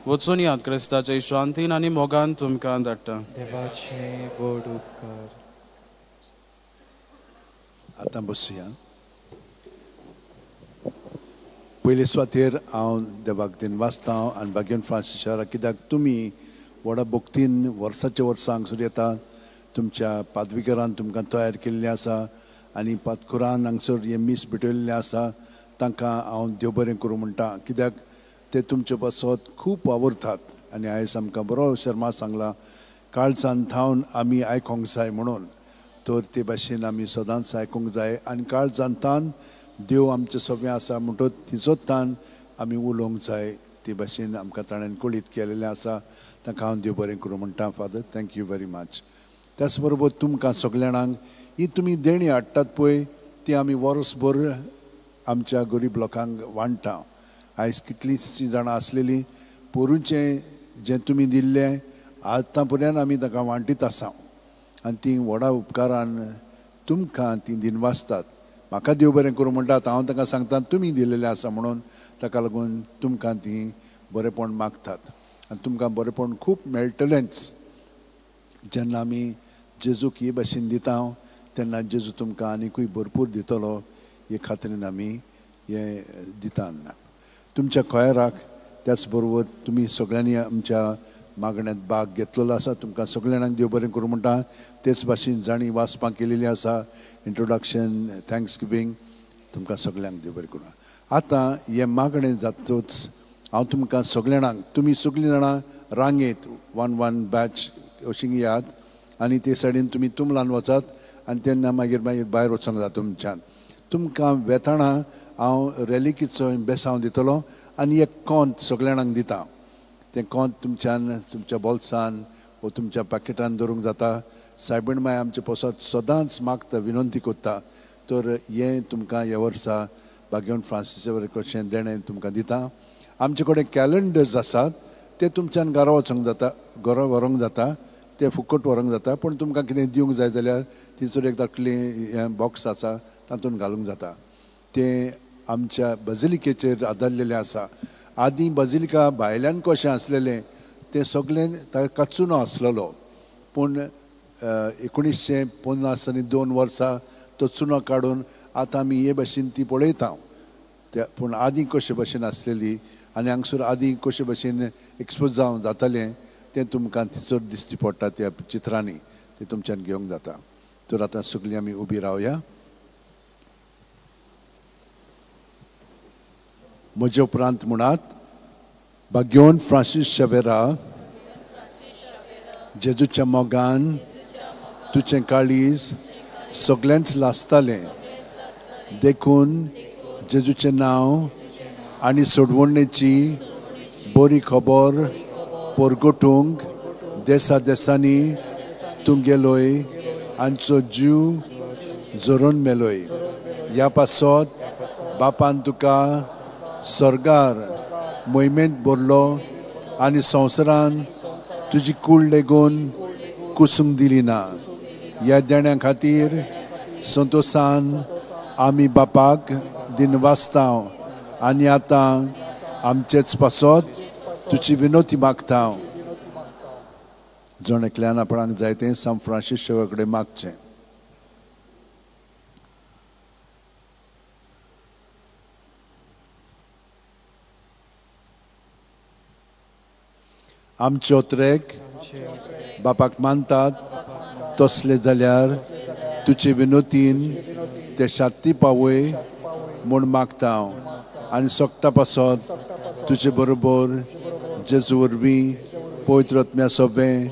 वचून याद क्रिस्ताचे शांतीन आनी मोगान तुमकां धाडटा. देवाचे व्हड उपकार. आतां बसुया. पयले सुवातेर हांव देवाक दिनवासता आनी बागेन फ्रांसीस शारा, कित्याक तुमी व्हडा भक्तीन वर्साच्या वर्सा हांगसर येता. तुमच्या पादविकारान तुमकां तयार केल्लें आसा आनी पातकुरान हांगसर हें मीस भेटयल्लें आसा. तांकां हांव देव बरें करूं म्हणटा, कित्याक ते तुमचे पासत खूब वावुरतात. आनी आयज आमकां बरो शर्मा सांगला काळजान थावन आमी आयकोंक जाय म्हणून, तर ते भाशेन आमी सदांच आयकूंक जाय आनी काळजान थावन देव आमचें सगळें आसा म्हणटच तिचोच तान आमी उलोवंक जाय. ते भाशेन आमकां ताणें कळीत केलेलें आसा. तांकां हांव देव बरें करूं म्हणटा. Father, thank you very much. त्याच बरोबर तुमकां सगल्या जाणांक ही तुमी देणी हाडटात पळय ती आमी वर्सभर आमच्या गरीब लोकांक वांट्टा. आयज कितलींशीं जाणां आसलेलीं पोरूंचें जें तुमी दिल्लें आतां पर्यंत आमी तांकां वांटीत आसा आनी तीं व्हडा उपकारान तुमकां तीं दिनवासतात. म्हाका देव बरें करूं म्हणटात, हांव तांकां सांगता तुमी दिलेलें आसा म्हणून, ताका लागून तुमकां तीं बरेंपण मागतात आनी तुमकां बरेंपण खूब मेळटलेंच. जेन्ना आमी जेजूक हे भाशेन दिता तेन्ना जेजू तुमकां आनिकूय भरपूर दितलो हे खात्रीन आमी हें दिता. तुमच्या खोयराक त्याच बरोबर तुमी सगळ्यांनी आमच्या मागण्यांत भाग घेतलेलो आसा. तुमकां सगळ्या जाणांक देव बरें करूं म्हणटा. तेच भाशेन जांणी वाचपां केलेलीं आसा इंट्रोडक्शन thanks giving, तुमकां सगळ्यांक देव बरें करूं. आतां हें मागणें जातूच हांव तुमकां सगळ्या जाणांक, तुमी सगळीं जाणां रांगेत वन वन बॅच अशी येयात आनी ते सायडीन तुमी तुमलान वचात आनी तेन्ना मागीर मागीर भायर वचोंक जाता तुमच्यान. तुमकां वेताना हांव रेलिकीचो बेसांव दितलो आनी एक कोंत सगळ्या जाणांक दिता. तें कोंत तुमच्यान तुमच्या बोल्सान वो तुमच्या पाकेटान दवरूंक जाता. सायबण माय आमचे पोसाद सदांच मागता, विनंती करता. तर हें तुमकां ह्या वर्सा बागेवन फ्रांसीसा कशें देणें तुमकां दिता. आमचे कडेन कॅलेंडर्स आसात ते तुमच्यान घरा वचोंक जाता, घरा व्हरूंक जाता, ते फुकट व्हरूंक जाता. पूण तुमकां कितें दिवंक जाय जाल्यार थंयसर एक धाकलें हें बॉक्स आसा तातूंत घालूंक जाता. तें आमच्या बजिलिकेचेर आदारलेलें आसा. आदीं बजिलिका भायल्यान कशें आसलेलें तें सगळें ताका कचुनो आसलेलो, पूण 1950 आनी 2 वर्सां तो चुनो काडून आतां आमी हे भाशेन ती पळयता. त्या पूण आदीं कशे भाशेन आसलेली आनी हांगसर आदीं कशे भाशेन एक्सपोज जावन जातालें तें तुमकां थंयसर दिश्टी पडटा त्या चित्रांनी, तें तुमच्यान घेवंक जाता. तर आतां सगळीं आमी उबी रावया. म्हजे उपरांत म्हणात, भाग्योन फ्रांसीस शेवेरा, जेजूच्या मोगान तुजें काळीज सगळ्यांच लासतालें, देखून जेजूचें नांव आनी सोडवणेची बरी खबर परगटूंक देसा देसांनी तूं गेलोय आमचो जीव जोरून मेलोय. ह्या पासत बापान तुका स्वर्गार मोहिमेंत भरलो आनी संवसारान तुजी कूड लेगून कुसूंक दिली ना. ह्या देण्या खातीर संतोशान आमी बापाक दिनवासता आनी आतां आमचेच पासत तुजी विनोती मागता. जण एकल्यान आपणाक जाय तें सांत फ्रांसीस शेवा कडेन मागचें. आमचे ओत्रेक बापाक मानतात तसले जाल्यार तुजे विनोतीन ते शाती पावय म्हूण मागता हांव आनी सोकटा पासत तुजे बरोबर जेजू वरवीं पवित्र आत्म्या सोबें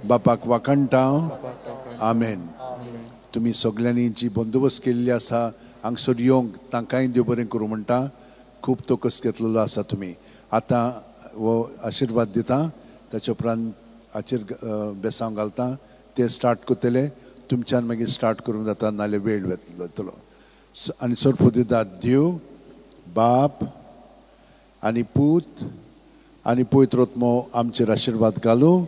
बापाक वाखाणटा. आमेन. तुमी सगल्यांनी जी बंदोबस्त केल्ली आसा हांगसर येवंक तांकांय देव बरें करूं म्हणटा. खूब तोकस घेतलेलो आसा तुमी. आतां हो आशिर्वाद दिता, ताचे उपरांत हाचेर बेसांव घालता, ते स्टार्ट करतले. तुमच्यान मागीर स्टार्ट करूंक जाता, नाल्यार वेळ वतलो. आनी सोरपो दिता देव बाप आनी पूत आनी पवित्र आत्मो आमचेर आशिर्वाद घालूं.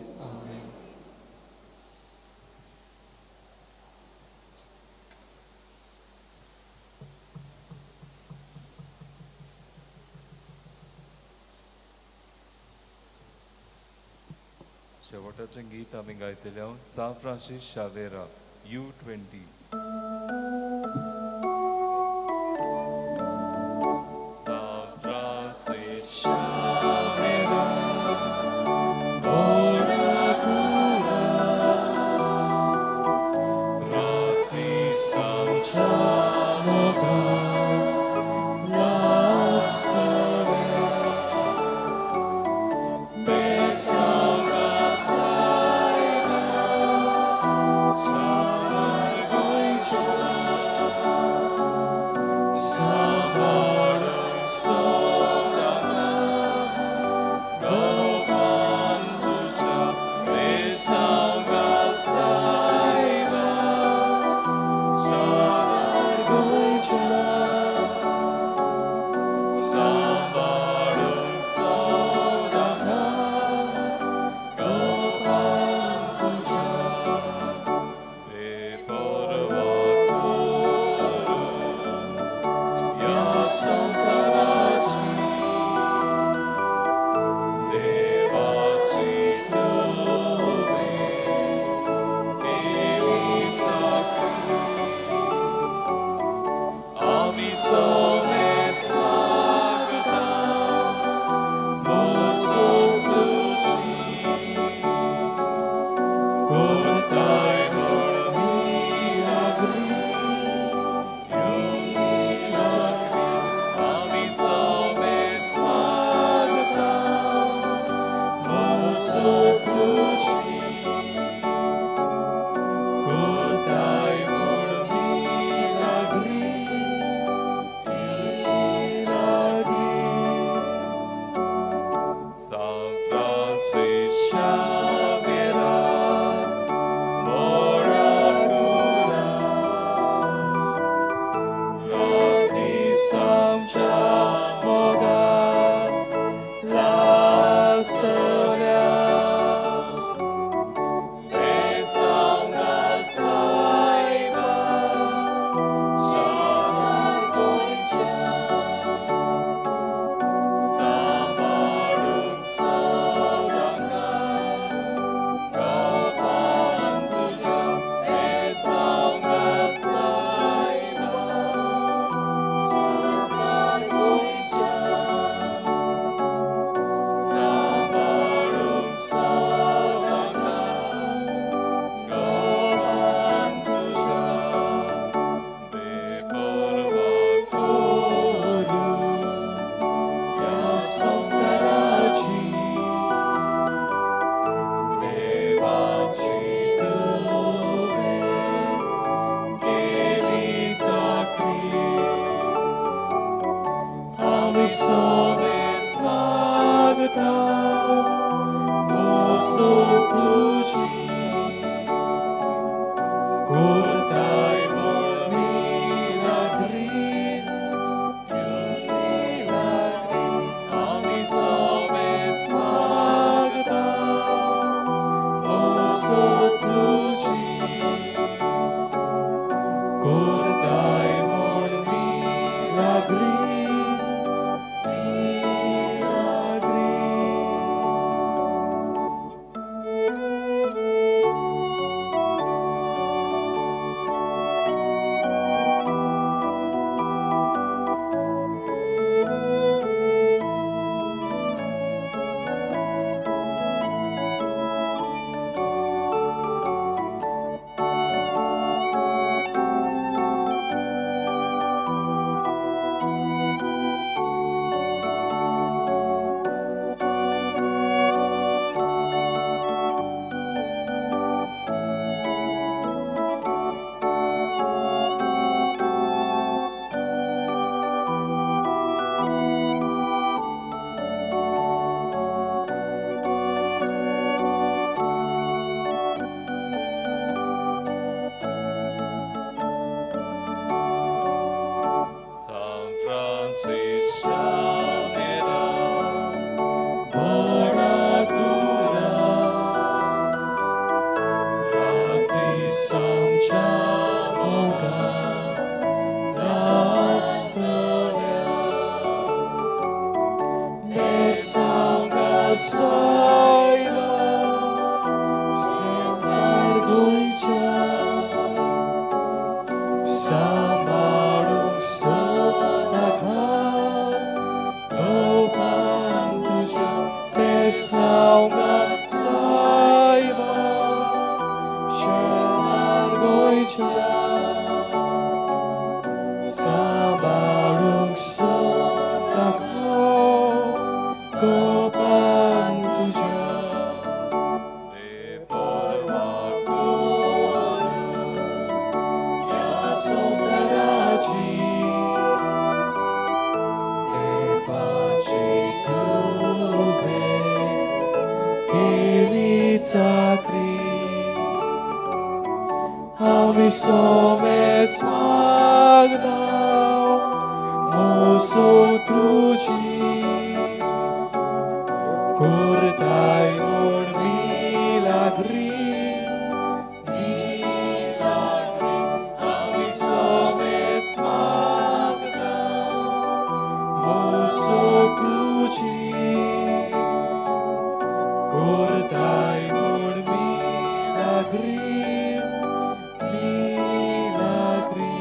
शेवटाचें गीत आमी गायतले हांव सांत फ्रांसीस शावेरा U20. सांत फ्रांसीस शावेरा मोरा राती सांच्या मोगान लासतले मागता मोसो तुजी करताय म्हूण मिलाग्रीन मिलाग्रीन आमी सोमेस मागता मोसो तुजी करताय म्हूण Milagrin San Francis Xavier, Bonagura, Rati Samcha Voga, Nastolia, Mesanga Saila, Sargoicha, Samarung Sadaka, Opan Tuja, Mesauga Saiba, Shezar Goicha, Samarung Sadaka, Gopan Tuja, Sonsaraci, Devaci Kube, Kiritzakri, Ami somes magdao, Moso tuji, Kurtai mun milagri, milagri, Ami somes magdao, Moso tuji, Kurtai mun milagri, milagri.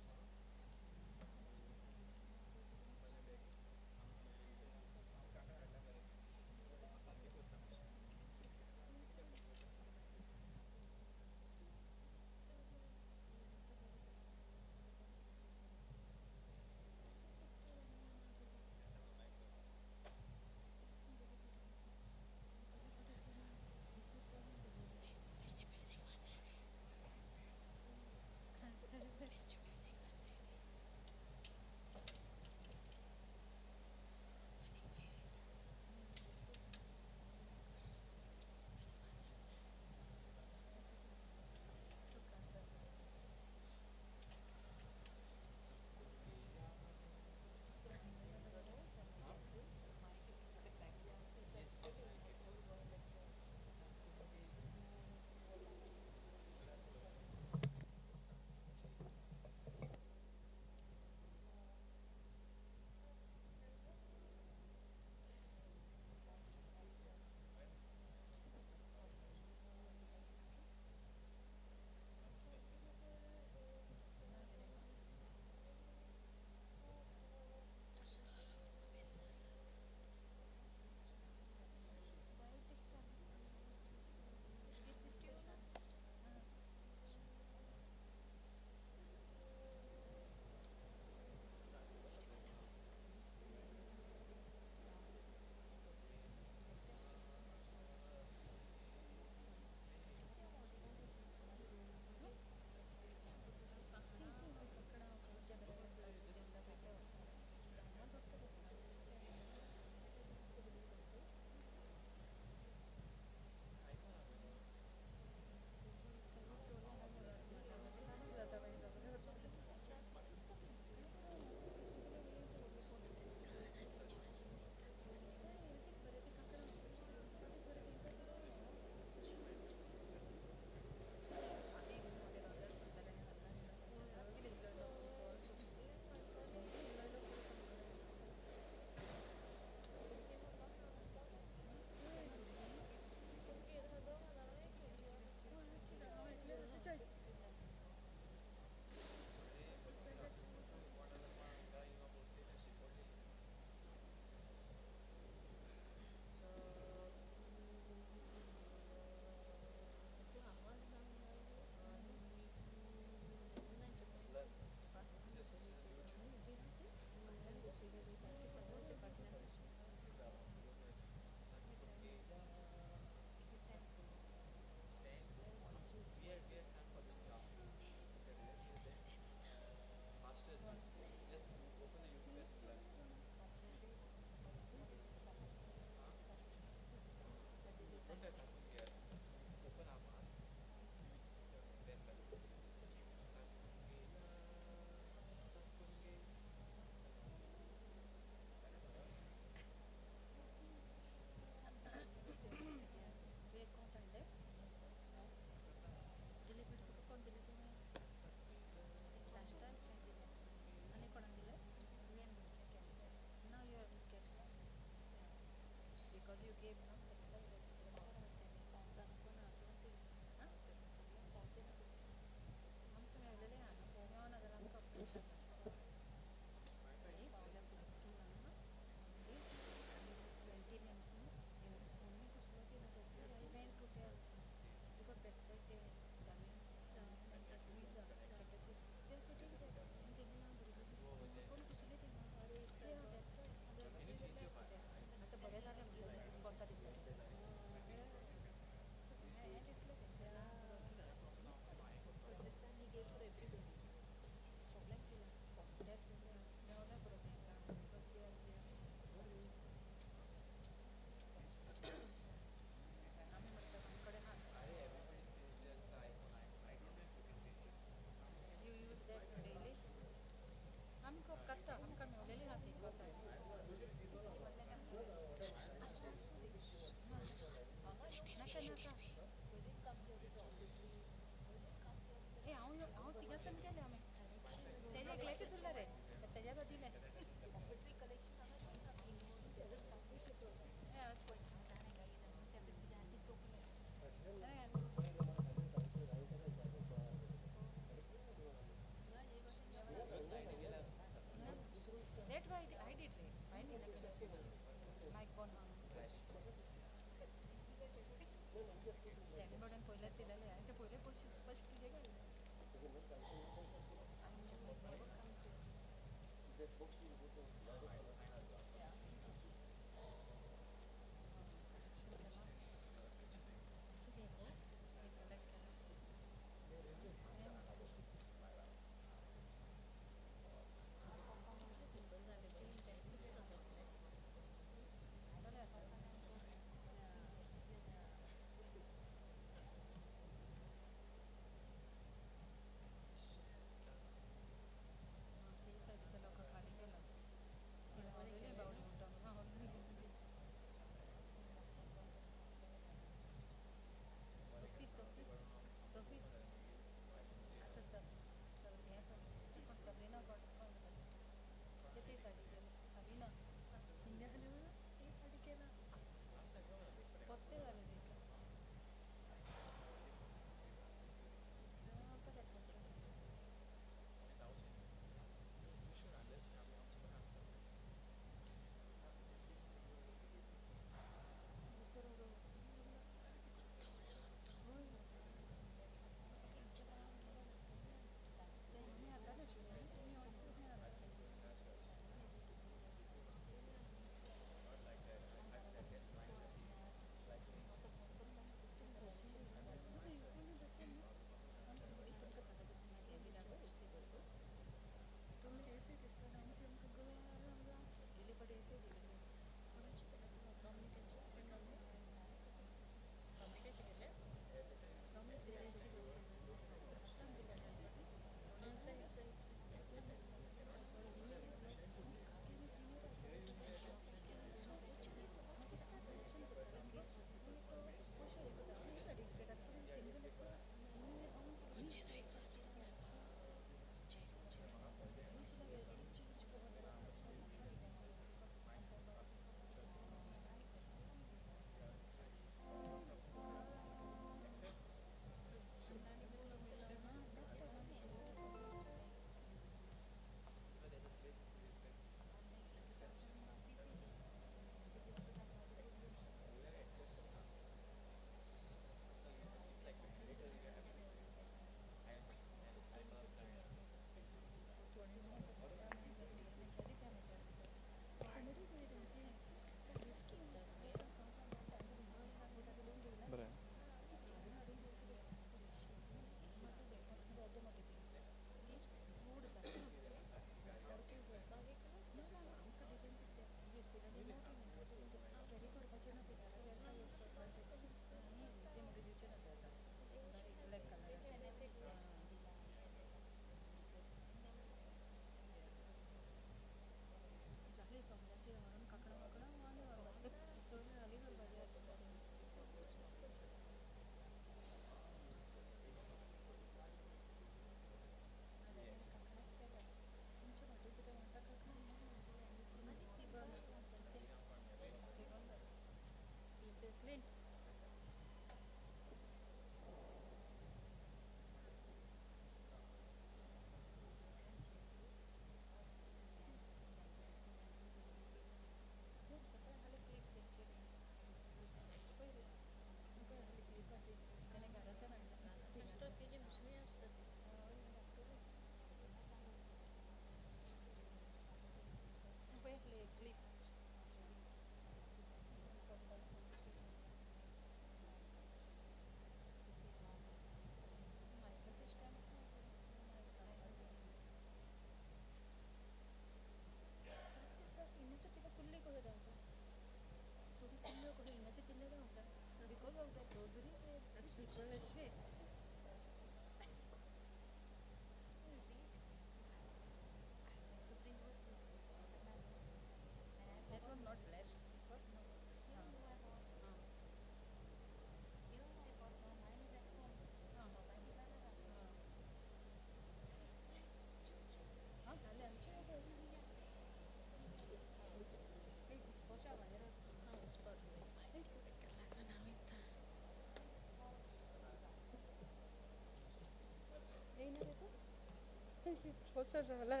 कसो जाला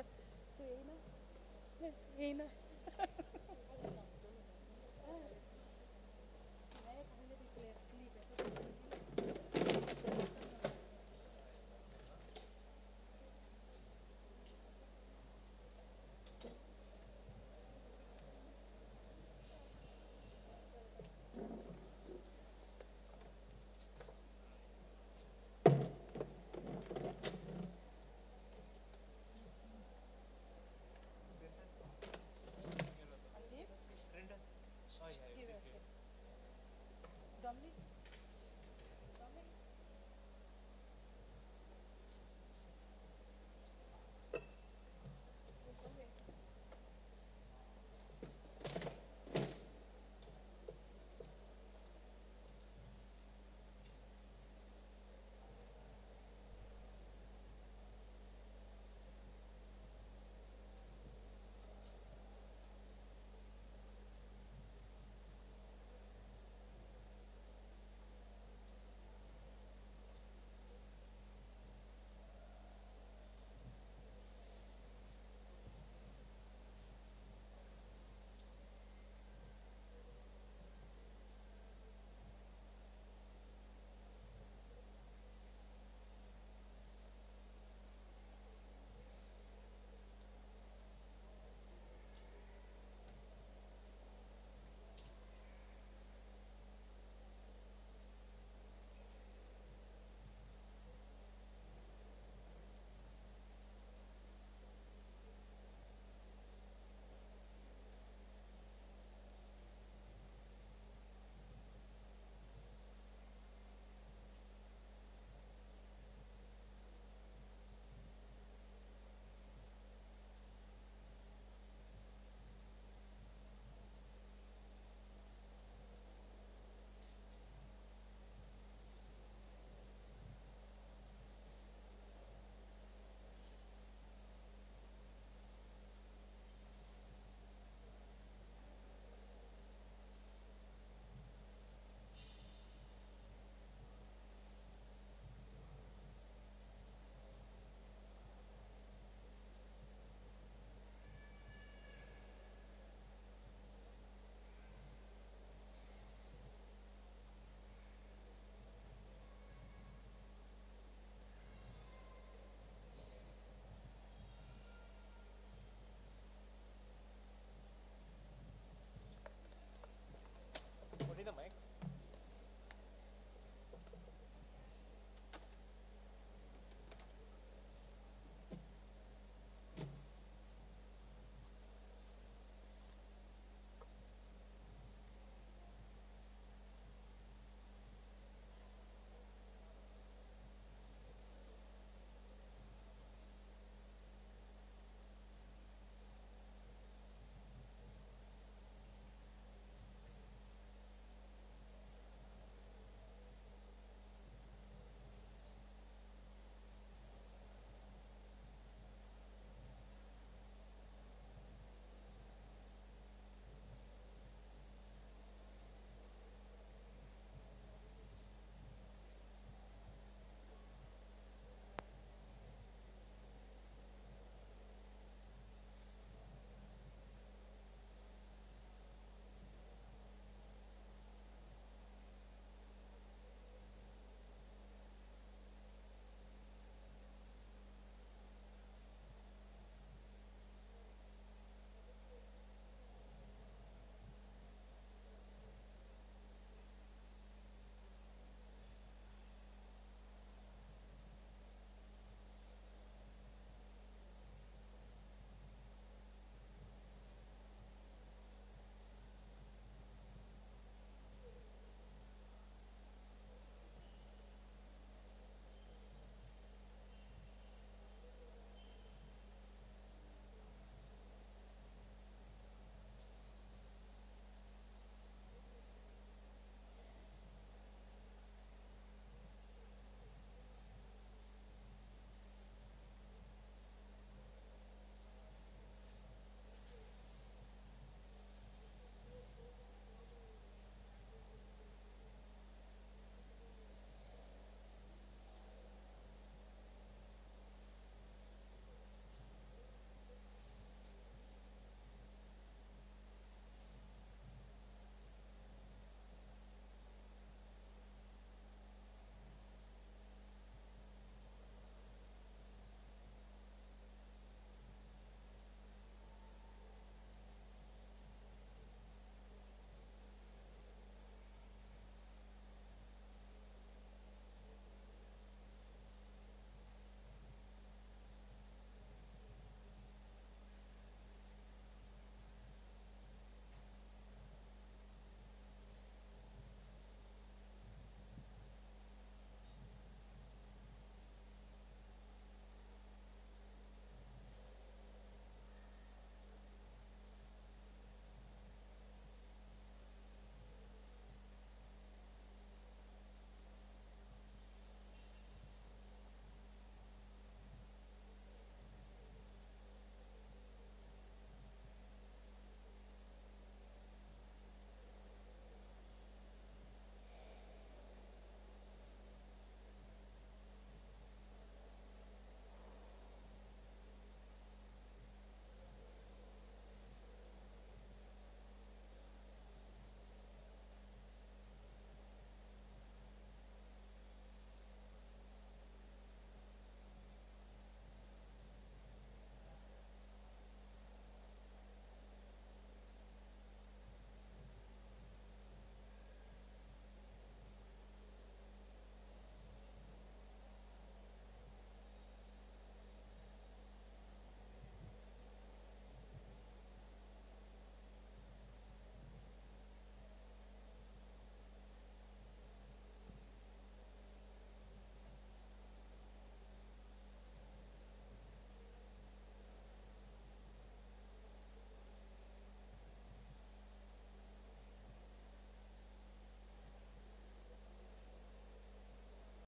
तूं येयना येयना.